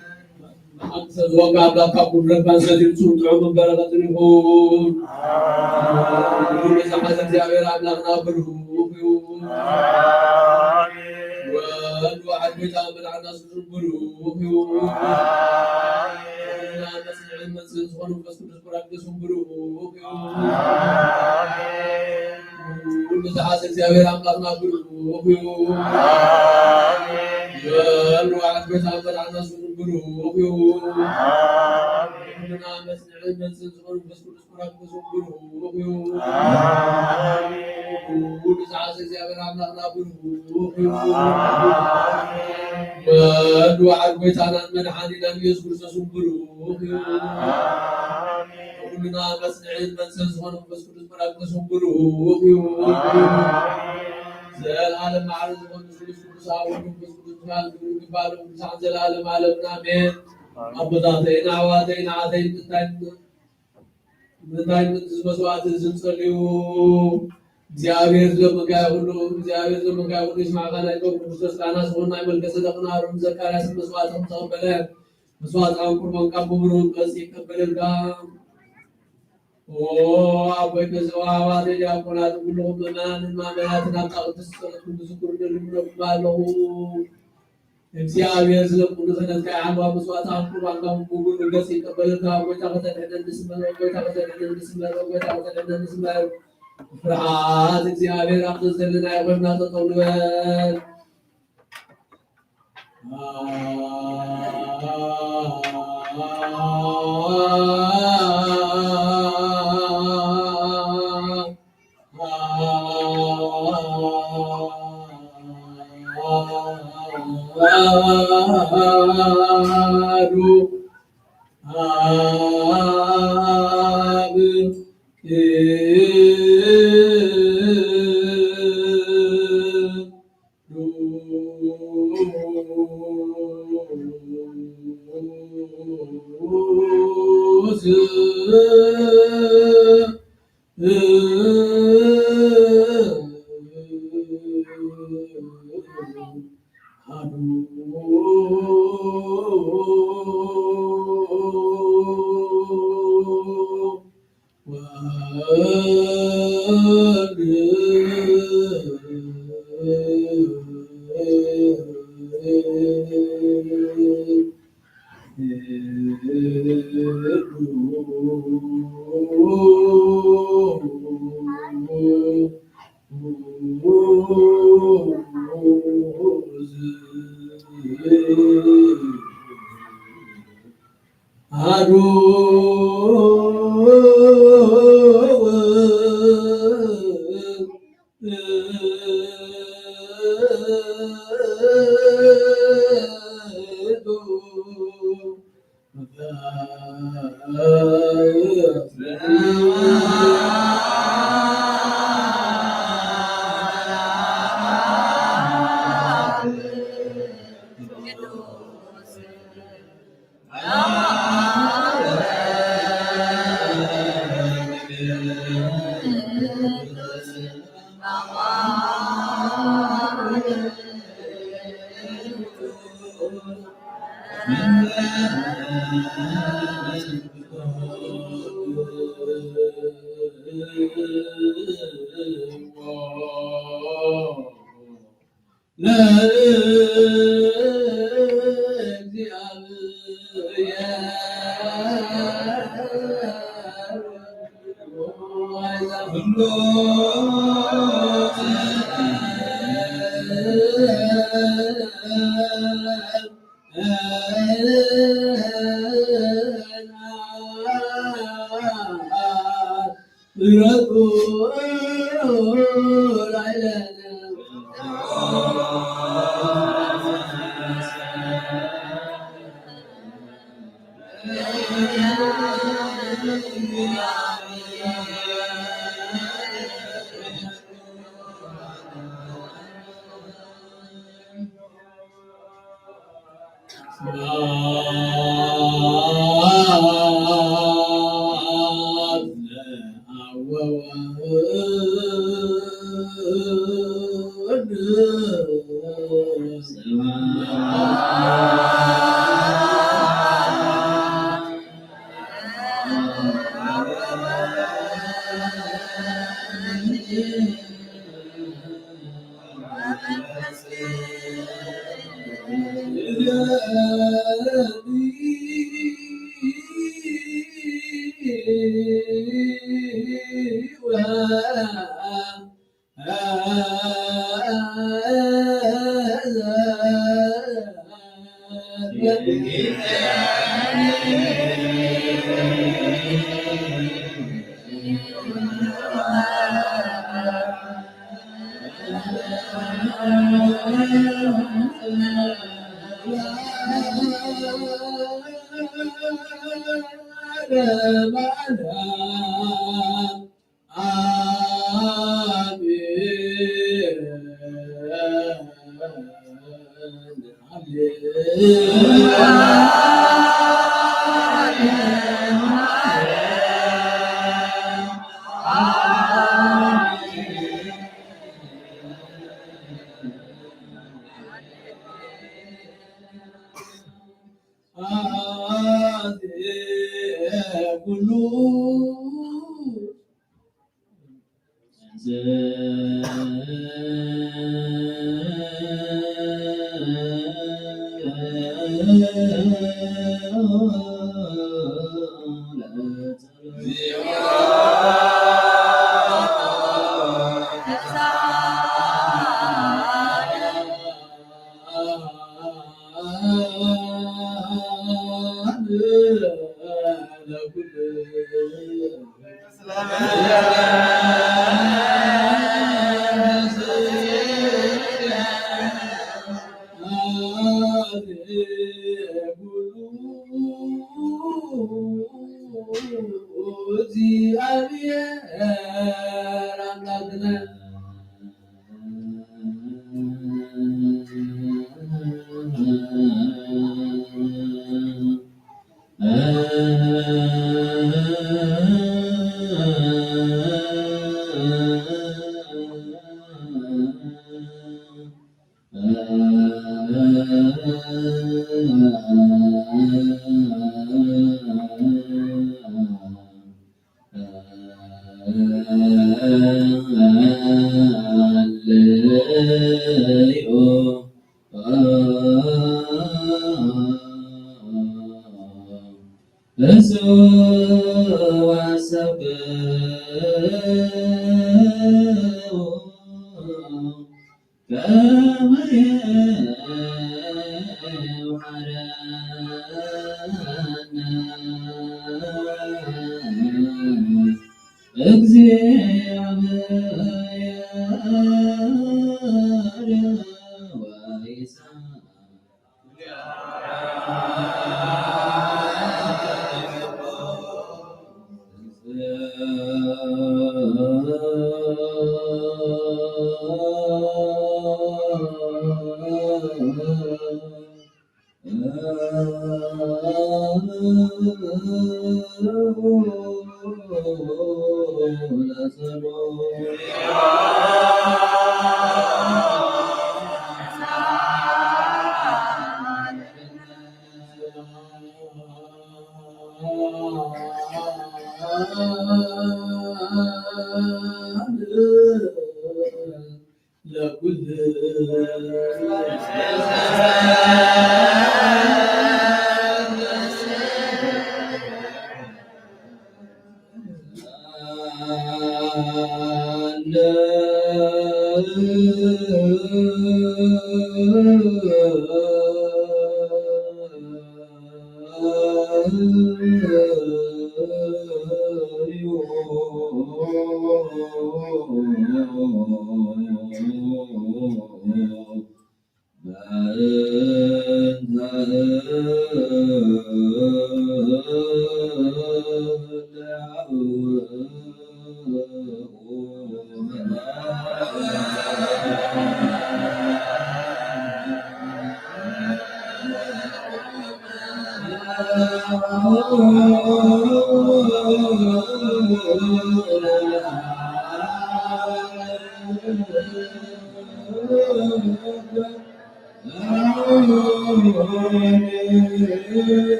አቅሰ ዝወንጋ አምላክ ካብ ኩሉ ረባን ሰቲም ጹም ጥዑምን በረኸትን ይኹን። ኩሉ ዝሓዘ እግዚኣብሔር ኣምላኽና ብሩኽ እዩ። ወወልድ ዋሕድ ጎይታ መድሓና ስም ብሩኽ እዩ። ኩልና መጽንዕን መንጽህን ዝኾነ መንፈስ ቅዱስ ጳራቅሊጦስ ስም ብሩኽ እዩ። ኩሉ ዝሓዘ እግዚኣብሔር ኣምላኽና ብሩኽ እዩ። ወወልድ ዋሕድ ጎይታ መድሓና ስም ብሩኽ እዩ። ኩልና መጽንዕን መንጽህን ዝኾነ መንፈስ ቅዱስ ጳራቅሊጦስ ስም ብሩኽ እዩ። ኩሉ ዝሓዘ እግዚኣብሔር ኣምላኽና ብሩኽ እዩ። ወወልድ ዋሕድ ጎይታናን መድሓኒናን ኢየሱስ ክርስቶስ ስም ብሩኽ እዩ። ኩልና መጽንዕን መንጽህን ዝኾነ መንፈስ ቅዱስ ጳራቅሊጦስ ስም ብሩኽ እዩ። ዘላለም መሓሪ ዝኾነ ስሉስ ቅዱስ ኣብ ወልድ መንፈስ ቅዱስ ምስጋና ክብሪ ይግባእ ለቅዱሳን ዘላለም ዓለምን ኣሜን። ኣቦታተይን ኣሕዋተይን ኣተይን እንታይ እንታይ ምንትዝ መስዋዕት ዝንጸልዩ እግዚኣብሔር ዝለመንካዮ ኩሉ፣ እግዚኣብሔር ዝለመንካዮ ኩሉ ይስማዕካ። ናይ ጾም ቅዱስ ቃና ዝኾን ናይ መልከ ጸደቅን ኣሮን ዘካርያስን መስዋዕትኩም ተቀበለ። መስዋዕትኩም ቁርባን ካብ ብሩክ ገጽ ይቀበለልካ። ኦ ኣቦይ፣ ከዚ ኣሕዋተይ ዲያቆናት፣ ኩልኹም ምእመናንን ማእመናትን ኣብታ ቅድስት ጸሎትኩም ብዝክሩ ንልምነኩም ኣለኹ። እግዚኣብሔር ስለ ኩሉ ክህነትካ ይሓልዋ፣ መስዋዕትካ ቁርባንካ ብብሩክ ገጽ ይቀበለልካ። ጎይታ ከተድሕነኒ ስመር፣ ጎይታ ከተድሕነኒ ስመር፣ ጎይታ ከተድሕነኒ ስመር። ብፍርሃት እግዚኣብሔር ኣብ ዘዘለናዮ ኮይንና ጠጠው ንበል።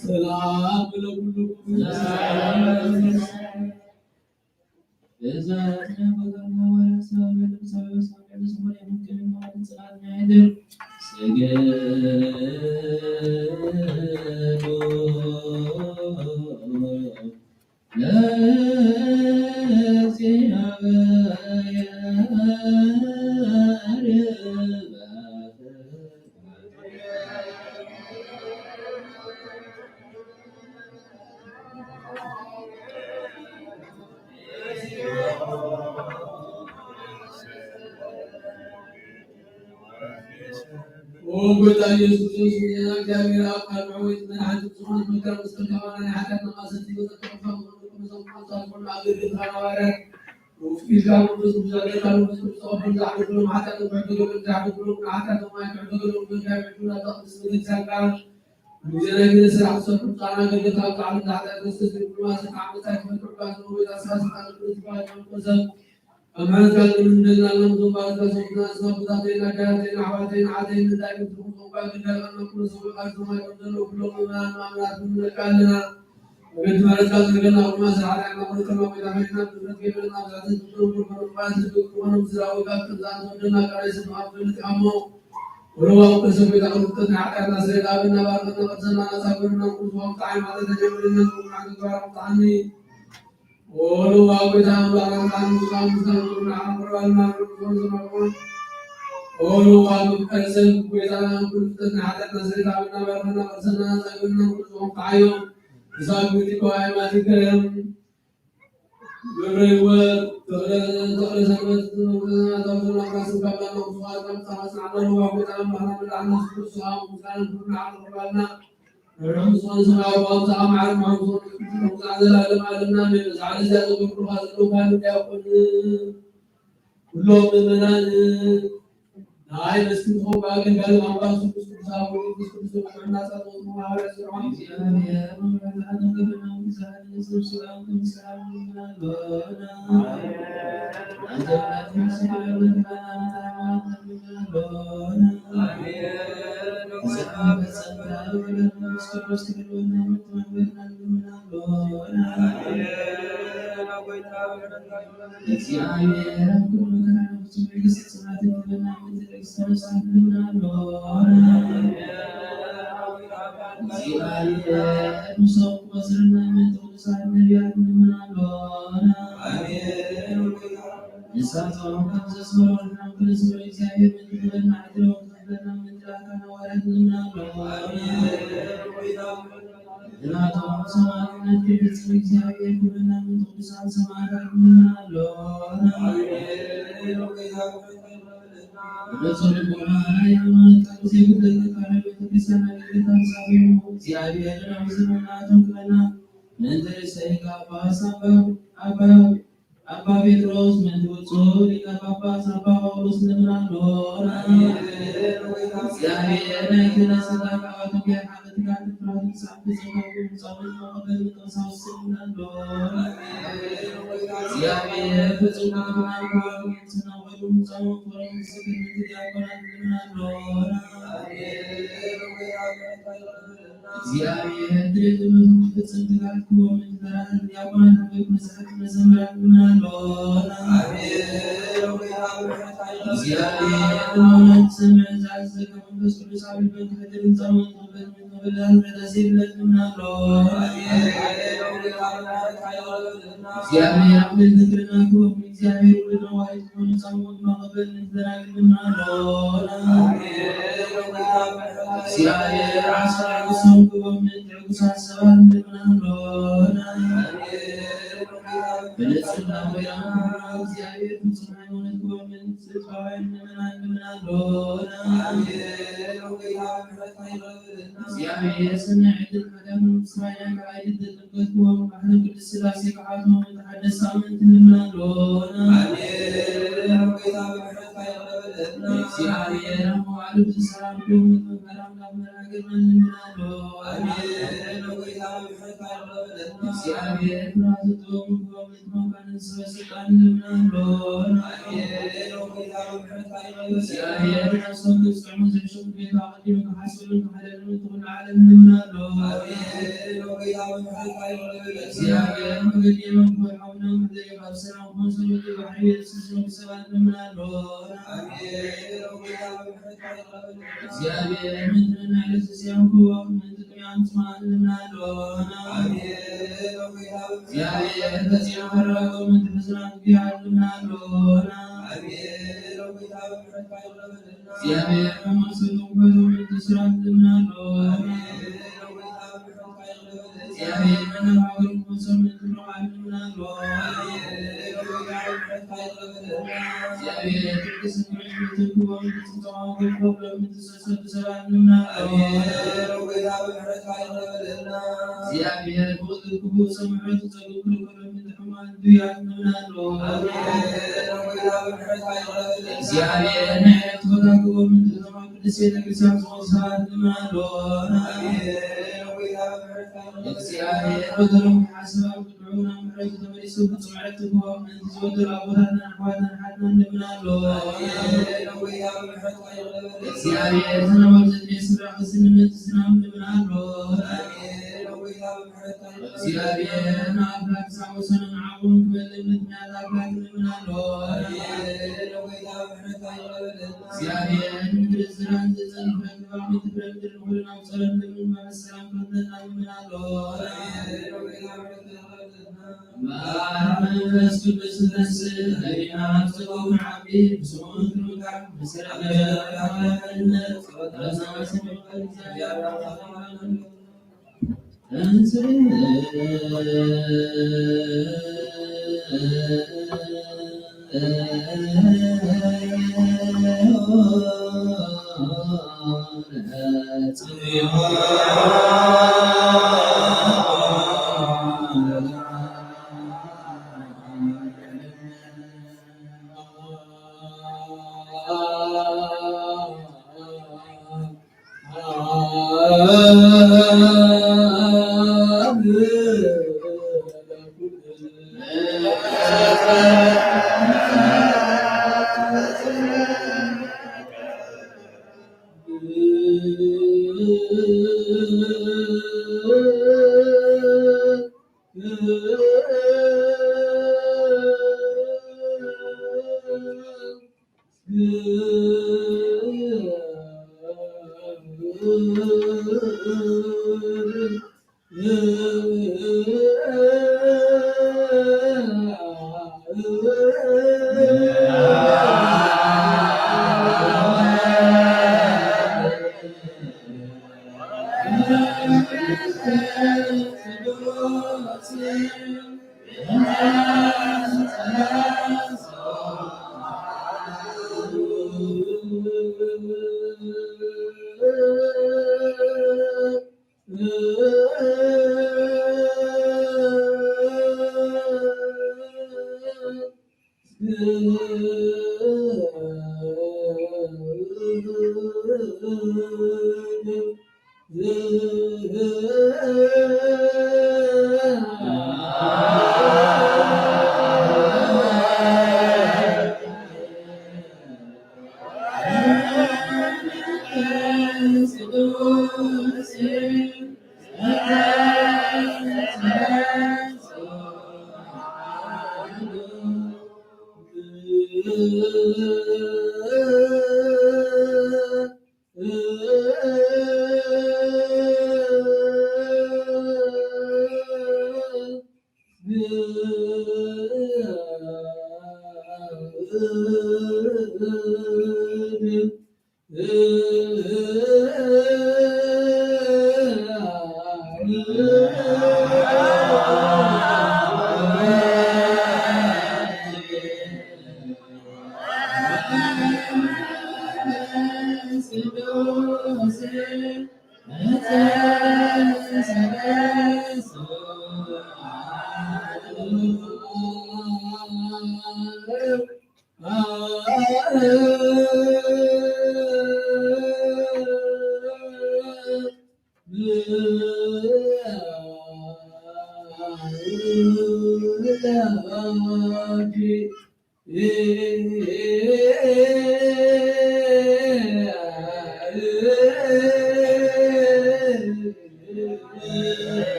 ሰላም ለኩልኩም። ኦ ጌታ ኢየሱስ ክርስቶስ፣ ያ እግዚአብሔር አብ፣ ቃል ሆይ፣ ሐዋርያት ቅዱሳን መከራ መስተጋባና የኃጢአት ነቀሰት ይወጣ ተቀፋ መሆኑ ቅዱሳን ቅዱሳን ሁሉ አገልግሎት ሐዋርያት ወፍቅር ጋር መንፈስ ቅዱስ አገልግሎት መንፈስ ቅዱስ ጸሎት ብንዛ አገልግሎት ኃጢአት ወሕዶ ገበን ዛሕዶ ብሎ ኃጢአት ወማይ ሕዶ ገበን ገንዳ ሕዶ ናታ ቅዱስ ቤተክርስቲያን ጋር እግዚአብሔር ስራ ሰጡ ጻና ገደታ ቃል ኃጢአት መስተስር ብሎ ማሰት አመጻ ይፈጥሩ ጋር ነው። ወይታ ስራ ስልጣን ቅዱስ ባል መንፈስ አማን ቃል ምን እንደላለም ዞባል ከሰውና ሰው ብዛቴና ዳቴና ሐዋቴና አቴን እንዳይምትሩ ዞባል እንዳይቀመጡ ሰው ቃል ዞባል እንደለው ብሎ ምናምን አምናት ምንለቃልና። ወገድ ማለት ቃል ዘገና አቁማ ስርዓት ያቀመጡ ከማቆይታ መኪና ብረት ገበልና ብዛትን ትትሩ ብሎ ማለት ልብቅ ሆኖ ስራ ወቃት ቅዛት ወደና ቃል ስም አብዱል ቃሞ ወለዋው ከሰው ቤት አቅርብተን ኃጢአትና ስሬት አብና ባርነት ነቀርሰና ናሳብርና ቁርስ ወቅት አይማተ ተጀምርነት ወቅት ግባር ወቅት አኒ ወሉ አጉዳ አምላክ አንዱ አምስት አምስት አምስት አምስት አምስት ወሉ አጉዳ ከሰል ጌታ ኩልፍትና ኃጢአትና ስሬት አብና ባርና ቀርሰና ጸግብና ቁርጽ ወንቃዮ እሳት ጉቲ ከዋይ ማትከም ኩሎም ምእመናን ናይ መስጊድ ኹም ኣገልጋሊ ኣምላክ ስሉስ ቅዱስ ኣቡነ ቅዱስ ቅዱስ መናጻ ጾም ማህበረ ስርዓት አባ ጴጥሮስ ምንትውጹ ሊቀ ጳጳስ አባ ጳውሎስ ንምናሎ።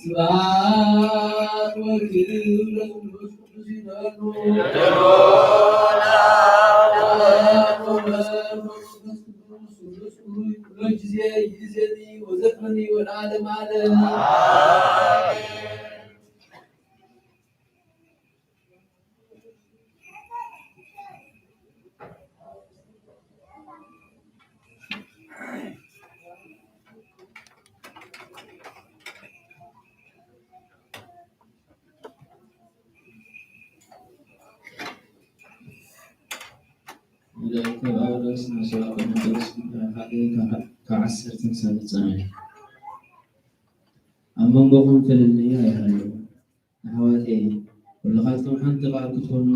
ስብሐት ወክብር ለመንፈስ ቅዱስ ይደሉ። ወወልድ ወመንፈስ ቅዱስ ስሉስ ግሩይ ኩሎ ጊዜ ይእዜኒ ወዘልፈኒ ወለዓለመ ዓለም። ወደ ክብረ ጳውሎስ ናብ ሰብዓ ቆሮንቶስ ምዕራፍ ሓደ ካብ ዓሰርተ ክሳብ ፍጻሜ። ኣብ መንጎኹም ፍልልይ ኣይሃሉ። ኣሕዋተይ፣ ኩልኻትኩም ሓንቲ ቃል ክትኮኑ፣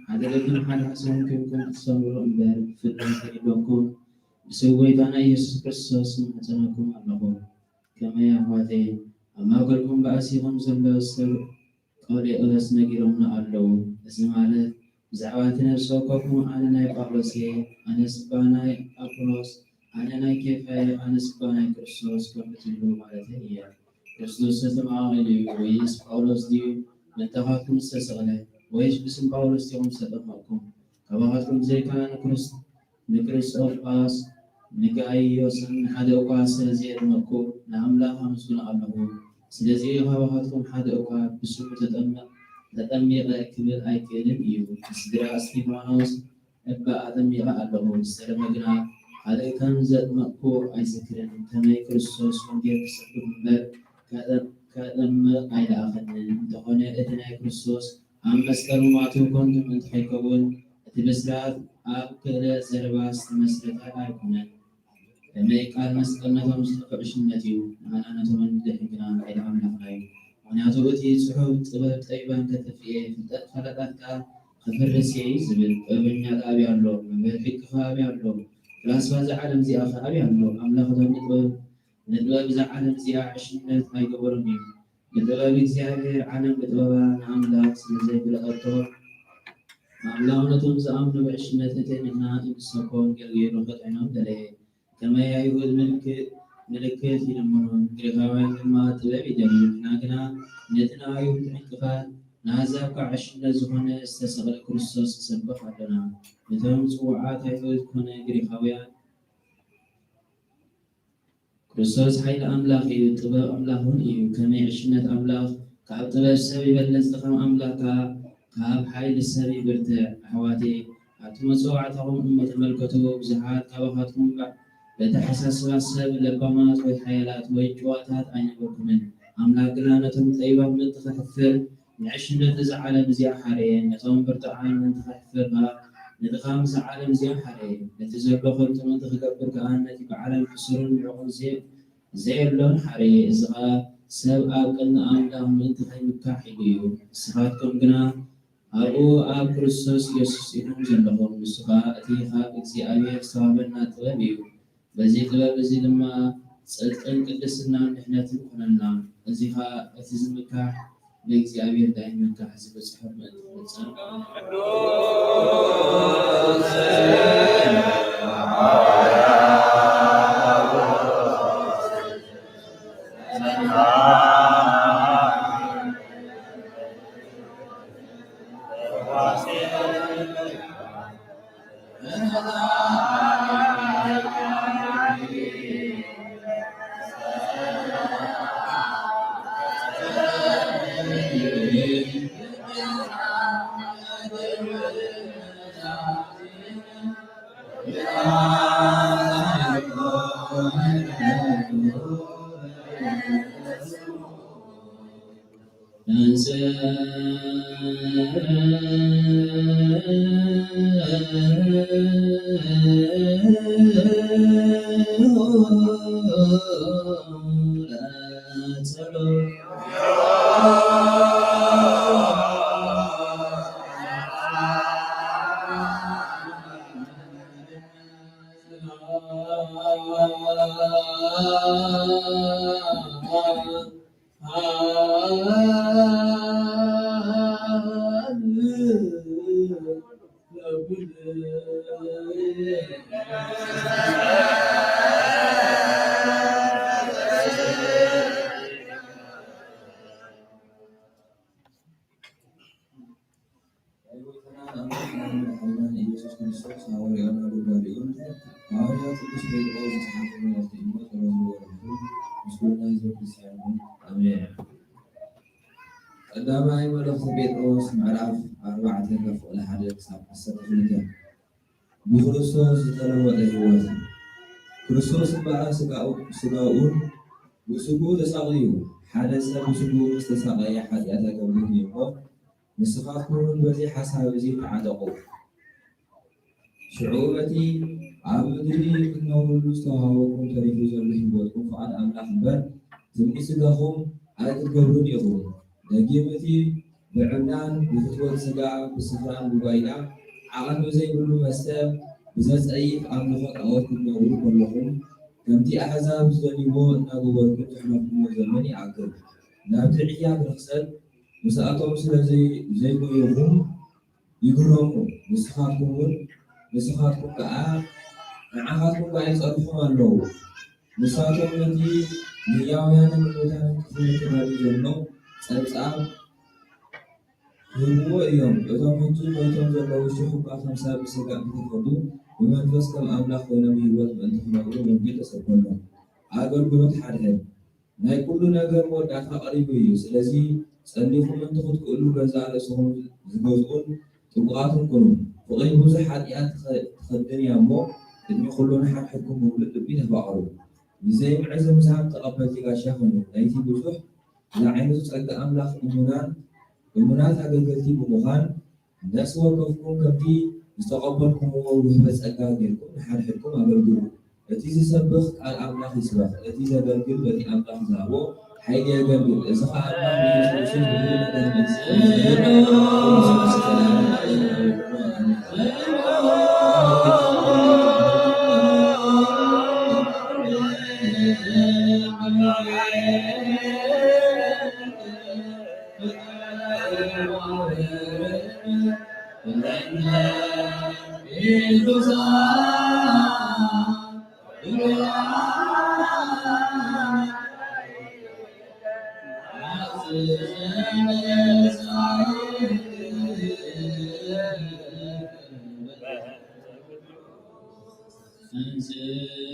ሓደ ልብን ሓደ ሓሳብን ኮይንኩም ክትሰምሩ እምበር፣ ብፍልልይ ከይበልኩም፣ ብስም ጎይታና ኢየሱስ ክርስቶስ እምሕጸነኩም ኣለኹ። ከመይ ኣሕዋተይ፣ ኣብ ማእከልኩም ብኣሲኹም ዘሎ ሰብ ቀሌዮስ ነጊሮምና ኣለዉ። እዚ ማለት ብዛዕባ እቲ ነፍሲ ወከፍኩም ኣነ ናይ ጳውሎስ እየ፣ ኣነ ስባ ናይ ኣፖሎስ፣ ኣነ ናይ ኬፋ እየ፣ ኣነ ስባ ናይ ክርስቶስ ከም እትብሉ ማለተይ እየ። ክርስቶስ ተተማቒሉ እዩ ወይስ ጳውሎስ ድዩ ምእንታኻትኩም ዝተሰቕለ? ወይስ ብስም ጳውሎስ ዲኹም ዝተጠመቕኩም? ካባኻትኩም ብዘይካ ንክርስ-፣ ንክሪስጦጳስ፣ ንጋይዮስን ንሓደ እኳ ስለ ዘየጥመቕኩ ንኣምላኽ ኣመስግኖ ኣለኹ። ስለዚ ካባኻትኩም ሓደ እኳ ብስሙ ተጠመ-፣ ተጠሚቐ ክብል ኣይክእልን እዩ። ስድራ እስጢፋኖስ እባ ኣጠሚቐ ኣለኹ፣ ንሰለመ ግና ካልእ ከም ዘጥመቕኩ ኣይዝክርን። ከመይ ክርስቶስ ወንጌል ክሰብኽ እምበር ከጠ-፣ ከጠምቕ ኣይለኣኸንን። እንተኾነ እቲ ናይ ክርስቶስ ኣብ መስቀል ምሟቱ ከንቱ ምእንቲ ከይከውን፣ እቲ ብስራት ኣብ ክእለት ዘረባ ዝተመስረተ ኣይኮነን። ከመይ ቃል መስቀል ነቶም ዝተኽኡ ዕሽነት እዩ፣ ንኣና ነቶም ንድሕን ግና ኃይሊ ኣምላኽና እዩ። ምኽንያቱ እቲ ጽሑፍ ጥበብ ጠቢባን ከተጥፍእ እየ፣ ፍልጠት ፈላጣት ከኣ ከፍርስ እየ እዩ ዝብል። ጥበበኛ ከኣ ኣበይ ኣሎ? መምህር ሕጊ ከኣ ኣበይ ኣሎ? ፍላስፋ እዛ ዓለም እዚኣ ከኣ ኣበይ ኣሎ? ኣምላኽ ዶ ንጥበብ፣ ንጥበብ እዛ ዓለም እዚኣ ዕሽነት ኣይገበሮን እዩ? ብጥበብ እግዚኣብሔር ዓለም ብጥበባ ንኣምላኽ ስለ ዘይፈለጠቶ፣ ኣምላኽ ነቶም ዝኣምኑ ብዕሽነት እቲ ንሕና እንሰብኮ ወንጌል ገይሩ ከጥዕኖም ደለየ። ከመይ ኣይሁድ ምልክ-፣ ምልክት ይልምኑ፣ ግሪኻውያን ድማ ጥበብ ይደልዩ። ንሕና ግና ነቲ ንኣይሁድ ዕንቅፋት፣ ንኣሕዛብ ከኣ ዕሽነት ዝኾነ ዝተሰቕለ ክርስቶስ ንሰብኽ ኣሎና። ነቶም ጽዉዓት ኣይሁድ ኮነ ግሪኻውያን፣ ክርስቶስ ኃይሊ ኣምላኽ እዩ፣ ጥበብ ኣምላኽ እውን እዩ። ከመይ ዕሽነት ኣምላኽ ካብ ጥበብ ሰብ ይበልጽ፣ ድኻም ኣምላኽ ከኣ ካብ ኃይሊ ሰብ ይብርትዕ። ኣሕዋተይ፣ ኣብቲ መጸዋዕታኹም እሞ ተመልከቱ። ብዙሓት ካባኻትኩም በ-፣ በተሓሳስባ ሰብ ለባማት ወይ ሓያላት ወይ ጭዋታት ኣይነበርኩምን። ኣምላኽ ግና ነቶም ጠቢባን ምእንቲ ከሕፍር ንዕሽነት እዛ ዓለም እዚኣ ሓረየ፣ ነቶም ብርቱዓን ምእንቲ ከሕፍር ከኣ ንድኻም እዛ ዓለም እዚኣ ሓረየ። ነቲ ዘሎ ከንቱ ምእንቲ ክገብር ከኣ ነቲ ብዓለም ሕሱርን ምዕቑብን ዘ-፣ ዘየሎን ሓረየ። እዚ ኸኣ ሰብ ኣብ ቅድሚ ኣምላኽ ምእንቲ ከይምካሕ ኢሉ እዩ። ንስኻትኩም ግና ኣብኡ ኣብ ክርስቶስ ኢየሱስ ኢኹም ዘለኹም። ንሱ ኸኣ እቲ ካብ እግዚኣብሔር ዝተዋህበና ጥበብ እዩ። በዚ ጥበብ እዚ ድማ ጽድቅን ቅድስናን ድሕነትን ኮነና። እዚ ኸኣ እቲ ዝምካሕ ብእግዚኣብሔር ዳይም ምንካሕ ዝበጽሖ ምእንቲ ክፍጸም። የጎይታናን አምላክ መድኃኒነ ኢየሱስ ክርስቶስ ሐዋርያና ጉባኤውን ሐዋርያ ቅዱስ ጴጥሮስ ዝጸሓፎ መልእኽቲ እሞ ጸሎቱ ወረሕመቱ ምስለ ኩልነ ህዝበ ክርስቲያን ይኹን። አሜን። ቀዳማይ መልእኽቲ ጴጥሮስ ምዕራፍ ኣርባዕተ ካብ ፍቕዲ ሓደ ክሳብ ዓሰርተ ክልተ። ብክርስቶስ ዝተለወጠ ህይወት። ክርስቶስ እምበኣር ስጋኡ፣ ስጋኡን ብስግኡ ተሳቕዩ። ሓደ ሰብ ብስግኡ ምስ ተሳቐየ ሓጢኣት ኣይገብርን እዩ እሞ፣ ንስኻትኩም እውን በዚ ሓሳብ እዚ ተዓጠቑ። ሽዑ በቲ ኣብ ምድሪ ክትነብሩሉ ዝተዋህበኩም ተሪፉ ዘሎ ህይወትኩም ፍቓድ ኣምላኽ እምበር፣ ትምኒት ስጋኹም ኣይክትገብሩን ኢኹም። ደጊም እቲ ብዕብዳን ብፍትወት ስጋ፣ ብስኽራን ብጓይላ፣ ዓቐን ብዘይብሉ መስተ፣ ብዘጸይፍ ኣምልኾ ጣኦት ክትነብሩ ከለኹም፣ ከምቲ ኣሕዛብ ዝደልይዎ እናገበርኩም ዘሕለፍኩሞ ዘመን ይኣክል። ናብቲ ዕያግ ርኽሰት ምስኣቶም ስለ ዘይ-፣ ዘይጎየኹም፣ ይግረሙ። ንስኻትኩም እውን፣ ንስኻትኩም ከኣ ንዓኻትኩም ከኣ ይጸርፉኹም ኣለዉ። ንሳቶም ነቲ ንህያውያንን ንሙታንን ክፍለ ተዳልዩ ዘሎ ጸብጻብ ይህብዎ እዮም። እቶም ሕጂ ሞይቶም ዘለዉ ሽሕ እኳ ከም ሰብ ብስጋ እንተኾኑ፣ ብመንፈስ ከም ኣምላኽ ኮይኖም ብህይወት ምእንቲ ክነብሩ ወንጌል ተሰብከሎም። ኣገልግሎት ሓድሕድ። ናይ ኩሉ ነገር መወዳእታ ቀሪቡ እዩ። ስለዚ ጸሊኹም እንተ ክትክእሉ ገዛእ ርእስኹም ዝገዝኡን ጥቡቓትን ኩኑ። ፍቕሪ ብዙሕ ሓጢኣት ትኸ-፣ ትኸድን እያ እሞ፣ ቅድሚ ኩሉ ንሓድሕድኩም ብምሉእ ልቢ ተፋቐሩ። ንዘይምዕዝ ምዝሃም ተቐበልቲ ጋሻ ኩኑ። ናይቲ ብዙሕ ዝዓይነቱ ጸጋ ኣምላኽ እሙናን፣ እሙናት ኣገልገልቲ ብምዃን፣ ነፍሲ ወከፍኩም ከምቲ ዝተቐበልኩምዎ ውህበት ጸጋ ጌርኩም ንሓድሕድኩም ኣገልግሉ። እቲ ዝሰብኽ ቃል ኣምላኽ ይስበኽ፣ እቲ ዘገልግል በቲ ኣምላኽ ዝሃቦ ሓይሊ የገልግል። እዚ ኸኣ ኣምላኽ ብኢየሱስ ክርስቶስ ብኹሉ ነገር ንእስነት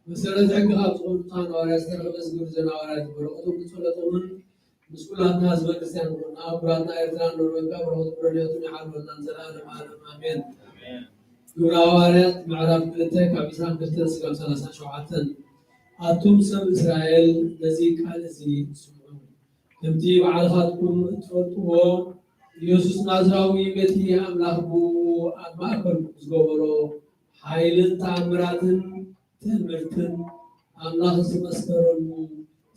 መሰረት ሕግኻ ብዝኾኑ ቅዱሳን ሃዋርያት ዝተረኽበ ዝክሪ ዘን ሃዋርያት በረኸቶምን ጸሎቶምን ምስ ኩላትና ህዝበ ክርስቲያን ይኹን። ኣህጉራትና ኤርትራን ኖርወይን ከኣ በረኸቱን ረድኤቱን ይሓልወና ንዘለኣለም ዓለም ኣሜን። ኣሜን። ግብረ ሃዋርያት ምዕራፍ ክልተ ካብ ዕስራን ክልተን ስጋብ ሰላሳን ሸውዓተን። ኣቱም ሰብ እስራኤል ነዚ ቃል እዚ ስምዑ። ከምቲ ባዕልኻትኩም እትፈልጥዎ፣ ኢየሱስ ናዝራዊ በቲ ኣምላኽ ብኡ ኣብ ማእከልኩም ዝገበሮ ሓይልን ተኣምራትን ትእምርትን ኣምላኽ ዝመስከረሉ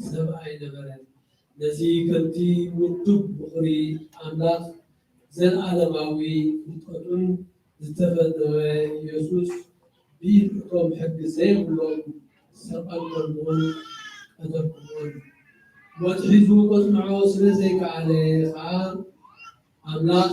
ሰብኣይ ነበረ። ነዚ ከምቲ ውዱብ ብኹሪ ኣምላኽ ዘለኣለማዊ ፍልጠቱን ዝተፈነወ ኢየሱስ ብኢድ እቶም ሕጊ ዘይብሎም ሰቐልኩምዎን ቀተልኩምዎን። ሞት ሒዙ ከጽንዖ ስለ ዘይከኣለ ኸኣ ኣምላኽ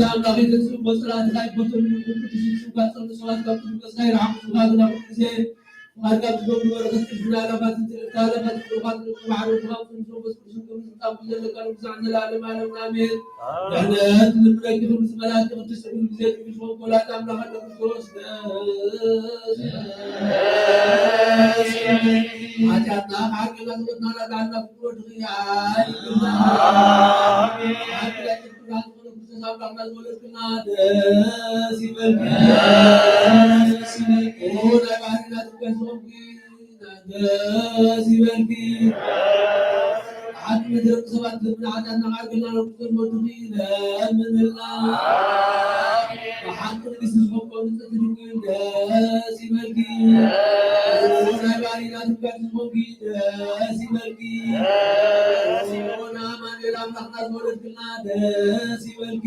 አቤቱ አምላክ ሆይ፣ ተንሥኡ በጸሎትከ፣ ኃይል በተንሥኡ ቅዱስ ስምከ፣ ጸሎት ሰዋዕት ከፍ ቅዱስ ኃይል ሐሙስ ጋር ጋር ጊዜ ደስ ይበልኪ። ደስ ይበልኪ። ሐቅ ምድር ሰባት ልብና ኃጢአትና ማርገና ለኩሰን ወድኺ ለምንላ። በሐቅ ንግሥት ደስ ይበልኪ። ደስ ይበልኪ። ደስ ይበልኪ። ደስ ይበልኪ። ደስ ይበልኪ። ደስ ይበልኪ።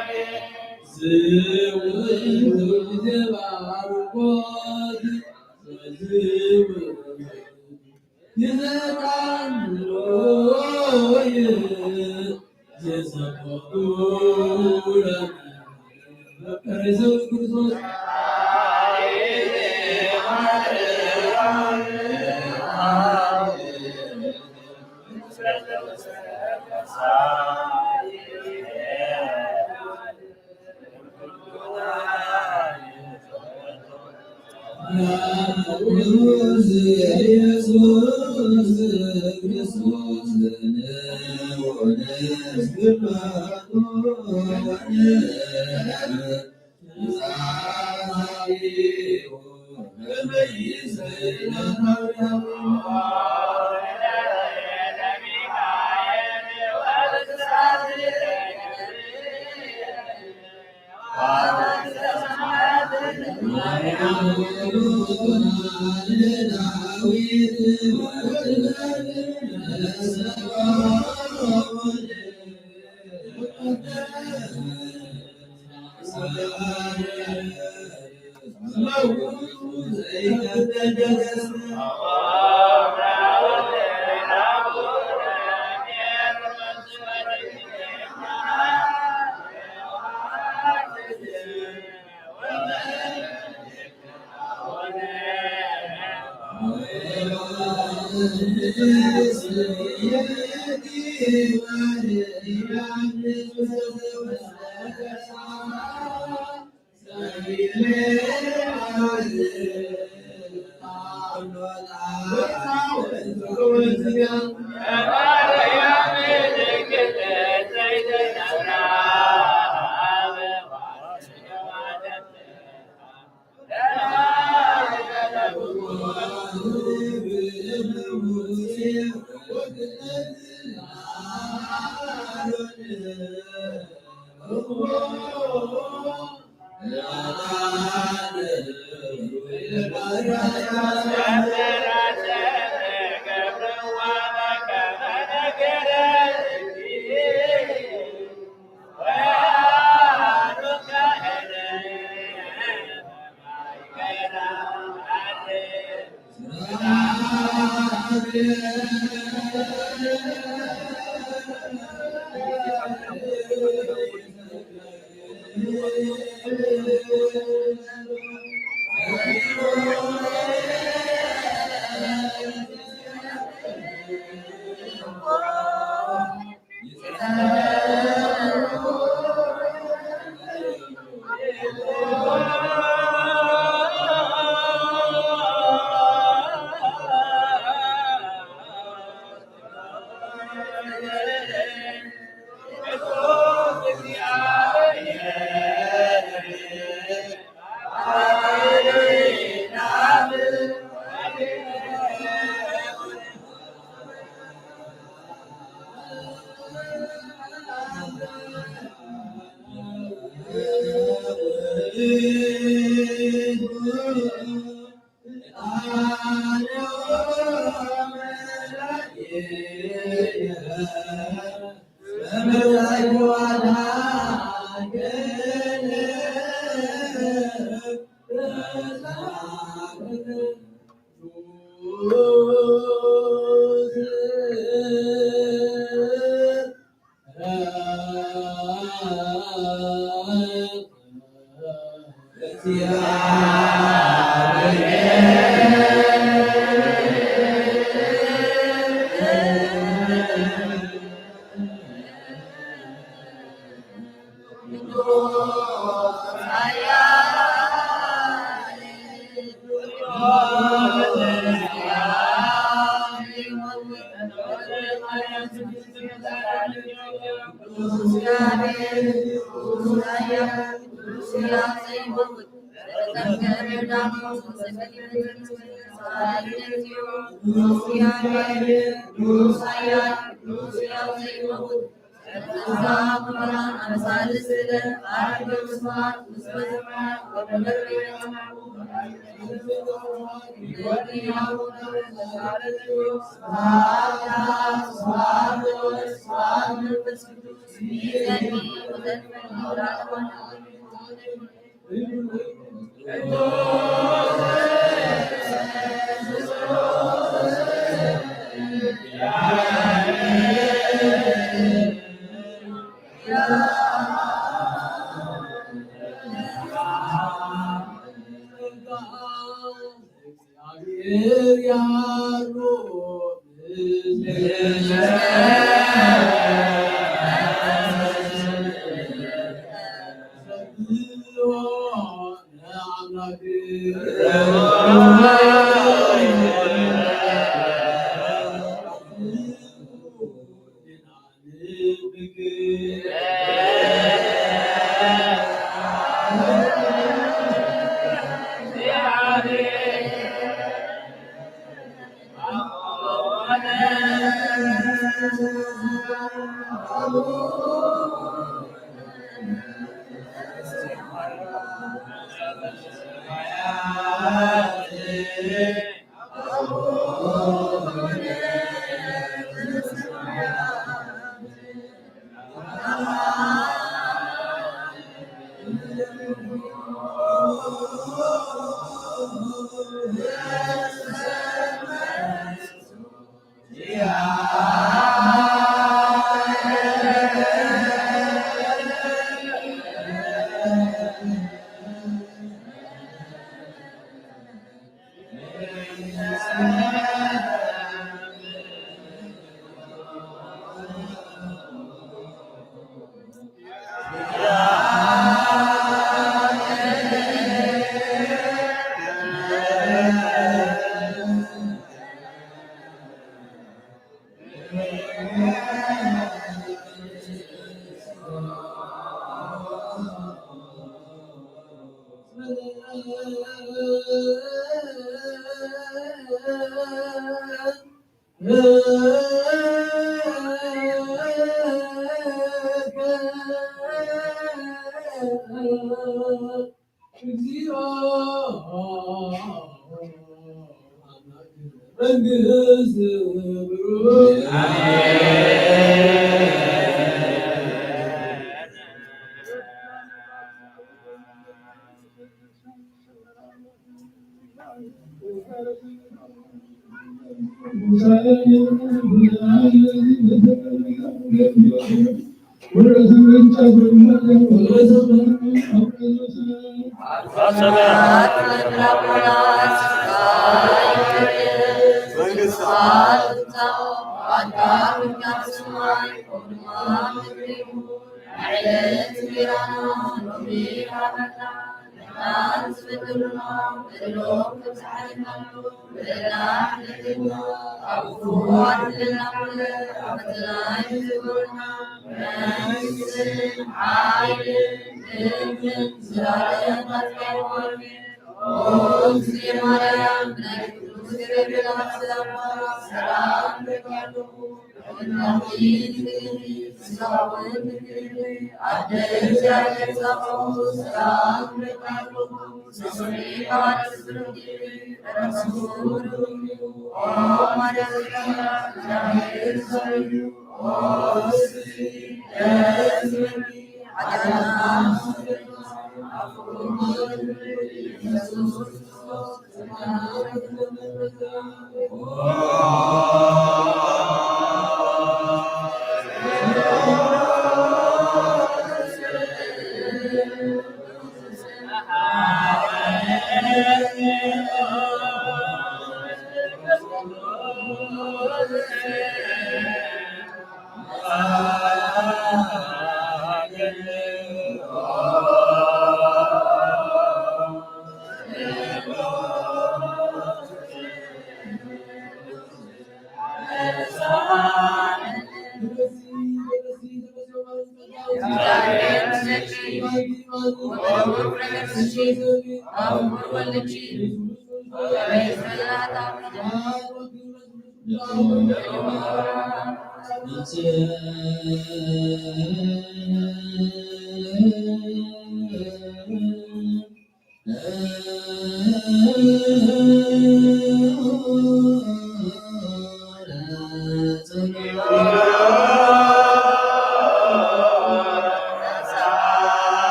አሜን።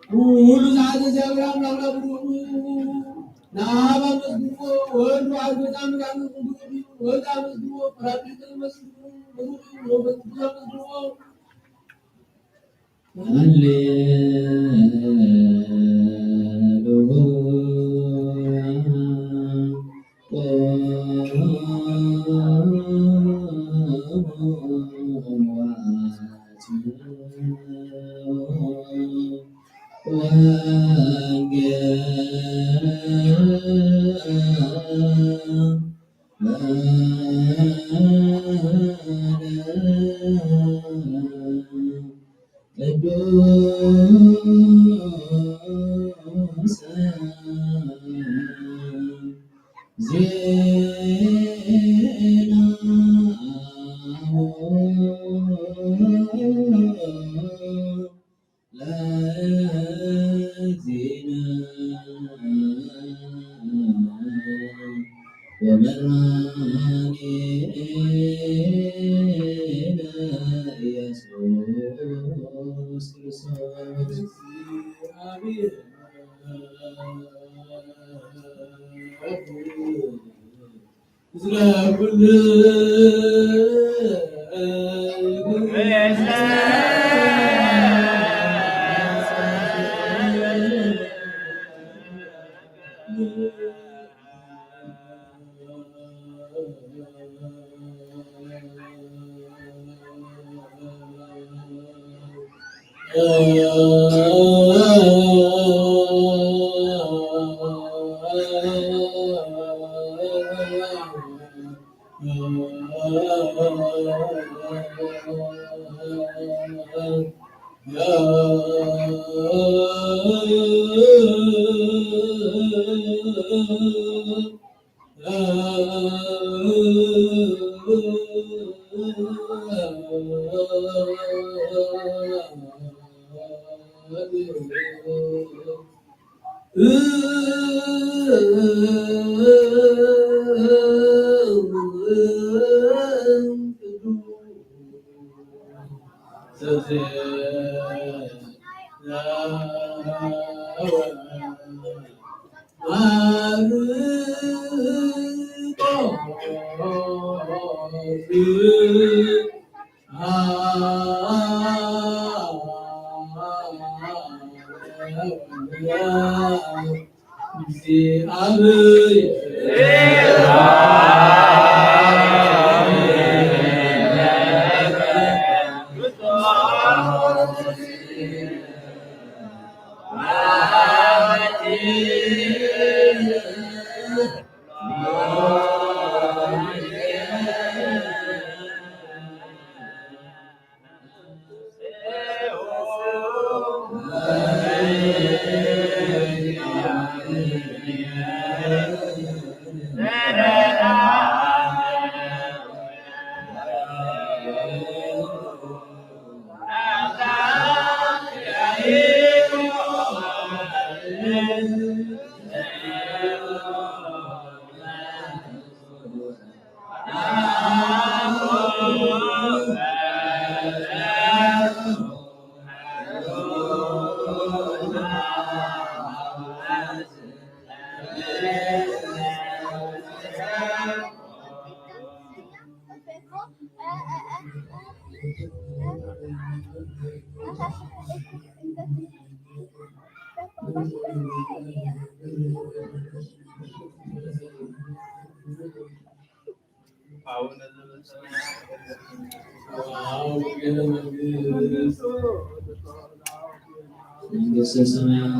ሁሉ ዛዘ ዚያብራም ናምና ብሩ ናባ መዝግቦ ወልድ ዋሕድ መዛምር ያንቁ ብሩ ወልድ አመዝግቦ ራቢትን መዝግቦ ብሩ ወልድ አመዝግቦ ሃሌሉያ። ቅዱስ ዜና ለእግዚእነ ወመድኃኒነ ኢየሱስ ክርስቶስ። መንግስተ ሰማያት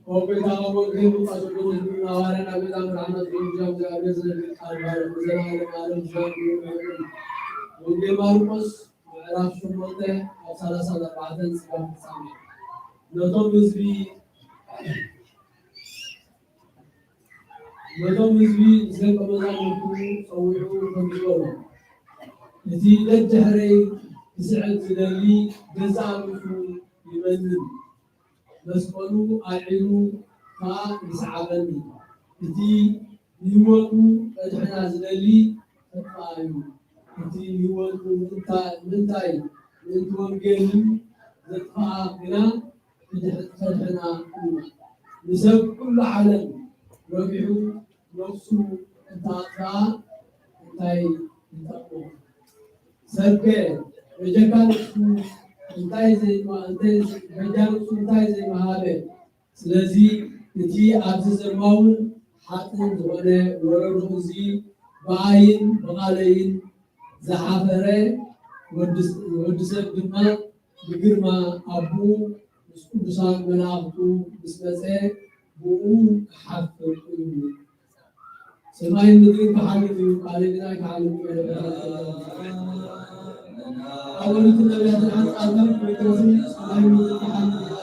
ኦጎይታ ሆይ፣ ወንጌል ሉቃስ ወንጌል ሐዋርያ ናበ ዳም ራህመት ወንጌል ጃም ጃም ዘንድ ቃል ባለ ዘላለም ዓለም ዛም ወንጌል ማርቆስ ምዕራፍ ሸሞንተ ካብ ሠላሳ ለአርባዕተ ጽጋብ ፍጻሜ። ነቶም ህዝቢ፣ ነቶም ህዝቢ ምስ ደቀ መዛሙርቱ ጸዊዑ ከምዚ በሎ፣ እቲ ደድሕረይ ክስዕብ ዝደሊ ገዛእ ርእሱ ይመንን። መስቀሉ ኣልዒሉ ከኣ ይስዓበኒ። እቲ ንህይወቱ ከድሕና ዝደሊ ከጥፍኣ እዩ። እቲ ንህይወቱ ምእንታ-፣ ምእንታይ ምእንቲ ወንጌልን ዘጥፍኣ ግና ክድሕ-፣ ከድሕና እዩ። ንሰብ ኩሉ ዓለም ረቢሑ ነፍሱ እንተኣጥፍኣ እንታይ ይጠቕሞ? ሰብከ በጃ ነፍሱ እንታይ ዘይማ-፣ እንታይ፣ በጃ ነፍሱ እንታይ ዘይምሃበ? ስለዚ እቲ ኣብዚ ዘማውን ሓጥን ዝኾነ ወረዶ እዚ ብኣይን ብቓለይን ዝሓፈረ ወዲ፣ ወዲ ሰብ ድማ ብግርማ ኣቦኡ ምስ ቅዱሳን መላእኽቱ ምስ መጸ ብኡ ክሓፍር እዩ። ሰማይን ምድርን ክሓልፍ እዩ፣ ቃለይ ግና ኣይክሓልፍን እዩ። ኣወልትን ነቢያትን ኣንጻር ከም ጴጥሮስን ሰማይን ምድርን ክሓልፍ እዩ።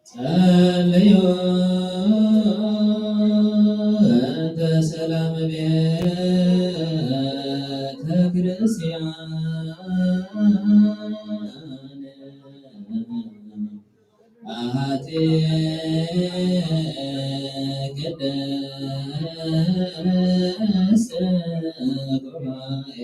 ጸልዩ እንተ ሰላም ቤተ ክርስቲያን አሐቲ ቅድስት ጉባኤ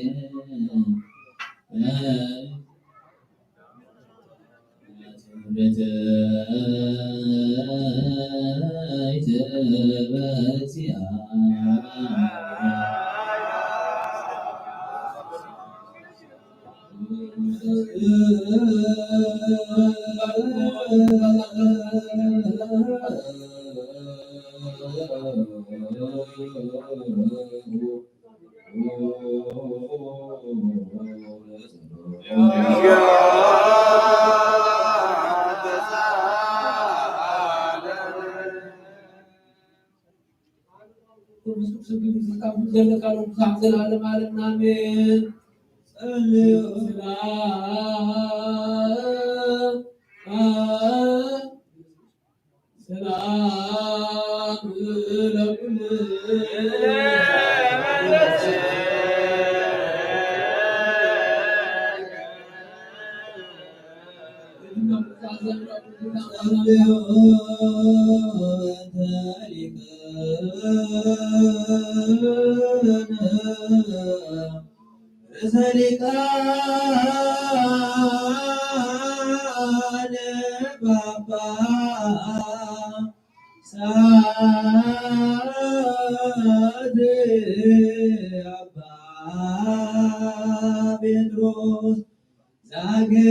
ሰላም ለኩልነ። ርእሰ ሊቃነ ጳጳሳት አባ ጴጥሮስ ዘአስገደ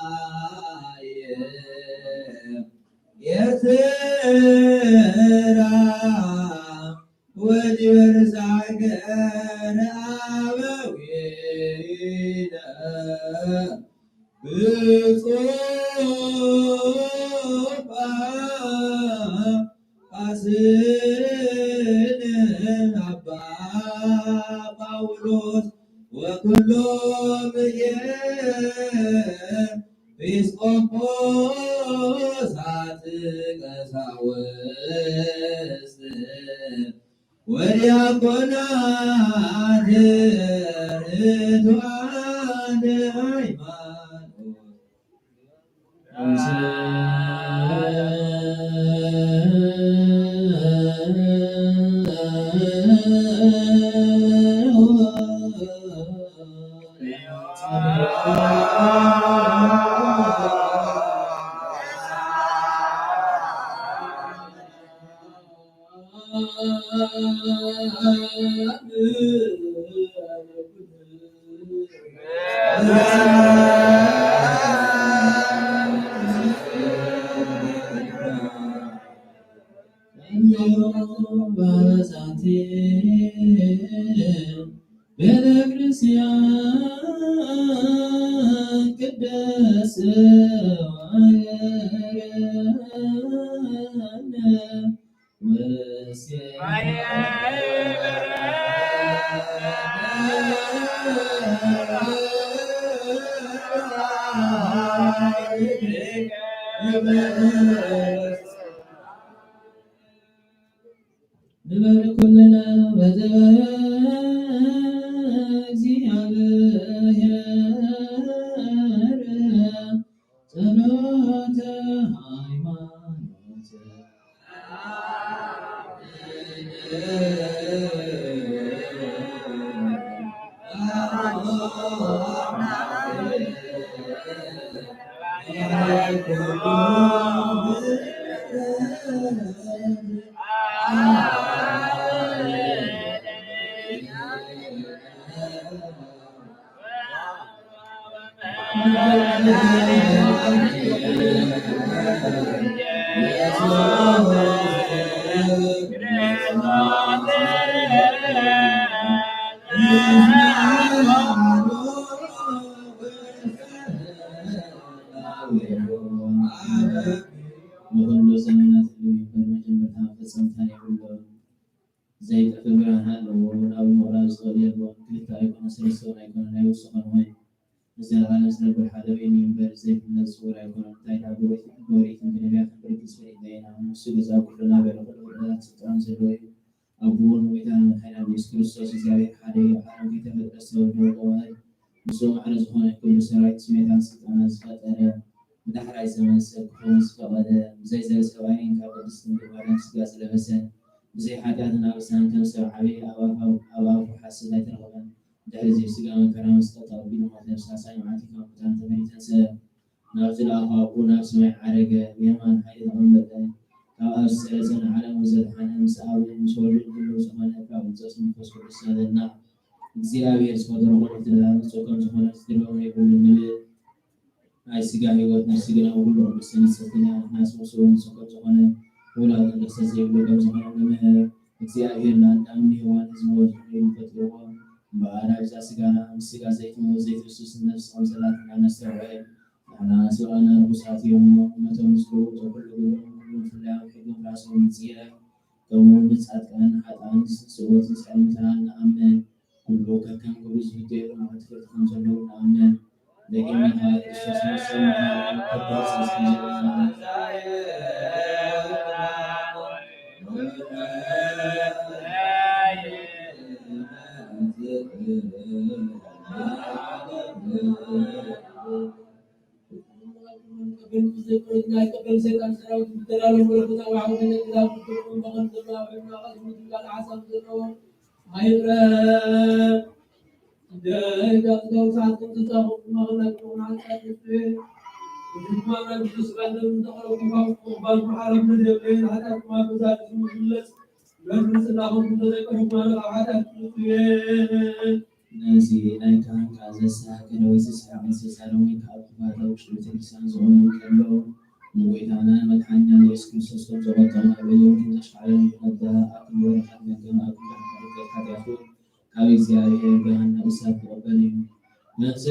አባየ ኤርትራ ወዲበርስ ሀገረ አበዊነ ብፁዕ ጳጳስነ አባ ጳውሎስ ወኩሎም ኤጲስቆጶሳት ቀሳውስት ወዲያቆናት ርቱዓነ ሃይማኖት። ቤተክርስቲያን ቅድስት ንበር ኩልነ በጥበበ እግዚአብሔር ጸሎተ ሃይማኖት። ዘይጠፍእ ብርሃን ኣለዎ። ናብ ምቕራብ ዝኽእል የልቦን። ክልተ ኣይኮነ፣ ሰለስተ እውን ኣይኮነ፣ ናይ ወሰኸን ወይ ንዘለዓለም ዝነብር ሓደ በይኑ እዩ እምበር፣ ዘይፍለጥ ስውር ኣይኮነን። እንታይ ደኣ ብኦሪትን ብነቢያትን ብርግጽ ፈሊጥና ኢና። ንሱ ገዛኢ ኩሉ፣ ናበለ ኩሉ ፍጥረታት ስልጣን ዘለዎ እዩ። ኣቦኡን ጎይታናን መድሓኒናን ኢየሱስ ክርስቶስ እግዚኣብሔር ሓደ እዩ። ዓለም ከይተፈጥረ ዝተወልደ ወልደ ዋሕድ፣ ንሱ ማዕረ ዝኾነ ኩሉ ሰራዊት፣ ስሜታት፣ ስልጣናት ዝፈጠረ፣ ብዳሕራይ ዘመን ሰብ ክኸውን ዝፈቐደ፣ ብዘይ ዘር ሰብኣይን ካብ ቅድስት ድንግል ማርያም ስጋ ዝለበሰ፣ ብዘይ ሓጢኣትን ኣበሳን ከም ሰብ ዓብየ ኣብ ኣፉ፣ ኣብ ኣፉ ሓሰት ኣይተረኸበን። ድሕሪ እዚ ብስጋ መከራ መስቀል ተቐቢሉ ሞተ፣ ብሳልሳይ መዓልቲ ካብ ሙታን ተፈልዩ ተንሰአ። ናብ ዝለኣኾ ኣቦኡ ናብ ሰማይ ዓረገ፣ ብየማን ሓይሊ ተቐመጠ። ካብ ኣብ ዝጸለጸን ዓለሙ ዘድሓነ፣ ምስ ኣብን ምስ ወልድን ህሉው ዝኾነ፣ ካብ መንፈስ ቅዱስ ናበልና እግዚኣብሔር ዝፈጠሮ ኩሉ ፍጥረታት ንጹህ ከም ዝኾነ፣ ዝድርበ የብሉን ንብል። ናይ ስጋ ህይወት፣ ነፍሲ ግና ኩሉ ቅድስትን ንጽሕትን እያ። ንሕናስ ምስኡ ንጹህ ከም ዝኾነ፣ ውላድን ርኽሰት ዘይብሉ ከም ዝኾነ ንምህር። እግዚኣብሔር ንኣዳምን ንሄዋን ህዝቡ ዝኾነ ኢሉ ፈጢርዎ። እምበኣር ኣብዛ ስጋና ምስ ስጋ ዘይትመውት ዘይትውስስ ነፍሲ ከም ዘላትና ነስተውዕል። ንሕና ሰብኣና ርኹሳት እዮም እሞ፣ ነቶም ምስሉ እቶም ኩሉ ግብሮም ኩሉ ፍላዮም ሕግን ራሶም ንጽየፍ። ከምኡውን ጻድቃን ኃጥኣን ስእወትን ጸልምተናን ንኣምን። ኩሉ ከከም ግብሩ ዝፍደየሉ መዓልቲ ፍርዲ ከም ዘሎ ንኣምን። ደጊምና ኸኣ ክርስቶስ ምስ ሰማዕና ከዳስስ ከም ዘለና ነዚ ናይ ካህን ቃል ዘሳቀ ወይ ዝስሐቅ እንስሳ ሎሚ ካብ ክፋት ውሽጢ ቤተክርስትያን ዝቆመ እንከሎ፣ ንጎይታናን መድሓኒናን ኢየሱስ ክርስቶስ ከም ዘቆጠና በይኑ ከም ዘሽካዕለና ንረዳ። ኣብ ክንዲ በረኸት መርገም፣ ኣብ ክንዲ ርሕቀት ኃጢኣቱ ካብ እግዚኣብሔር ገሃነመ እሳት ክቕበል እዩ። ነዚ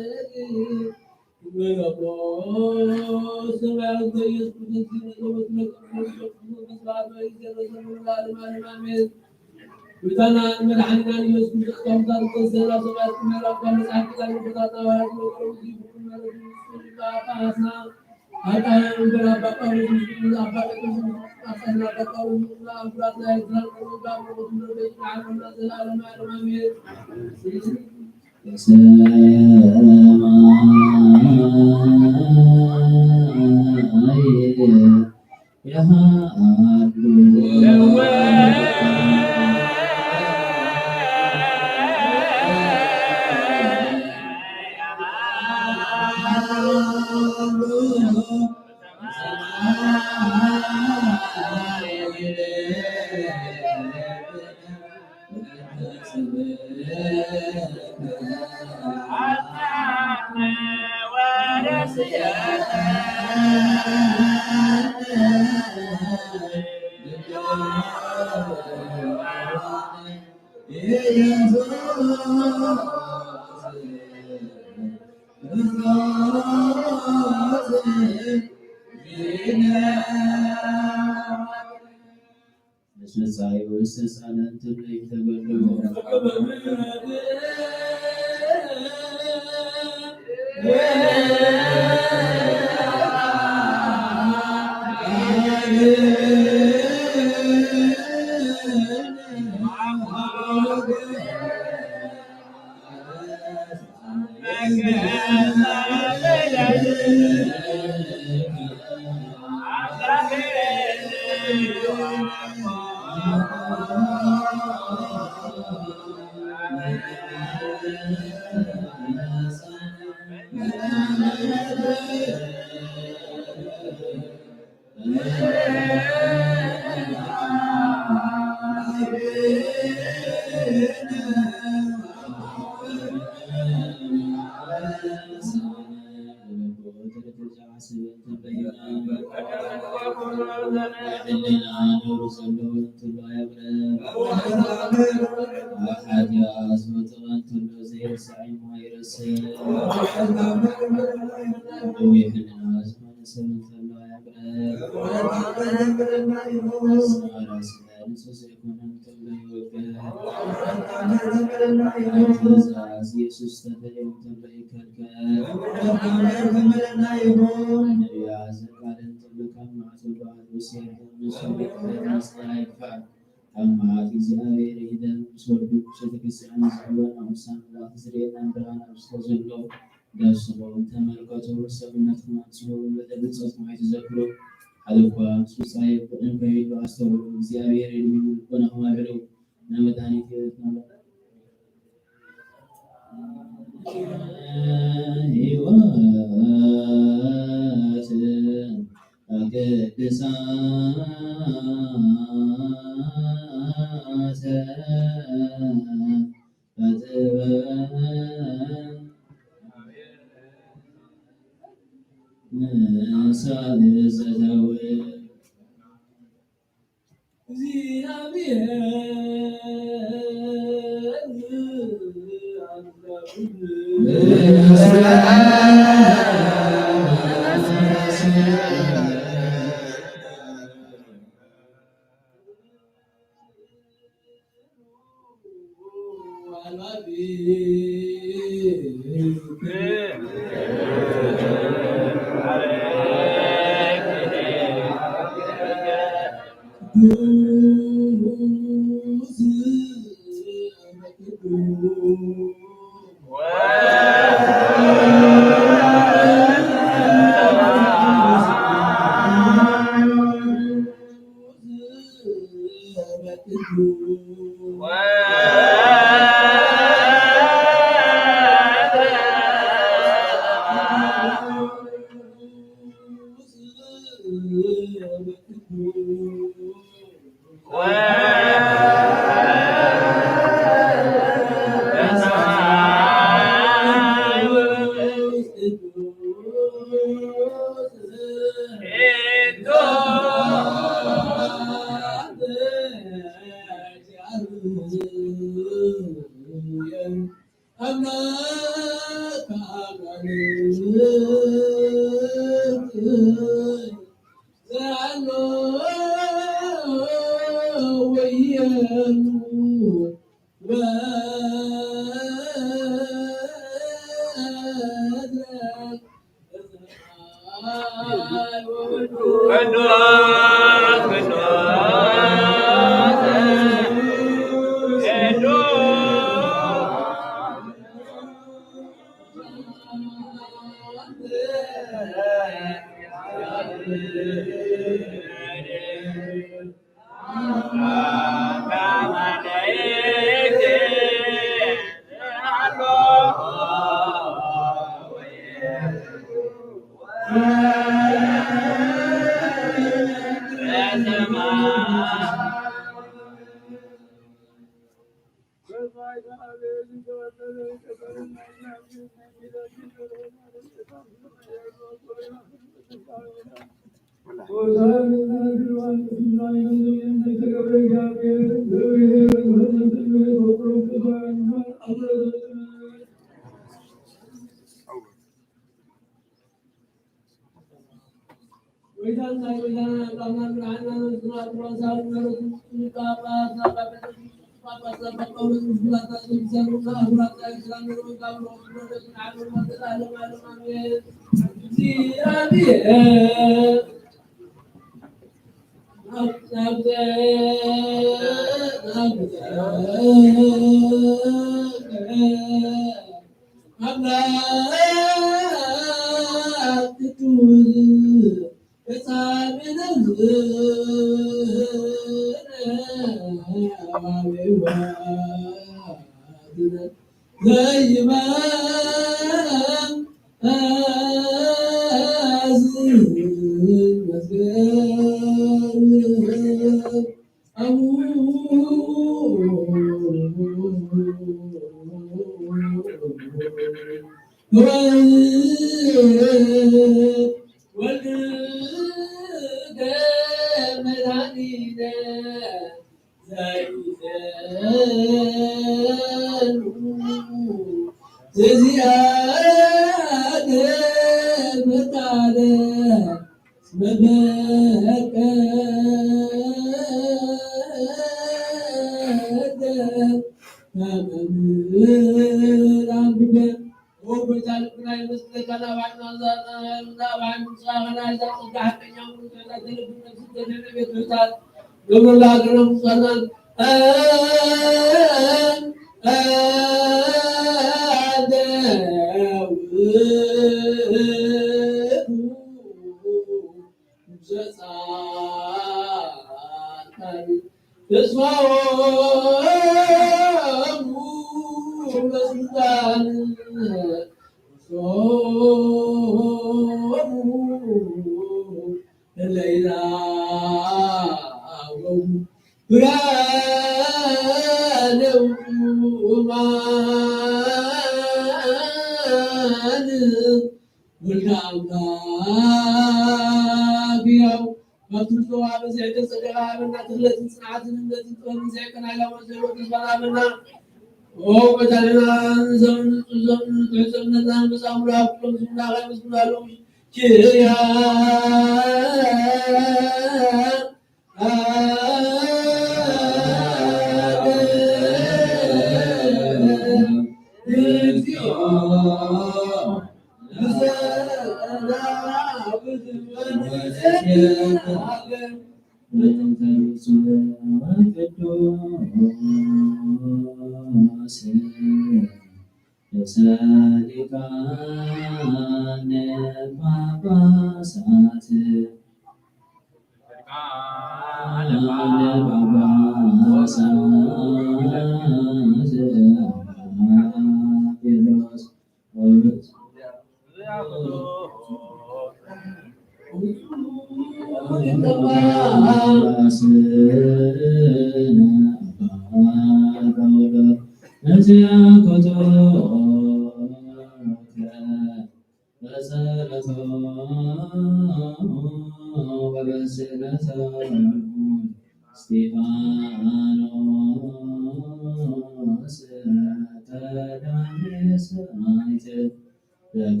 ሰማዕት ዘካርያስ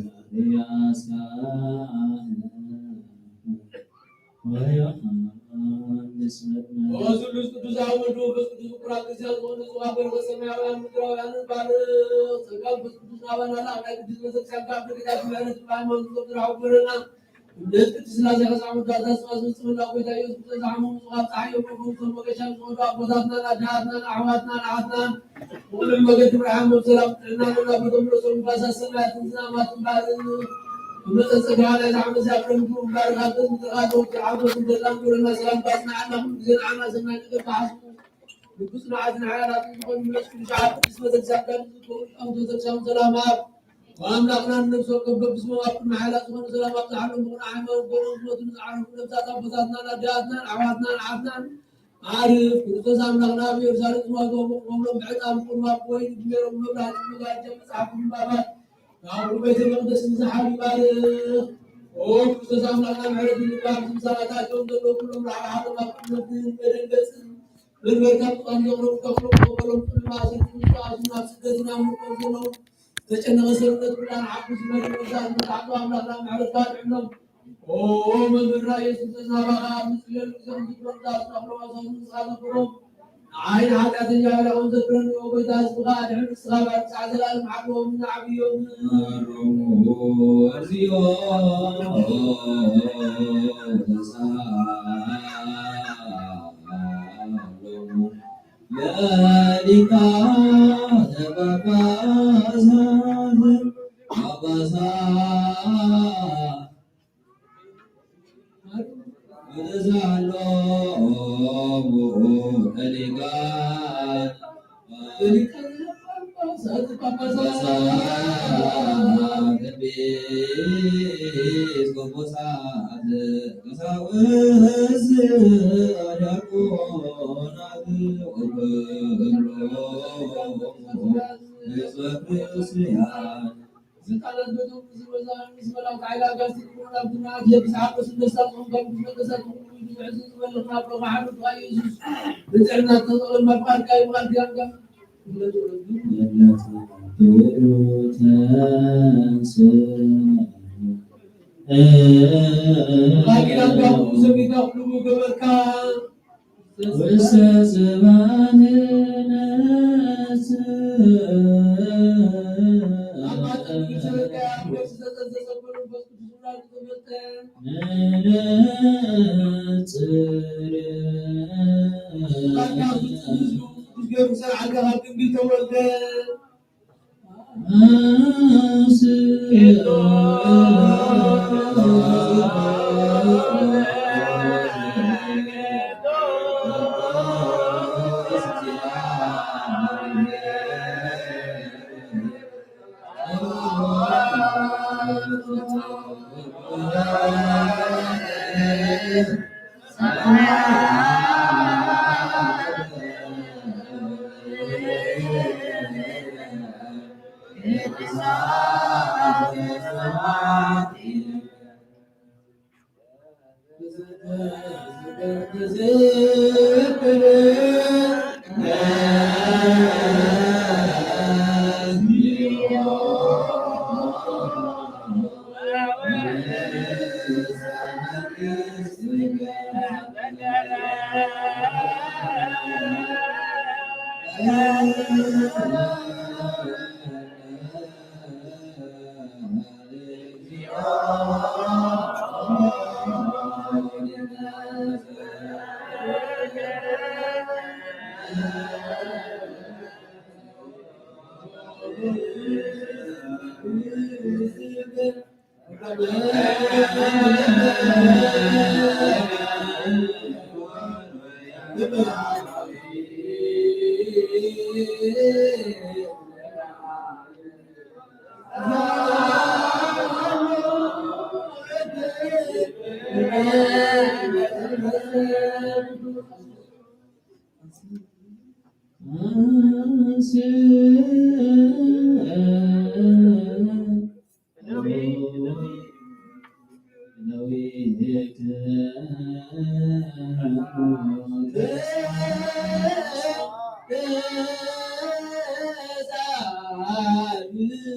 ካህን ወዮሐንስ መጥምቅ። ኦ ስሉስ ቅዱስ አብ ወወልድ ወመንፈስ ቅዱስ ፍቁር አክስት ያልሆኑ ንጹሕ በረከት ሰማያውያን ምድራውያንን ባርክ። ጸጋ መንፈስ ቅዱስ ናባና ለአምላክ ቅዱስ መዘክሳን ከአብ በቀር ምሕረት በሃይማኖት ቁጥር አውግርና እምነት ቅድስት ሥላሴ ከጻሙ ዳታ ስፋስ ምጽምና ጌታ ኢየሱስ ክርስቶስ ዛሙ ምጽዋት ፀሐይ የቆሙ ሰው መገሻ ምጽዋት አቦታትና አዳትና አሕዋትና አሕዋትና ሁሉም መገድ ብርሃን መብሰላ ጥዕናንና በተምሮ ሰው ባሳ ሰማያትን ዝናማትን ባርን እመጠን ጸጋ ላይ ዛሙ ዛብረን ባርካትን ተቃዶ ተዓቦትን በጣም ቁርና ሰላም ባስና አላሁም ጊዜ አና ሰናይ ነገር ባስ ንጉስና አዝና ሐያላት ዝኾኑ መስሉ ሻብ ቅዱስ ቤተክርስቲያን ጋር ዝትወሩ አሁን ቤተክርስቲያን ሰላም አብ ወአምላክና ንነብሶ ከበብ ስሞ አብ ቅድመ ሐያላት ዝኾኑ ሰላም አብ ዛሕሎም ብቁና ሃይማኖት በሮም ሞትን ዝዓረፉ ነብሳት አቦታትናን አዲያትናን አሕዋትናን አሕትናን አርፍ ክርስቶስ አምላክና አብ ኢየሩሳሌም ዝዋገ ወሎም ብዕጣም ቁርባን ወይን ድሜሮም መብራት መጋጀ መጽሐፍ ምንባባት አቡ ቤተ መቅደስ ንዝሓር ይባርክ። ኦ ክርስቶስ አምላክና ምሕረት ይባርክ። ምሳላታቸውን ዘሎ ኩሎም ራዕራዕቶም አብ ቅድመ በደንገጽ በልበርካ ብጣም ዘቅረቡ ከፍሎ ቆበሎም ጥልማ ስልት ምጣቱ ናብ ስደትና ምቆም ዘለው ተጨነቀ ሰውነት ብላን ዓቁ ዝመሪ መዛዝ መታዕቶ አምላክና ምሕረት ባርዕሎም። ኦ መምህርና ኢየሱስ ክርስቶስ ናባኻ ኣብ ንጽልየሉ ግዜ ክንዝክሮም ዳስ ናብሎ ኣሳሱ ንስኻ ዘክሮም። ንዓይ ንሓጢኣተኛ ባርያኹም ዘክረኒ። ኦ ጎይታ ህዝብኻ ኣድሕን ንስኻ ባርክ ጻዕ ዘላለም ሓልዎም ንዓብዮም። መሮሙ እግዚኦ ተሳሃሎሙ ለሊቃነ ጳጳሳት ጳጳሳት ወተሳሃሎሙ ለሊቃነ ሊቃነ ጳጳሳት ጳጳሳት ኤጲስቆጶሳት ቀሳውስት ዲያቆናት ወኩሎሙ ሕዝበ ክርስቲያን። ስልጣናት በደሙ ዝመዛ ዝመላው ኃይል አጋንንት ይኩን አብትና የብዝሃ ቅዱስ ደስታ ጾም ጋር ብዙ ነገሳት ሁሉ ብዙ ሕዝብ ትመለክ ናብሎ መሓመድ ኢየሱስ ብፅዕና ተጠቅለል መፍቃድ ቃይ መቃል ዲያንጋ ቃል ኪዳን ጋር ብዙ ሰሚታ ሁሉ ገበርካ ውስተ ስብሐት ነጽእ። ነጽእ።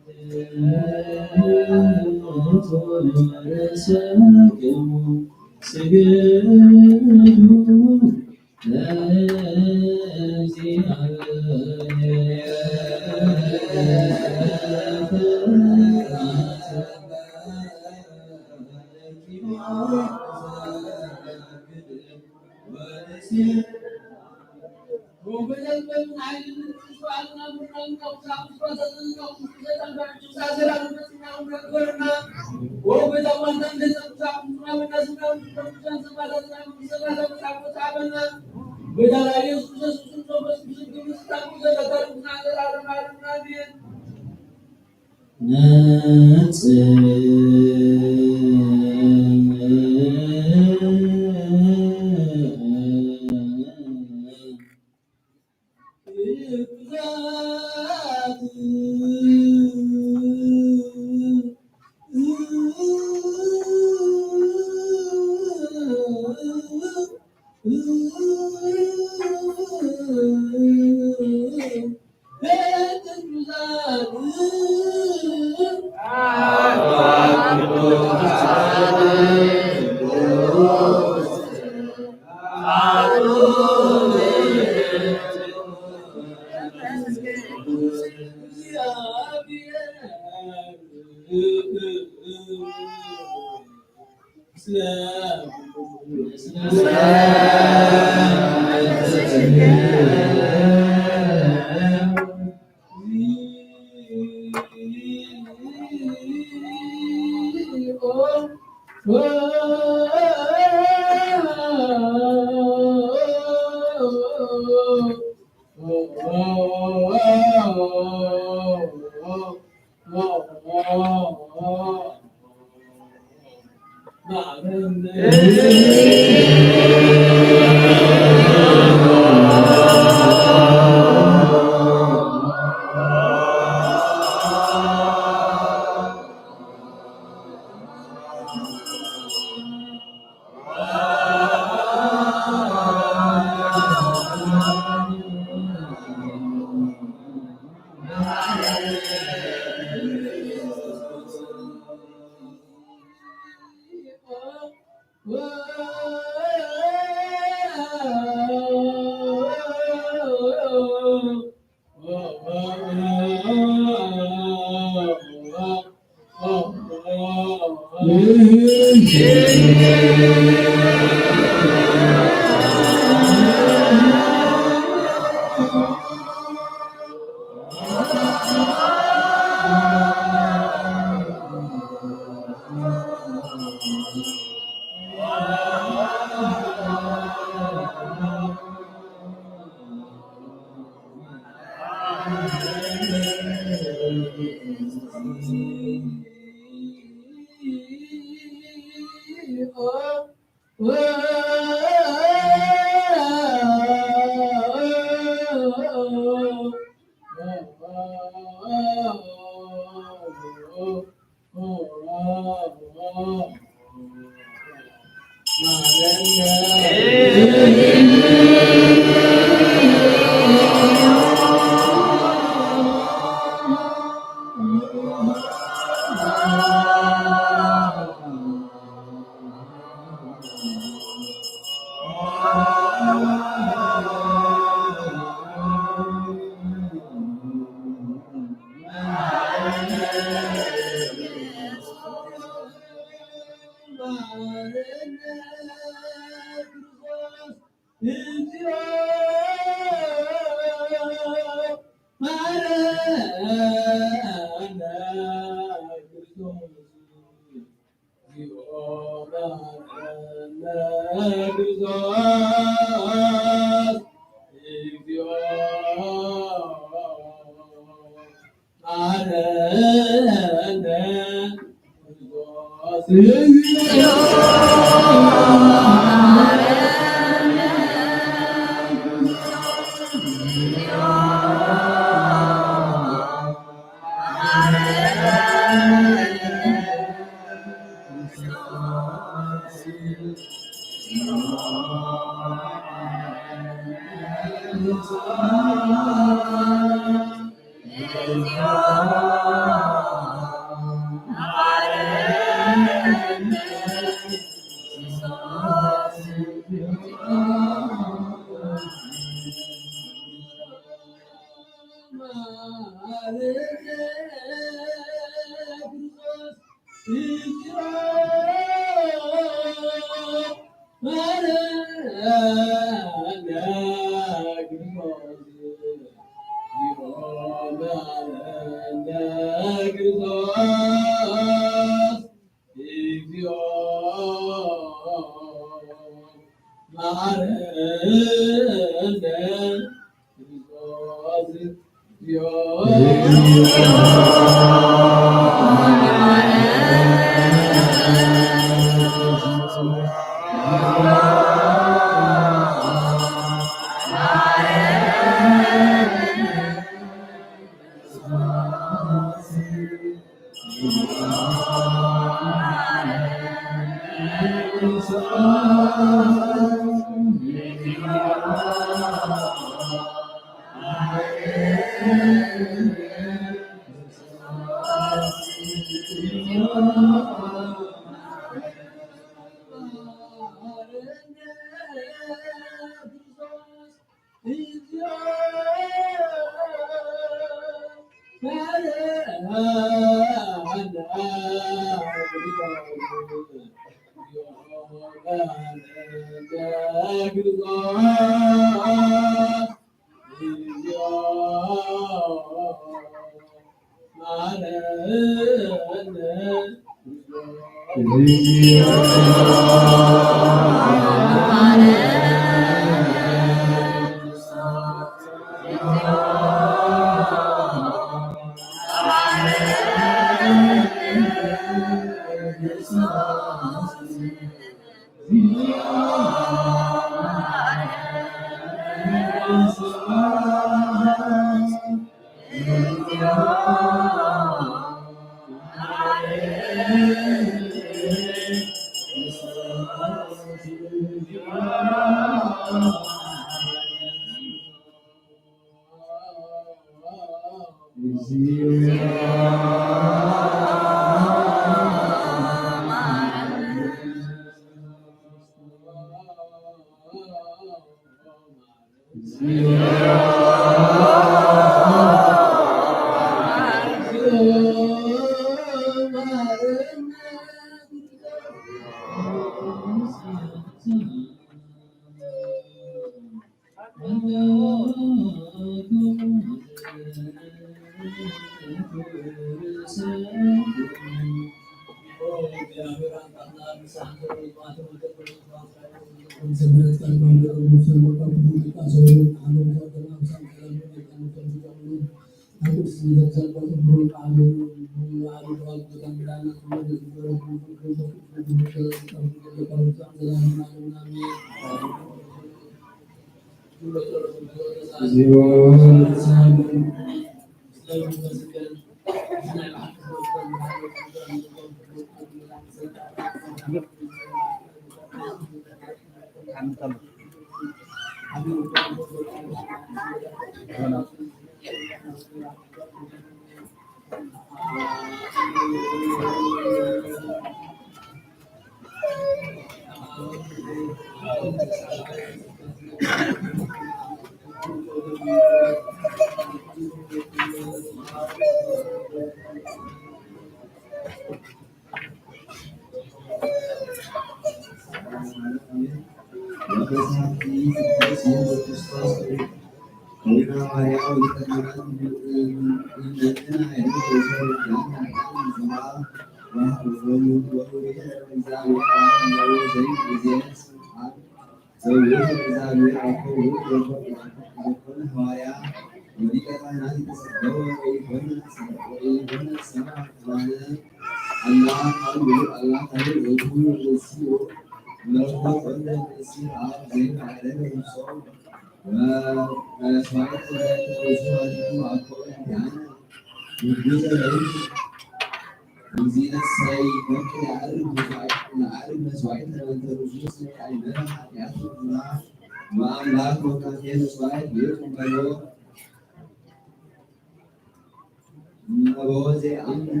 እመቦ ዘያምን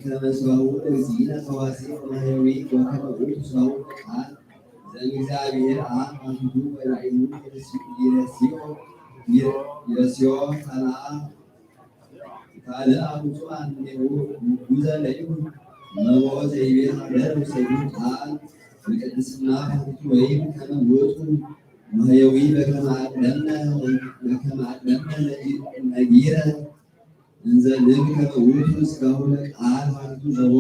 ከመስዋዕቱ ለዚነ ተዋስኦ ማህየዊ ወከመ ውእቱ ስራሁ ቃል ዘእግዚአብሔር አብ አሐዱ ወራኢሁ ይረስዮ፣ ይረስዮ ካልአ ካልአ ውጹእ አምኔሁ ውጉዘ ለይኩን። እመቦ ዘይቤ ሀደረ ውሰዱ ቃል በቅድስና ፋቲቱ ወይም ከመ ውእቱ ማህየዊ በከመ አቅደምነ፣ በከመ አቅደምነ ነጊረ እንዘ ንብል ከመ ውእቱ ሥጋሁ ለቃል ፋቲቱ ዘቦ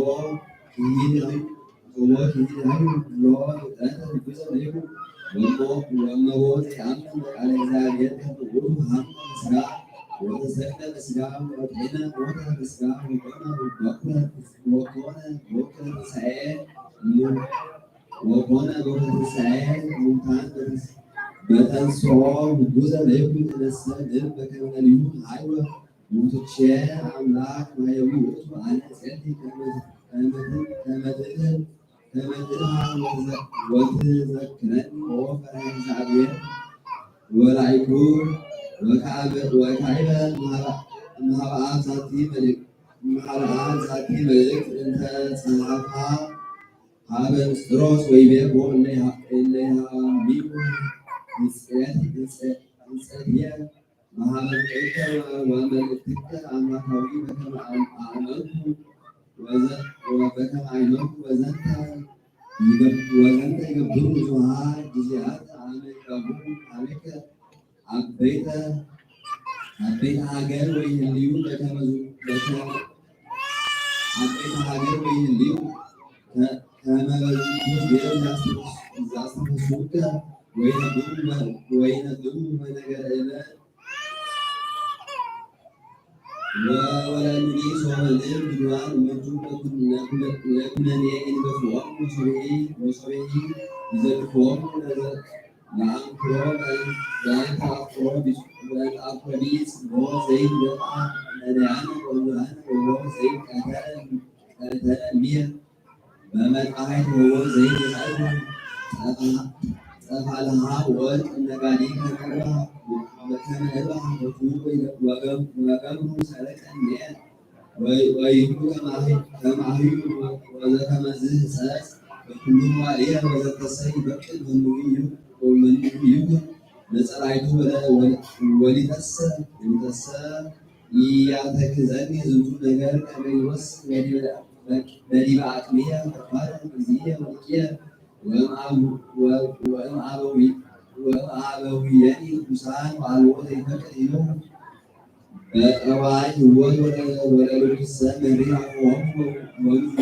ክሂድ ዘቦ ክሂድ ሀይሉ ኩሎ ፍጥረተ ውጉዘ ለይኩን። ወእመቦ፣ ወእመቦ ዘያምን በቃለ እግዚአብሔር ከመ ውእቱ ሀመ በሥጋ ወተሰቅለ በሥጋ ወአጥዔነ ሞተ በሥጋ ወኮነ በኩረ፣ ወኮነ በኩረ ትንሣኤ እሙ-፣ ወኮነ በኩረ ትንሣኤ እሙታን በተንሥኦ ውጉዘ ለይኩን። ንሕነሰ ንብል በከመ ለሊሁ ሀይወ ውእቱ ኄር አምላክ ማህየዊ ውእቱ። አነ እጼሊ ከመ፣ ከመ፣ ከመ ትድህን ከመ ትድሃን ወትዘ-፣ ወትዘክረኒ ኦ ፈሪሃ እግዚአብሔር ወላይኩ ወካዕበ-፣ ወካዕበ እምሃበ-፣ እምሃበ አብ ዛቲ መልእክት፣ እምሃበ አብ ዛቲ መልእክት እንተ ጸሐፋ ሀበ ንስጥሮስ ወይቤ ቦ እለ ይሃ-፣ እለ ይሃሚኩ ንጽየት-፣ ንጽ-፣ ንጽየትየ ወሀበ ርትዕከ ወመልእክትከ አምላካዊ በከመ አም-፣ አእመንኩ ወዘንተ ይገብሩ ብዙሃ ጊዜያት አመ ይጋቡ አመከ አበይተ አበይተ ሀገር ወይህልዩ በከመ አበይተ ሀገር ወይህልዩ ከመበዝቱ ዛስተፈሱከ ወይነግሩ ወይነግሩ በነገር እለ ወወለዱኒ ሶበ ልብ ድዋን እመቱ ለኩነኔ ኢንገፍዖሙ ወሶበሂ ወሶበሂ ይዘልፎሙ ለአንክሮ ለአንክሮ ለአንክሮ ቢጽ ወዘይት ለአ ነዳያነ ወብዙሃነ ወዘይት ቀተለ ቀተለ ሚየ በመጽሐይት ወወ ዘይት የጻይቱ ጸፋልሃ ወርቅ ነጋዲ ከመ እባህ ወቱ ወገምሩ ሰረቀ እምኔ ወይብሉ ከማሂ ወዘከመዝህ ጸጽ በኩሉ መዋዕሊነ ወዘተሰ ይፈቅድ መኑ ይኩን ለጸላይቱ ወሊተሰ ወሊተሰ ኢያተክዘኒ ዝንቱ ነገር ከመ ይወስክ በዲበ አቅምየ ፈቃደ እግዚእየ ወልቅየ ወእምአበዊየኒ ቅዱሳን ወአልቦ ዘይፈቅድ ይሉ በጠባይ ህይወት ወለልኩሰ መሪር አቅሞሙ ወምኑ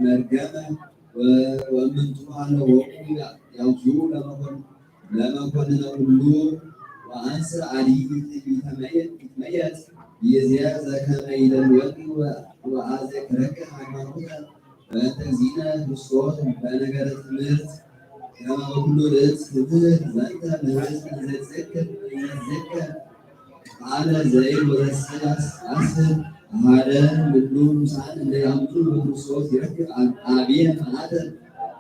መርገመ ወእምንቱ አለሆሙ ያውኪው ለመኮን ለመኮንነ ኩሉ ወአንሰ አዲ ይትመየጥ ይዜ ዘከመ ይደልወኒ ወአዘክረከ ሃይማኖተ በእንተ እግዚእነ ክርስቶስ በነገረ ትምህርት ከመ በኩሉ ርእስ ትምህርት ዘንተ ለህዝብ እንዘ ትዘክር እንዘ ትዘክር ቃለ ዘይት ወዘሰ አስር አሐደ ምሉ ርሱሳን እንደ ያምኑ በክርስቶስ ይረክብ አብየ መዓተ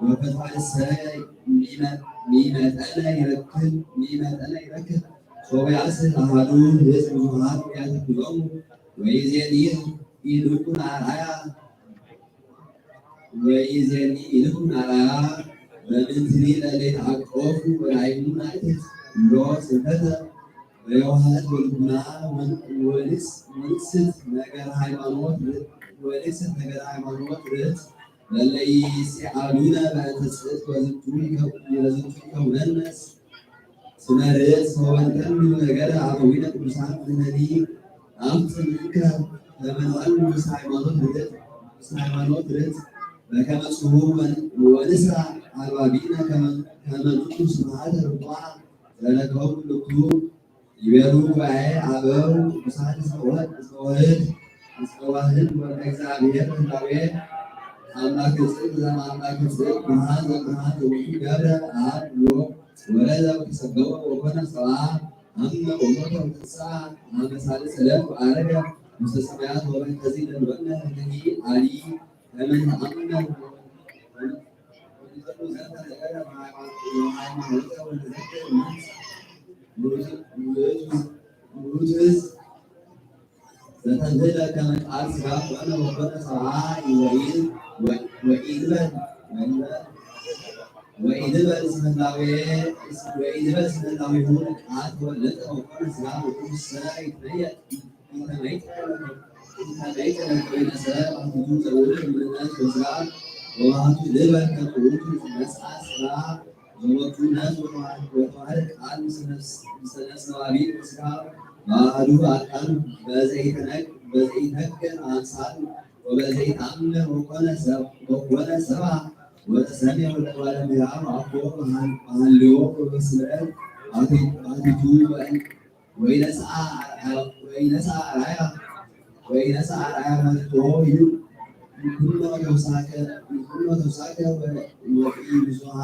ወፈትሐ ልሳነ ሚመጠነ ይረክብ ሚመጠነ ይረክብ ሶበ ያስር አሐዱ ህዝብ ብዙሃን ያተክዞሙ ወይዜኒ ኢልኩን አርአያ ወይዜኒ ኢልኩን አርአያ በምንትኒ ለለ ይትአቀፉ ወለአይኑ ናይትት እሎ ስብከተ ወየዋህት ወልቡና ወንስ ወንስት ነገር ሃይማኖት ወንስት ነገር ሃይማኖት ርት ለለ ይሴአሉነ በእንተ ጽድቅ ወዝንቱ ይከው- ወዝንቱ ይከውነነ ስመ ርት ሶበ ንተምም ነገረ አበዊነ ቅዱሳን ንሕነኒ አምጽእ ምንከ ከመ ንዐሉ ምስለ ሃይማኖት ርት ምስለ ሃይማኖት ርት በከመ ጽሁፍ ወንስራ አልባቢነ ከመ ንዑቱ ስብሐተ ርቱዐ ዘለከው ምልክቱ ይቤሉ ጉባኤ አበው ቅዱሳን እስከ ወህድ እስከ ወህድ ወልደ እግዚአብሔር ህላዌ አምላክ ጽድቅ ዘእምአምላክ ጽድቅ ብርሃን ዘእምብርሃን ዘውቱ ገብረ አብ ወወልድ ወረዘ ወተሰገወ ወኮነ ሰብአ አመ ወሞተ ወተንሥአ አመ ሳልስ ዕለት ወዐረገ ውስተ ሰማያት ወበእንተዚ ለንበነ ህነሂ አሊ ከመ ነአምን ወንጸሉ ዘንተ ነገረ ወሃይማኖተ ወንዘክር ምንት ውእቱ ዘተንህለ ከመ ቃል ሥጋ ኮነ ወኮነ ሰብአ ወኢንበል ወኢንበል ወኢንበል እስመ ህላዌ ወኢንበል እስመ ህላዌሁ ቃል ተወለጠ ወኮነ ሥጋ ወኩሉ ሰ ይትመየጥ ወበዘ ኢተአምር ወኮነ ሰብአ ወተሰምየ ወለእጓለ እምሕያው አኮ በሐልዮ ወበስምረት አቲቱ ወኢነስአ አርአያ ወኢነስአ አርአያ መርትዖ ይኩኖ ተውሳከ ወኢብዙሃ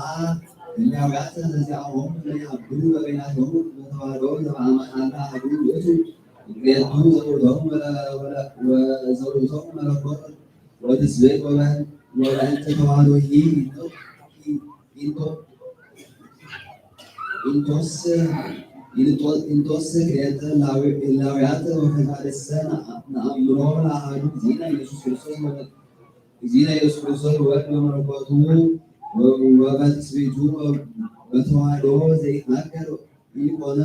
እምሕያውያተ ዘዚአሆሙ ለይሃብሩ በበይናቲሆሙ በተዋሕዶ ዘበአማን አላ አሐዱ ውእቱ እምክልኤቱ ዘውእቶሙ መለኮት ወትስብእት ወበእንተ ተዋሕዶሂ ኢንቶስ ክልኤተ ህላውያተ ወፈድፋድሰ ነአምሮ ለአሐዱ እግዚእነ ኢየሱስ ክርስቶስ ወወልድ በመለኮቱ ወበትስብእቱ በተዋሕዶ ዘይትናገር ኢኮነ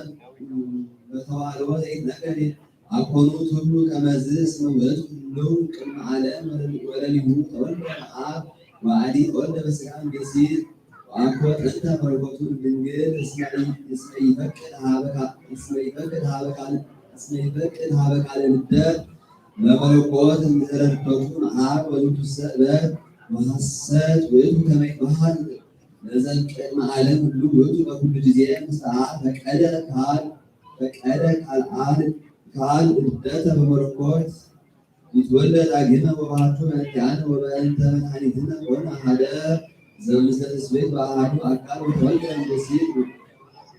በተዋሕዶ ዘይትናገር አኮኑ ትብሉ ከመዝ እስመ ውእቱ ህልው ቅድመ ዓለም ወለሊሁ ተወልደ እምአብ ወአዲ ተወልደ በስጋ እምብእሲት ወአኮ ጥንተ መለኮቱ እምድንግል እስመ ኢ-፣ እስመ ኢፈቅድ ሀበ ካ-፣ እስመ ኢፈቅድ ሀበ ቃል-፣ እስመ ኢፈቅድ ሀበ ቃለ ልደት ለመለኮት እምድህረ ልደቱ እምአብ ወዝንቱሰ እበድ ወሐሰት ውእቱ ከመ ይትበሃል ለዘእምቅድመ ዓለም ህልው ውእቱ በኩሉ ጊዜ ምስለ አብ ፈቀደ ቃል፣ ፈቀደ ቃል አል-፣ ቃል ልደተ በመለኮት ይትወለድ ዳግመ ወባቱ በእንቲአነ ወበእንተ መድኃኒትነ ኮነ አሐደ ዘምስለ ትስብእት በአሐዱ አካል ወተወልደ እምብእሲት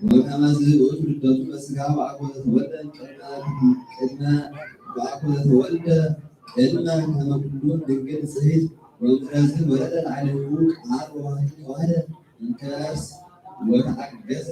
ወከመ ዝውእቱ ልደቱ በሥጋ ወአኮ ዘተወልደ ቅድመ፣ ቅድመ፣ ወአኮ ዘተወልደ ቅድመ ከመ ኩሉ ድንግል ንጽሕት ወእምድረዝ ወረደ ላዕሌሁ ቃል ወባቱ ተዋህደ እምከርስ ወተአገዘ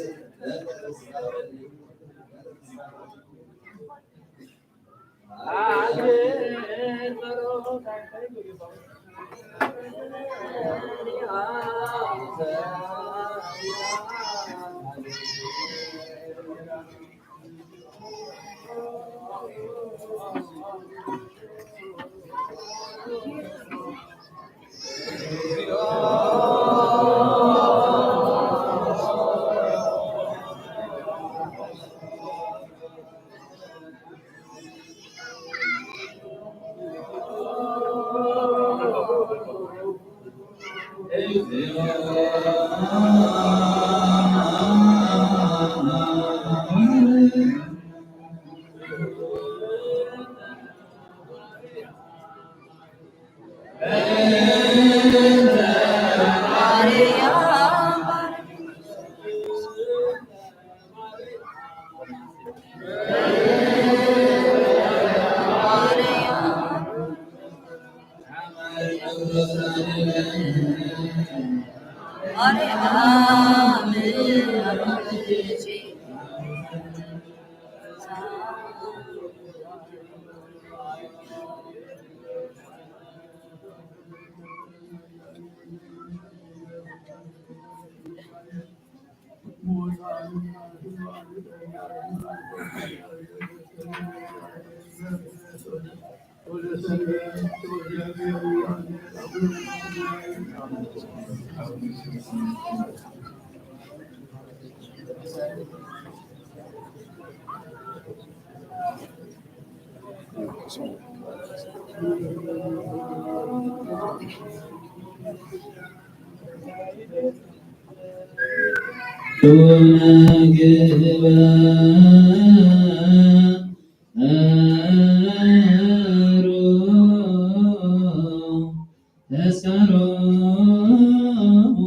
ተስካሮሙ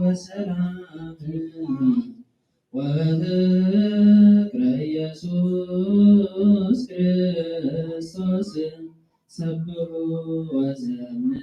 በሰላም ወበፍቅረ ኢየሱስ ክርስቶስ ሰብሑ ወዘምሩ።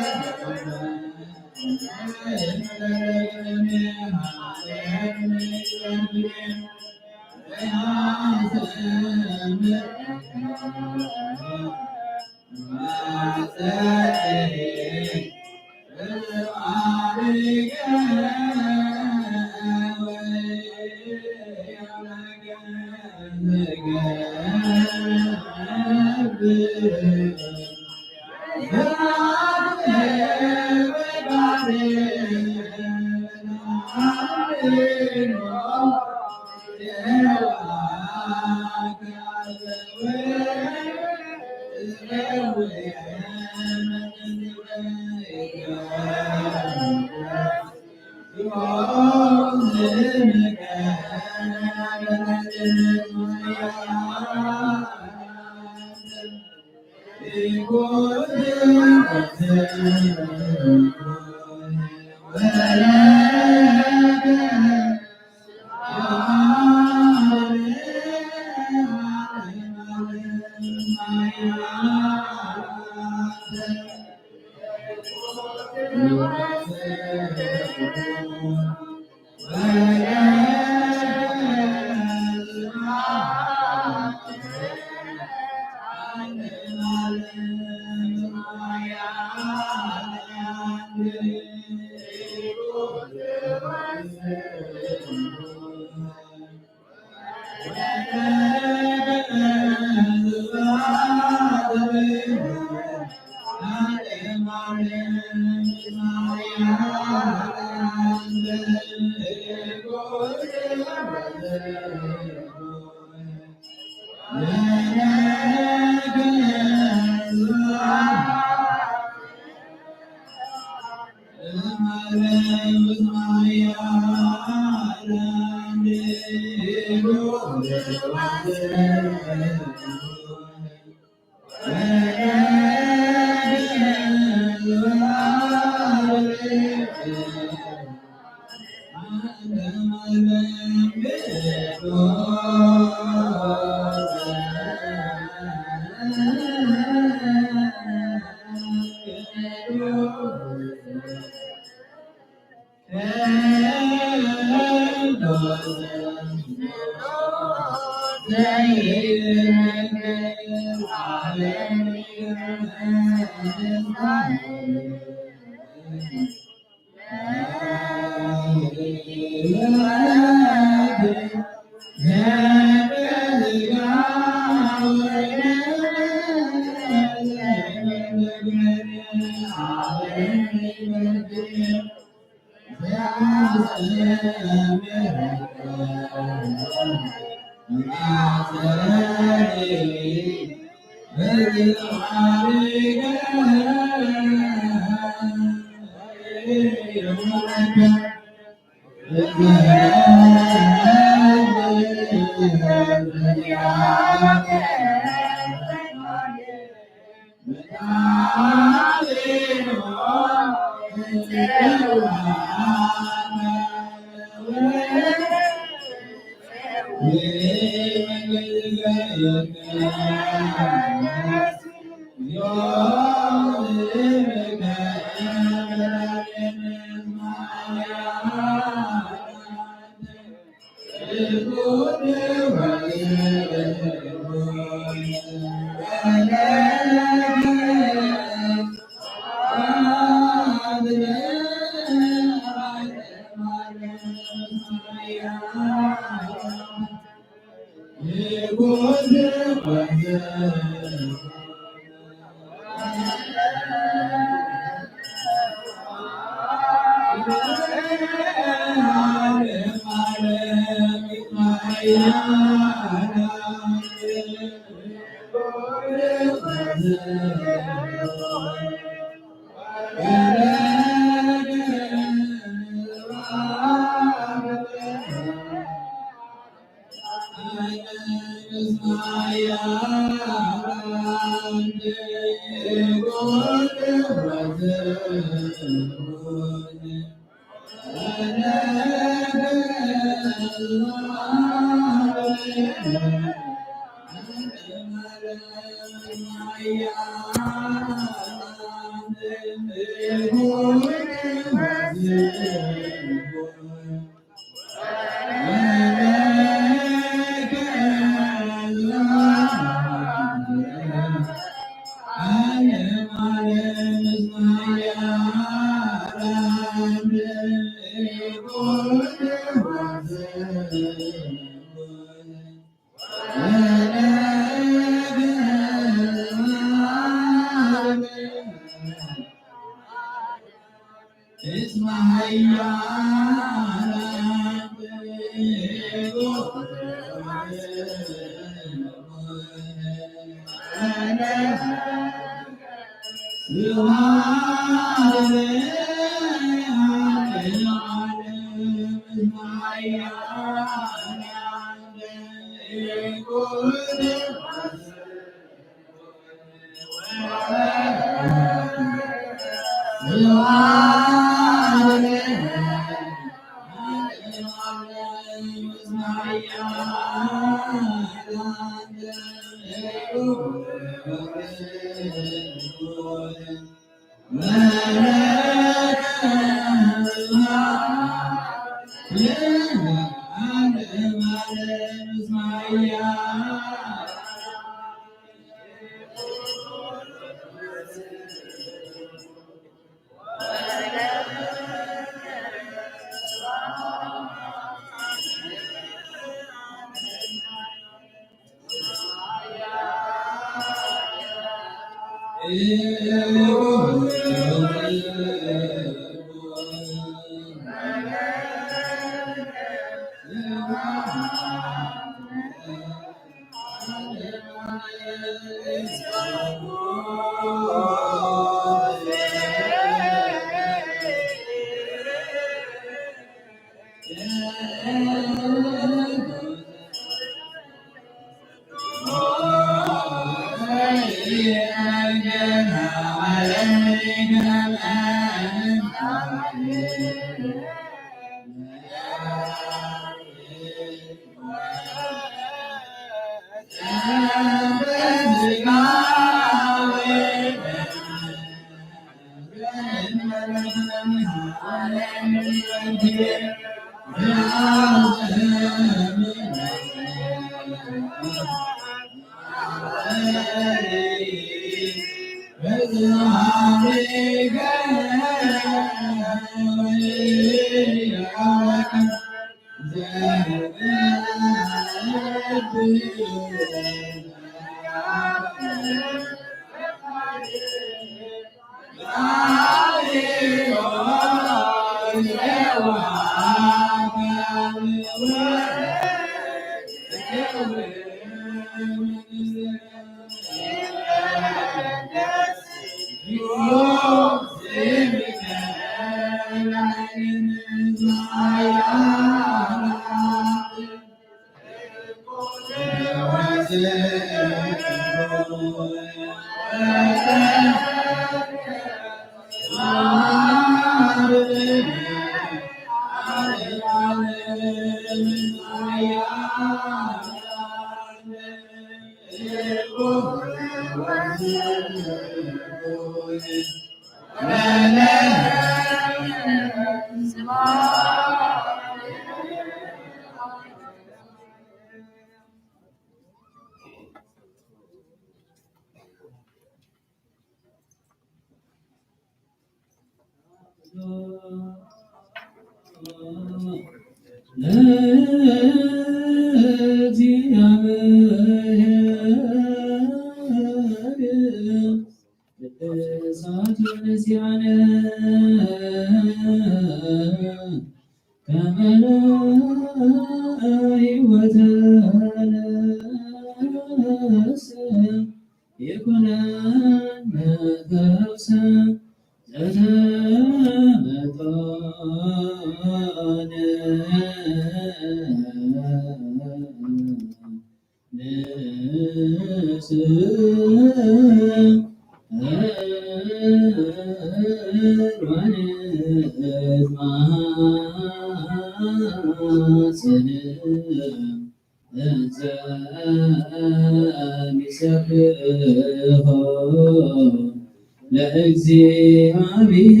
ለእግዚአብሔር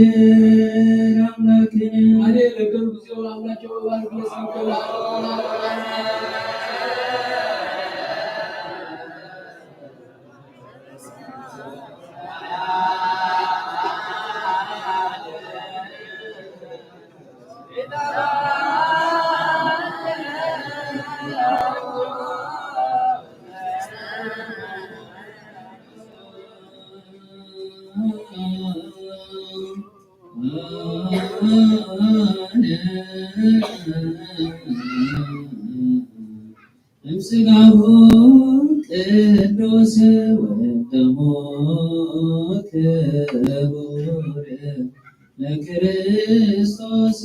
አምላክነ። አሌ ለገሩ ጊዜው አምላክ ይባርክ ለስምከ ለዓለመ ዓለም። እምስጋሁ ቅዱስ ወደሙ ክቡር ለክርስቶስ።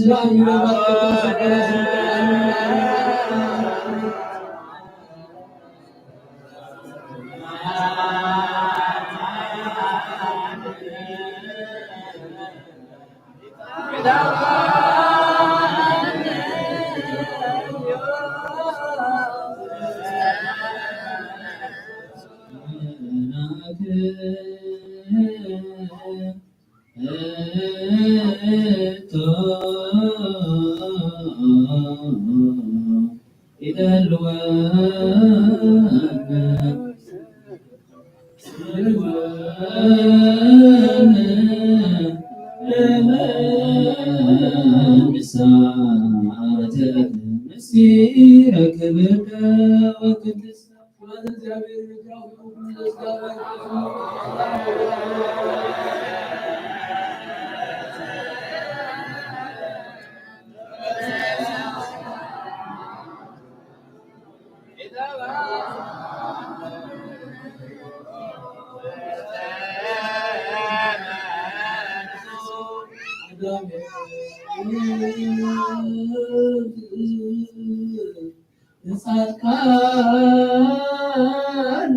ጻድቃን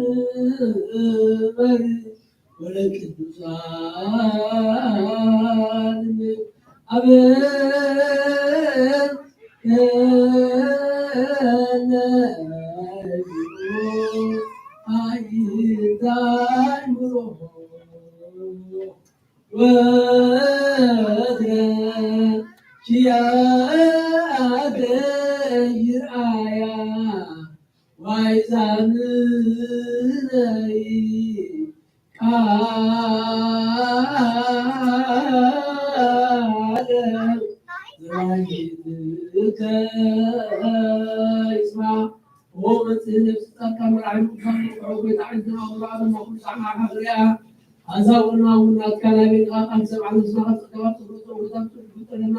ወለቅዱሳን አበ ወትረ ኪያከ ይርአያ ዋይዛንነይ ቃ ይስማ። ወመጽእ ነፍስ ጻድቃን መራሕም ቅዱሳን ወቅዱሳን ቤት ዐይንትና ወራብ መኹ ጻማ ሐፍሪያ። አዛውና ውናት ካናቤን ቃል ሰብዓ ነፍስና ከጸቀባት ጽቡቅ ጽቡቅ ጽቡቅ ጥልና።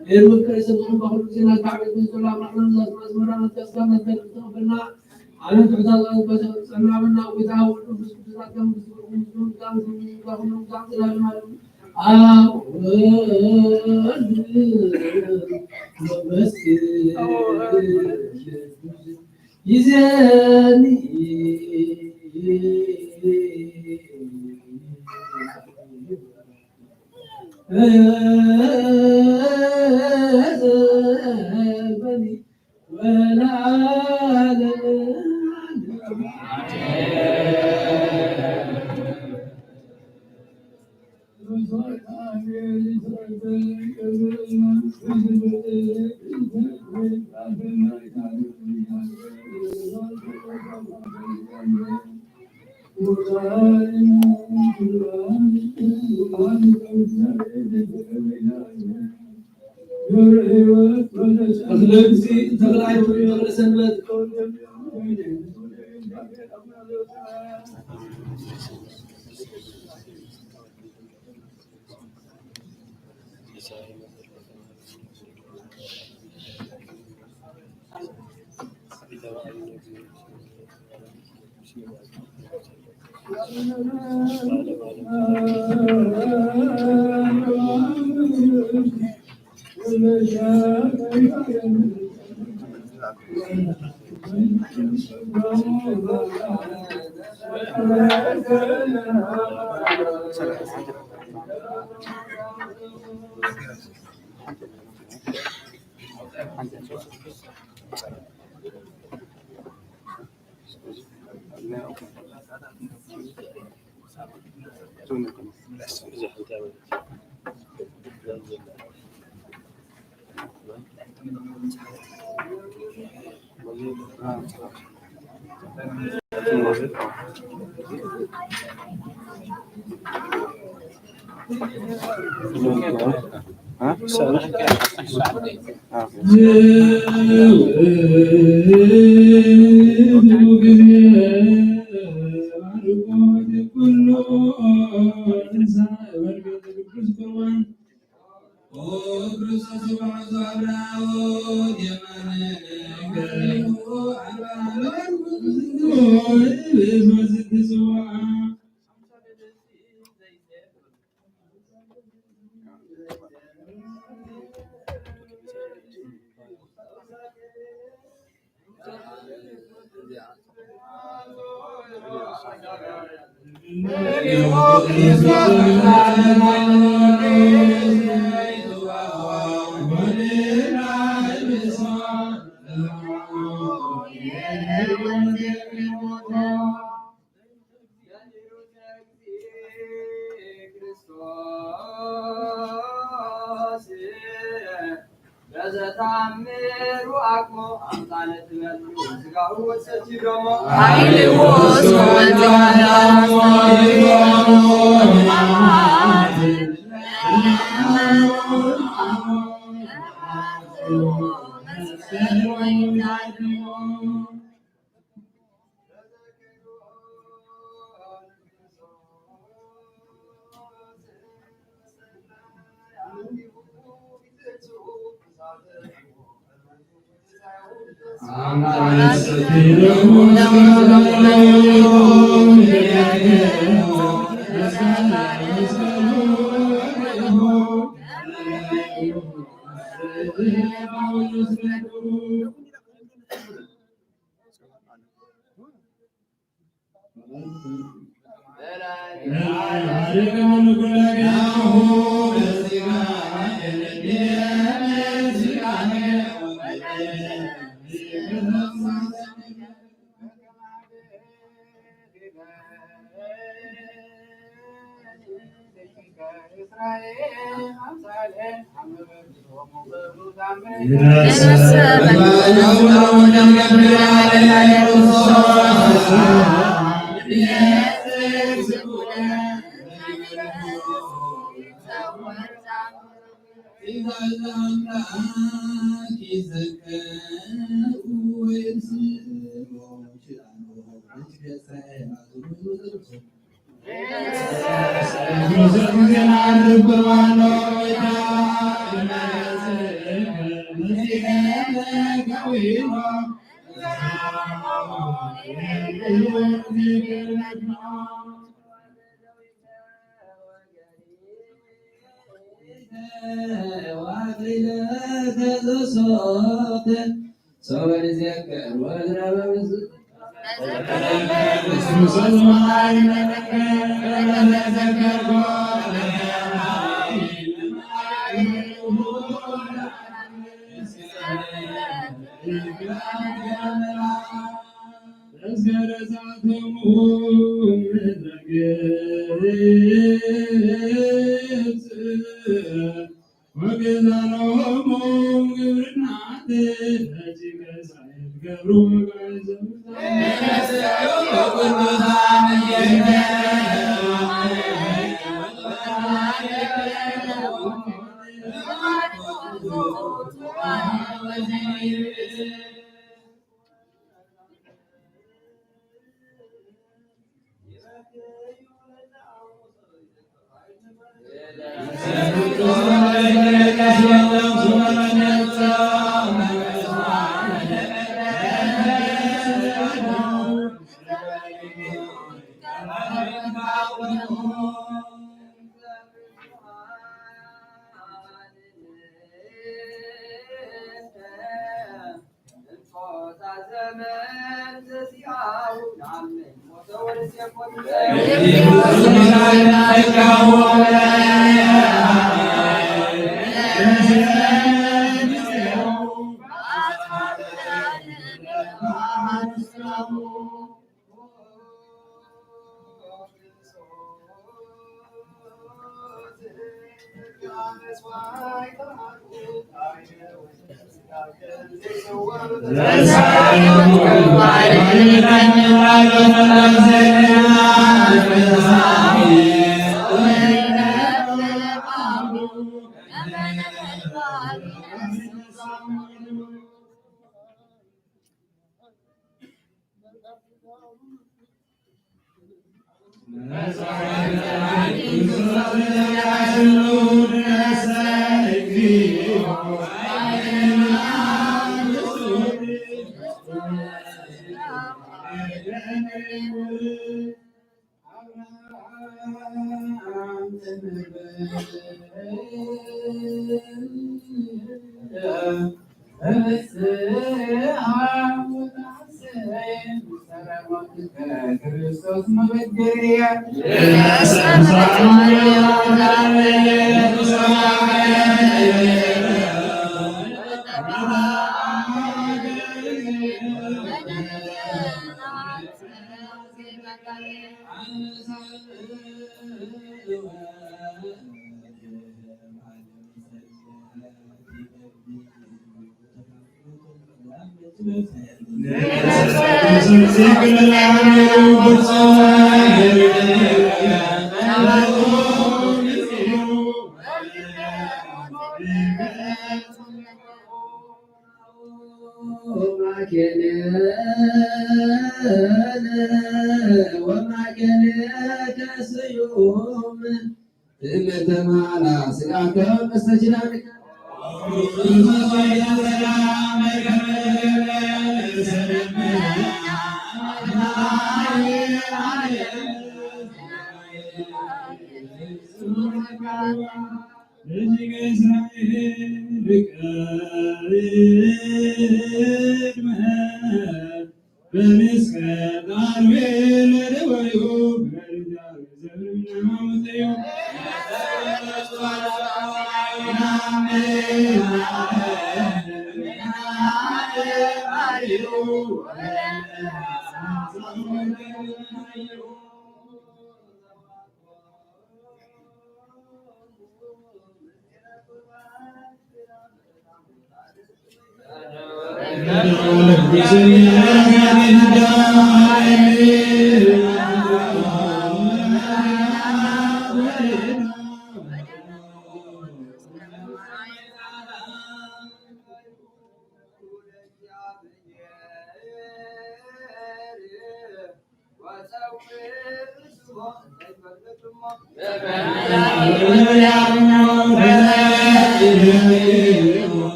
ኤርምት ከረሰ ጽቡቅ በኹሉ ጊዜና ታዕቤት መሰላ ማዕና ዛት ማዝመራና ተስፋና ተቀበልና። አመት ዛት ጸናብና ወዳ ወቅዱስ ቅዱሳት ከመንግስት ወቅዱስ ቅዱሳት ከመንግስት ወቅዱስ ቅዱሳት وما كان لك سيوم. ثم تمالى سلاك مستجدانك.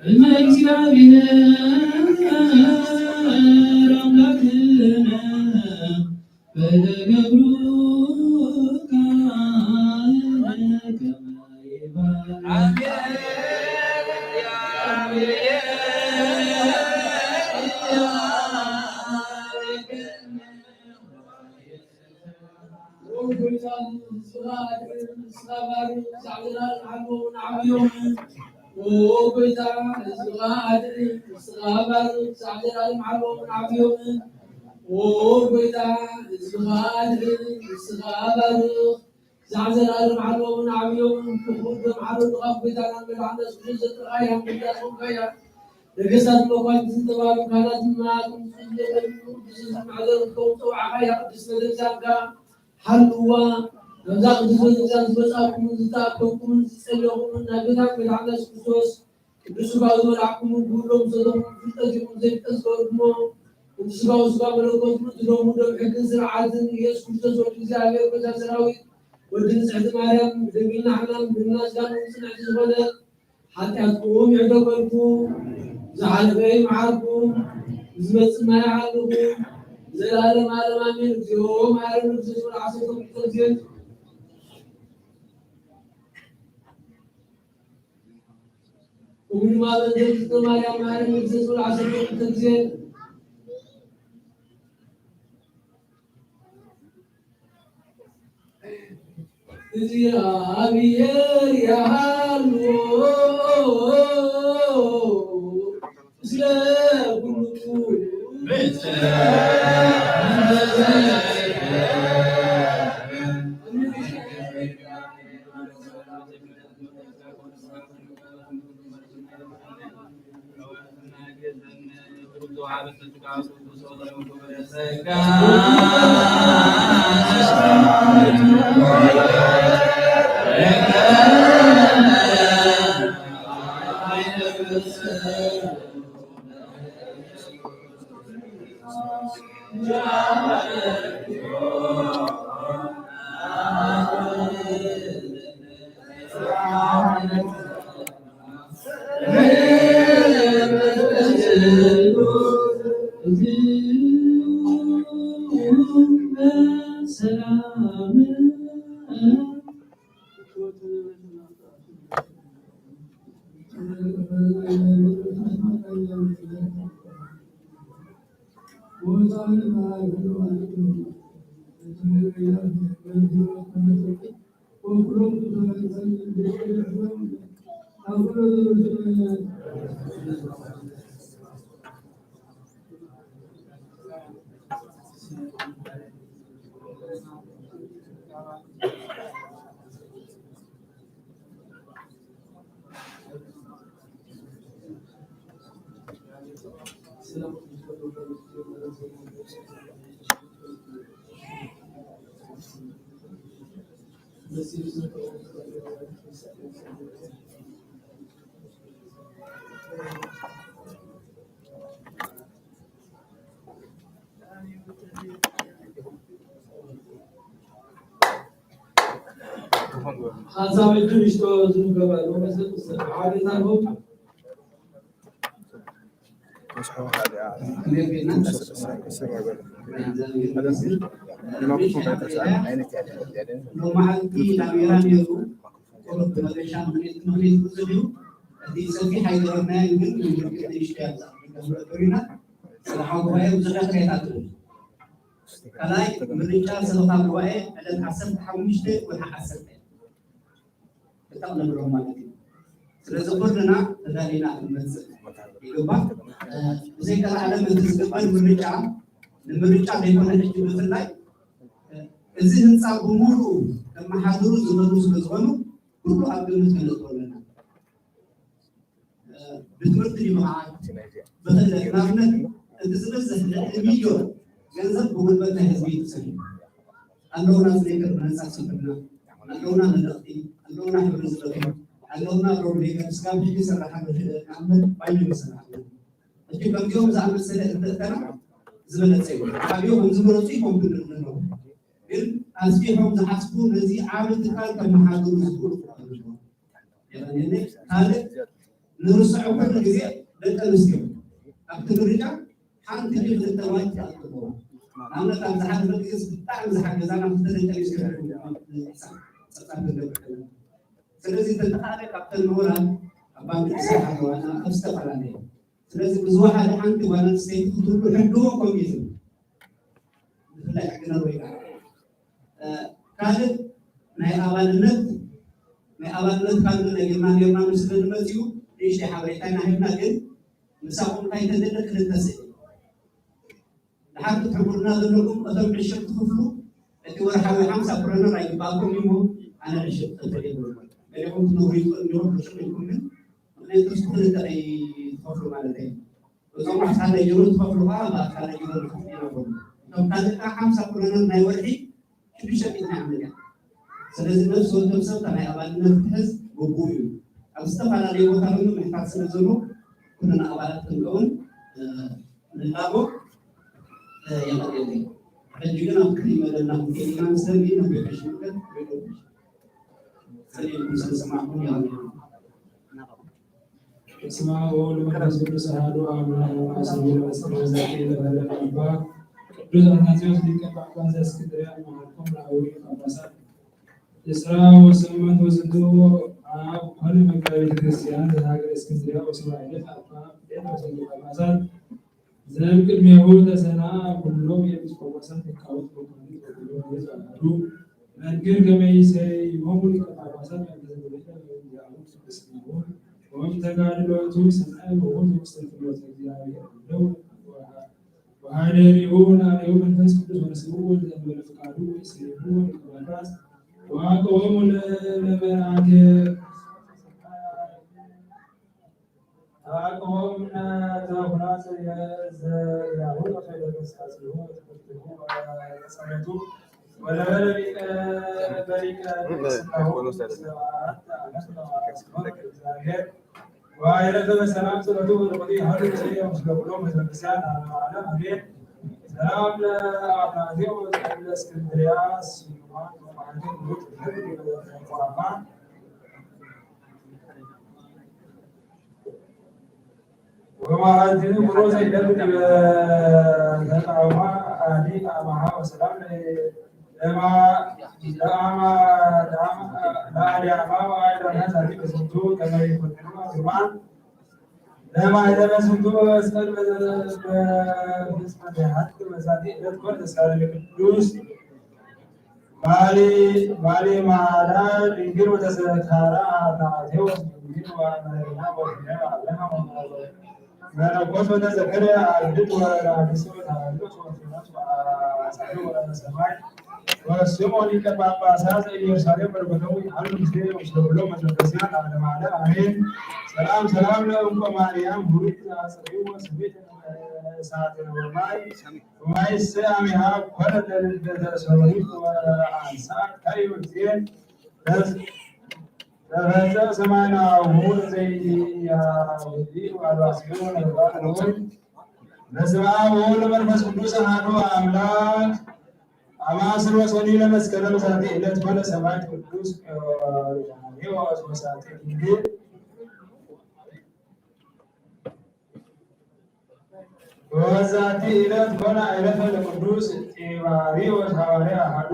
እመ እግዚአብሔር አምላክነ ፈለገብሩ ከመ ይባል። ዛዕ ዘላለም ሐሎ እውን ዐቢ ዮም። ክቡር ደም ሐሮ ድኻፍ ጎይታናን መድኃኒናን ኢየሱስ ክርስቶስ ዘጥረኻያ፣ ያንበዳ ጾምካያ፣ ነገስታት መኳንንትን ጠባብን ካህናትን መላእክትን ቅዱሳን ቅዱሳን ማሕደር ክትከውን ጸውዓኻያ ቅድስት ቤተክርስቲያንካ ሐልዋ። ናብዛ ቅድስት ቤተክርስቲያን ዝመጻእኩምን ዝተኣከብኩምን ዝጸለኹምን ናይ ጎይታና መድኃኒና ኢየሱስ ክርስቶስ ቅዱስ ሥጋሁ ዝበላዕኩምን ብውሎም ዝሰተኹምን ፍልጠት ይኹን ዘይፍልጠት ዝገበርኩሞ፣ ቅዱስ ሥጋሁ ሥጋ መለኮት ምእንቲ ደሙ ደም ሕግን ስርዓትን ኢየሱስ ክርስቶስ ወልድ እግዚኣብሔር ጎይታ ሰራዊት ወዲ ንጽሕቲ ማርያም ብድንግልና ሕማም ብድንግልና ሥጋ ጽንዕቲ ዝኾነት ሓጢኣትኩም ይዕደገልኩም፣ ዝሓለፈ ይምሓርኩም፣ ዝመጽእ ድማ ይሓልኹም፣ ዘለዓለመ ዓለም ኣሜን። እግዚኦ መሐረነ ክርስቶስ ወልደ ዓሰርተ ክልተ ጊዜ። እሙ ድማ በእንተ እግዝእትነ ማርያም መሐረነ ክርስቶስ ወልደ ዓሰርተ ክልተ ጊዜ። እግዚአብሔር ያሉ ስለ ኩሉ ሐሳብ እድል እሽቶ ዝንገባ ነው መሰል። አቤት አልሆን። ሎማዓንቲ ላሜራ ኔሩ። ቁሩብ መገሻ ምክንያት ምክንያት ብዙሕ እዩ። እቲ ሰፊሕ ኣይገበርናዮን፣ ግን ምልክት ንእሽቶ ያዛ። ገብረ ዶሪና ስራሓ ጉባኤ ብዙሕ ያክሬታት እዩ። ካልኣይ ምርጫ ሰበኻ ጉባኤ ዕለት ዓሰርተ ሓሙሽተ ወርሒ ዓሰርተ። ክተቕለብሎም ማለት እዩ። ስለዚ ኩልና ተዳሊና ክንመጽእ ይግባእ። እ፣ ብዘይ ቀልዓለም እቲ ዝግበር ምርጫ፣ ንምርጫ ዘይኮነ ሕጂ ብፍላይ፣ እ፣ እዚ ህንጻ ብምሉኡ ከመሓድሩ ዝኽእሉ ስለ ዝኾኑ ኩሉ ኣብ ግምት ከነእትዎ ኣለና። እ፣ ብትምህርቲ ንምኽዓብ፣ ብኽእለት፣ ንኣብነት እቲ ዝበዝሕ ልዕሊ ሚልዮን ገንዘብ ብጉልበት ናይ ህዝቢ እዩ ተሰሪሑ። ኣለውና ስኔከር ብነጻ ዝሰፍሕልና፣ ኣለውና መለኽቲ፣ ኣለውና ሕብሪ ዝፈትሑ፣ ኣለውና ሮድ ሜከር ስጋብ ሕጂ ዝሰርሓሉ ንኣመት ባይኖ ይሰርሓልና። ሕጂ ከምዚኦም ዝኣመሰለ እንተእተና ዝበለጸ እዩ። ካብኡ ከም ዝበለጹ ይኾን ክንብል ኣለዎ። ግን ኣስፊሖም ዝሓስቡ ነዚ ዓቢ ትካል ከመሓድሩ ዝኽእሉ ክኾኑ ኣለዎም። የቐንየለይ። ካልእ ንርስዖ ኩሉ ግዜ ደቂ ኣንስትዮ ኣብቲ ምርጫ ሓንቲ ድዩ ክልተ ዋይ ትኣቱ ኣለዋ። ንኣብነት ኣብ ዝሓለፈ ግዜ ብጣዕሚ ዝሓገዛና ክልተ ደቂ ኣንስትዮ ጸብጻብ ክንገብር ከለና። ስለዚ ተተኻእለ ካብተን ምሁራት ኣብ ባንክ ክሰርሓ ኣለዋ፣ ኣብ ዝተፈላለየ። ስለዚ ብዝወሓደ ሓንቲ ጓል ኣንስተይቲ ክትህሉ ሕድጎ ኮሚዝም ብፍላይ ሕጊ ኖርወይ ጋር። እ፣ ካልእ ናይ ኣባልነት፣ ናይ ኣባልነት ካልእ ነጊርና ኔርና ምስ ዝብል መጽዩ ንእሽተይ ሓበሬታ ኢና ሂብና፣ ግን ምሳኹም እንታይ ተደሊ ክልተ ስእሊ። ድሓር ክትሕብሩና ዘለኩም እቶም ዕሽር ትኽፍሉ እቲ ወርሓዊ ሓምሳ ክሮነር ኣይግባእኩም እዩ እሞ ኣነ ዕሽር ክኽፍል እየ። ገሊኹም ክትነግሩ ይትኽእሉ እንዲኹም ዕሽር ኢልኩም ግን ምኽንያቱ እስኩም ክልተ ከይትኸፍሉ ማለት እዩ። እዞም ኣካል ለጀሩ ትኸፍሉ ኸዓ ብኣካል ለጀሩ ንኸፍል ኢና በሉ። እቶም ካልእ ኸዓ ሓምሳ ክሮነር ናይ ወርሒ ሽዱሽተ ሚእቲ ናይ ዓመት እያ። ስለዚ ነፍሲ ወከፍ ሰብ እታ ናይ ኣባልነት ክትሕዝ ግቡእ እዩ። ኣብ ዝተፈላለየ ቦታ እውን ምሕታት ስለ ዘሎ ኩልና ኣባላት ክንከውን፣ እ፣ ንላቦ፣ እ፣ የቐንየለይ። ሕጂ ግን ኣብ ቅድሚ መደብና ክንከይድ ኢና። ስለዚ ነቢሕ ሽምከት ሰሊምኩም ስለ ዝሰማዕኩም የቐንየለይ። በስመ አብ ወወልድ ወመንፈስ ቅዱስ አሐዱ አምላክ። አስቡ ለመስቀል ዘኪ ለበደለ አባ ቅዱስ አትናቴዎስ ሊቀ ጳጳስ ዘእስክንድርያ መሃልኮም ለአበዊነ ጳጳሳት። እስራ ወሰመንት ወዝንቱ አብ ኮነ መጋቤ ቤተክርስቲያን ዘሀገረ እስክንድርያ ወስብሐ ለአብ አባ ጴጥሮስ ሊቀ ጳጳሳት። ዘእምቅድሜሁ ተሰንአ ኩሎም ኤጲስቆጶሳት ሊቃውንት ወካህናት ወኩሎም ሕዝብ አሐዱ መንክር ከመ ኢሰይሞሙ ሊቀ ጳጳሳት በእንተ ዘበደለ በእንቲአሁ ቅድስናሁ ወእምተጋድሎቱ ሰናይ ወውእቱ ውስተ ፍኖተ እግዚአብሔር እምለው ወሐደሪሁ ለአርአዩ መንፈስ ቅዱስ ወነስኡ ለዘእንበለ ፍቃዱ ወኢሰይሙ ሊቀ ጳጳስ ወአቅቦሙ ለመልአከ ተአቅቦም ተኩናት ዘያሁን ወከይደ ተስካሲሁ ወትምህርቲሁ ወጸሎቱ ወነበረ ሊቀ በሊቀ ቅድስናሁ ሰብዓት ዓመት ለማርያም እግዚአብሔር። ወአይረፈ በሰላም ጸሎቱ በረከቱ ያህሉ ምስሌነ ወምስለ ኩሎሙ ህዝበ ክርስቲያን ለዓለመ ዓለም አሜን። ሰላም ለአትናቴዎስ ወእስክንድርያስ ወማዕድን ቁራማ ወማዕድን ቁሩዘ ይነብር በተቃውማ አዲ አማሃ ወሰላም ለማ ለአማ ለአማ ለአዲ አማ ወአይረፈ ዛቲ በዝንቱ ከመ ይኮንኑ አግርማ ለማይተመ ዝንቱ መስቀል በፍጽመተ ሀቅ በዛቲ ዕለት ኮነ ተስካረ ለቅዱስ ማሊ ማሊ ማላ ድንግል ወተዘካራ አትናቴዎስ ድንግል ወመሪና ወፍሬ አለና መነኮስ ወተዘከረ አርድእት ወራድእት ወታላላቅ ወፍሬናት ወአጻድቅ ወረሰማይ ወስምዖን ሊቀ ጳጳሳት ዘኢየሩሳሌም በረከቶሙ ይሃሉ ምስሌነ ወምስለ ኩሎሙ ህዝበ ክርስቲያን ለዓለመ ዓለም አሜን። ሰላም ሰላም ለእንቆ ማርያም ቡሪት ዘአጽርዩ ወስሚት እሳት ወማይ ወማይሰ አሚሃ ኮነ ለልደተ ሰሎሚት ወአንሳ ከሪው ጊዜ ለፈጸ ሰማይና አቡሁ ለዘኢያወዲ ወአልባሲሁ ለባህር ሆይ። በስመ አብ ወወልድ ወመንፈስ ቅዱስ አሐዱ አምላክ። አማስር ወሰኒ ለመስከረም ዛቲ ዕለት ኮነ ሰማዕት ቅዱስ ዮሐንስ ወሳቲ ድንግል። ወበዛቲ ዕለት ኮነ አይረፈ ለቅዱስ ጢባርዮስ ሐዋርያ አሐዱ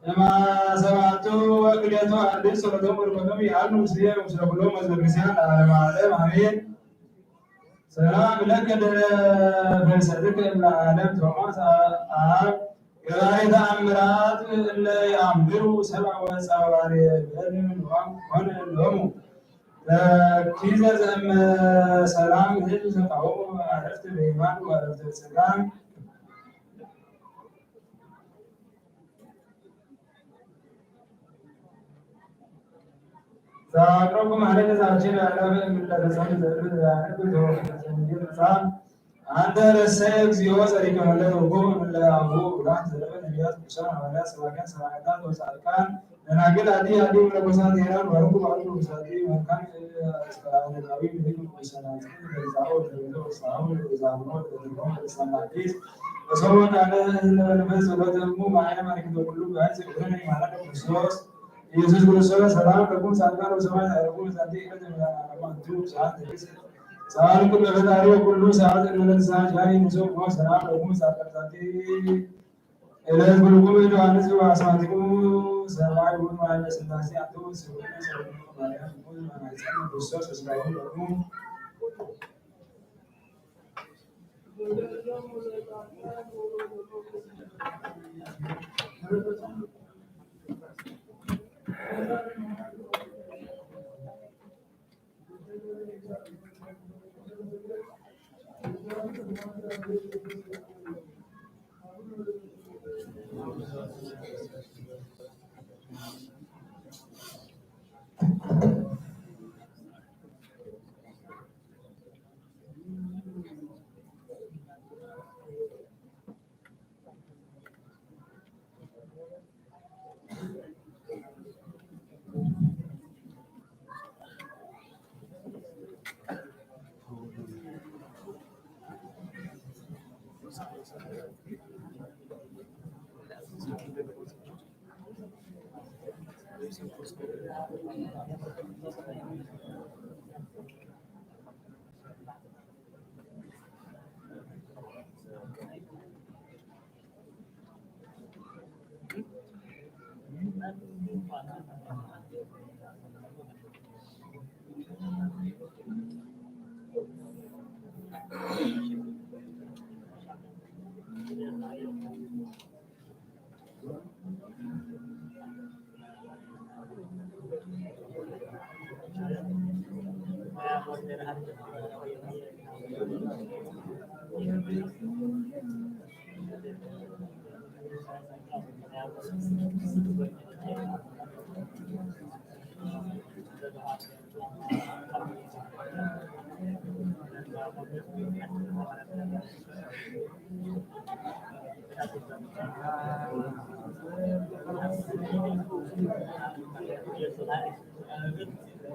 እምሰባቱ ወክልኤቱ አርድእት ጸሎቶም በረከቶም ይሃሉ ምስሌነ ወምስለ ኩሎሙ ህዝበ ክርስቲያን ለዓለመ ዓለም አሜን። ሰላም ለከ ድህረ ፍልሰትከ እምነ ዓለም ቶማስ አብ ገባሬ ተአምራት እለ ይአምሩ ሰብአ ወጸዋርየ በድን ወአም ኮነ ሎሙ ተኪዘ ዘእመ ሰላም ህዝብ ተቃውሞ ዕረፍት በየማን ወዕረፍት በጸጋም። ዛቅረብኩም ሀለነ ዛችን ያላበ እምለተሰሚ ዘርብ ያነብ ተወሰሚር መጽሐፍ አንተ ረሰ እግዚኦ ጸሪቀ መለት ወቁም እምለ አቡ ብላን ዘረበ ነቢያት ቅዱሳን ሐዋርያት ሰባክያን ሰማዕታት ወጻድቃን ደናግል አዲ አዲ መነኮሳት ሄራን ባርኩ ባርኩ ቅዱሳቲ መካን እስከ አረጋዊ ምድር ቅዱሳናት በዛው ተበዛው ሳው በዛው ተበዛው ተበዛው በሰማዲስ በሰው ቃለ ለመንፈስ ጸሎተ እሙ ማርያም አርኪቶ ኩሉ ጋር ዝክረነ ይማረነ ክርስቶስ ኢየሱስ ክርስቶስ ሰላም ለኩም ጻድቃን ወሰማዕት ያረጉ ዛቲ ዕለት ለማንቱ ሰዓት ጻድቅ በፈጣሪ ኩሉ ሰዓት እንመለሳ ጃኒ ንጹህ ሆ ሰላም ለኩም ጻድቃን ዛቲ ዕለት ኩልኩም ዮሐንስ ወአስማቲኩም ሰማይ ሁሉ ማለ ስላሴ አቶ ስብሐት ሰላም ማርያም ሁሉ ማለ ክርስቶስ ሰላም ለኩም።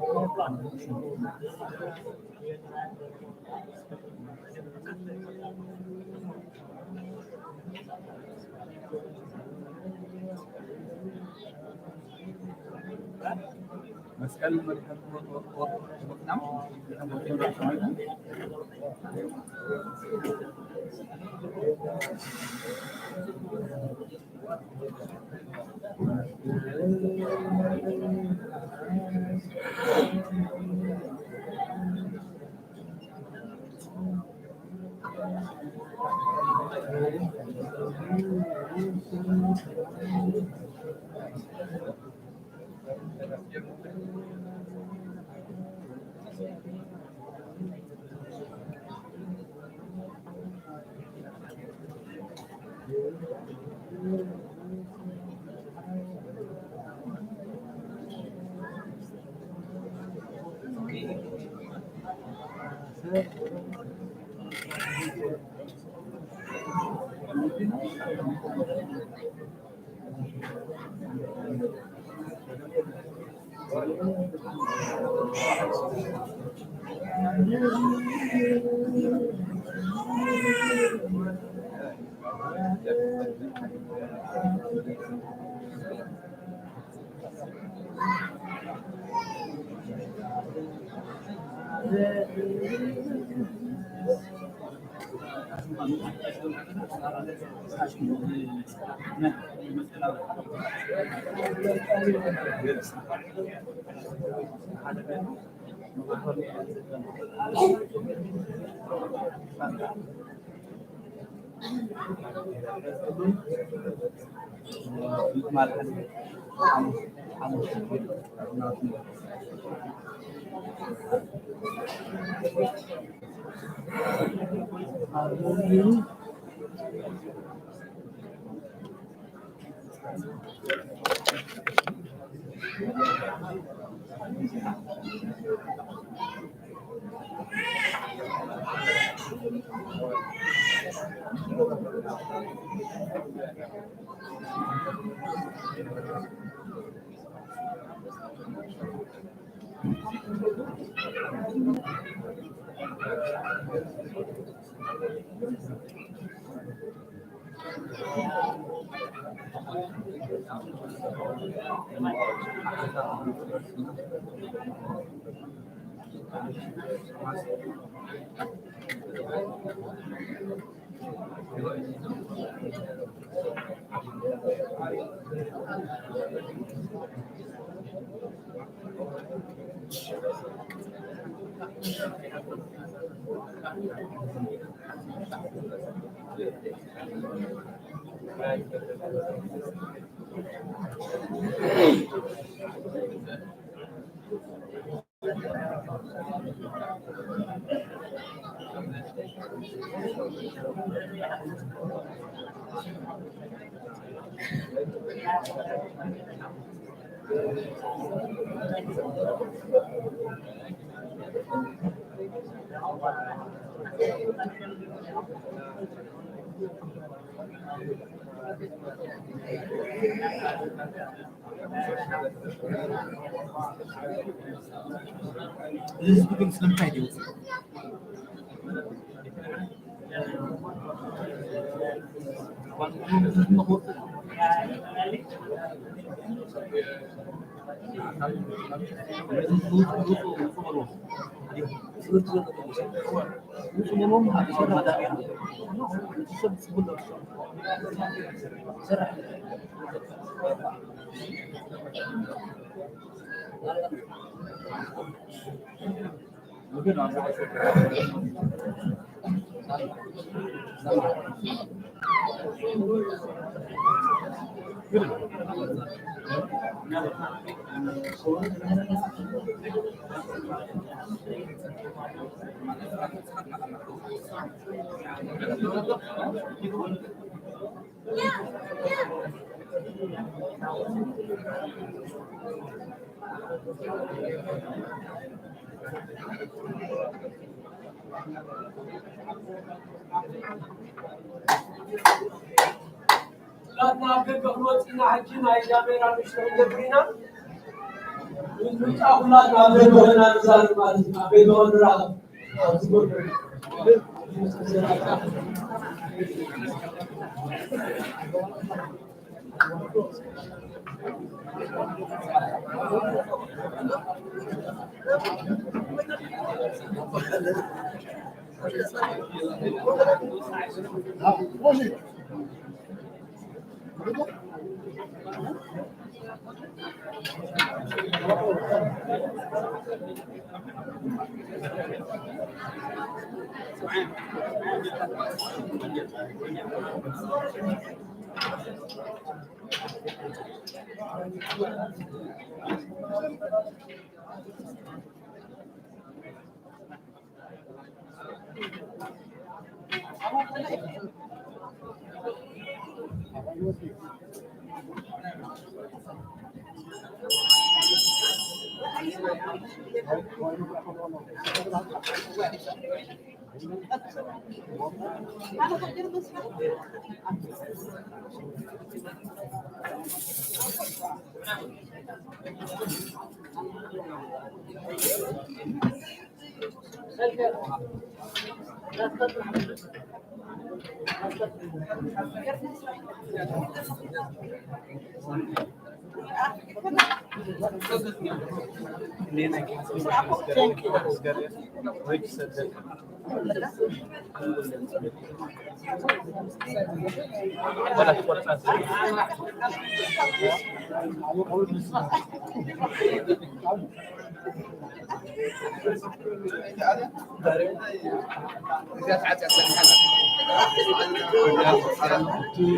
ܠܐ ܬܢܐ ܓܓܚ ܠܘ ܛܝܢܐ ܗܓܝܢܐ ܝܠܗ ܒܝܪܐ ܡܫܬܪܢ ܓܒܪܝܢܐ.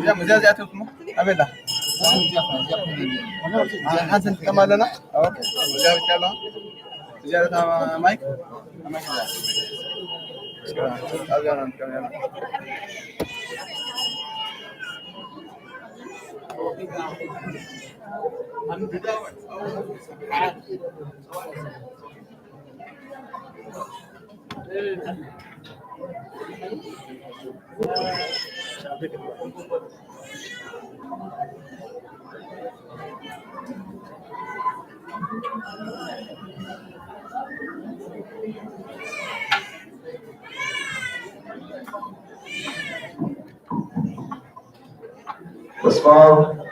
يا مزيان، زيادة اسمه. أبدا. حسن كمان لنا. أوكي. زيادة إن شاء الله. زيادة مايك. مايك. زيادة كمان. First foul.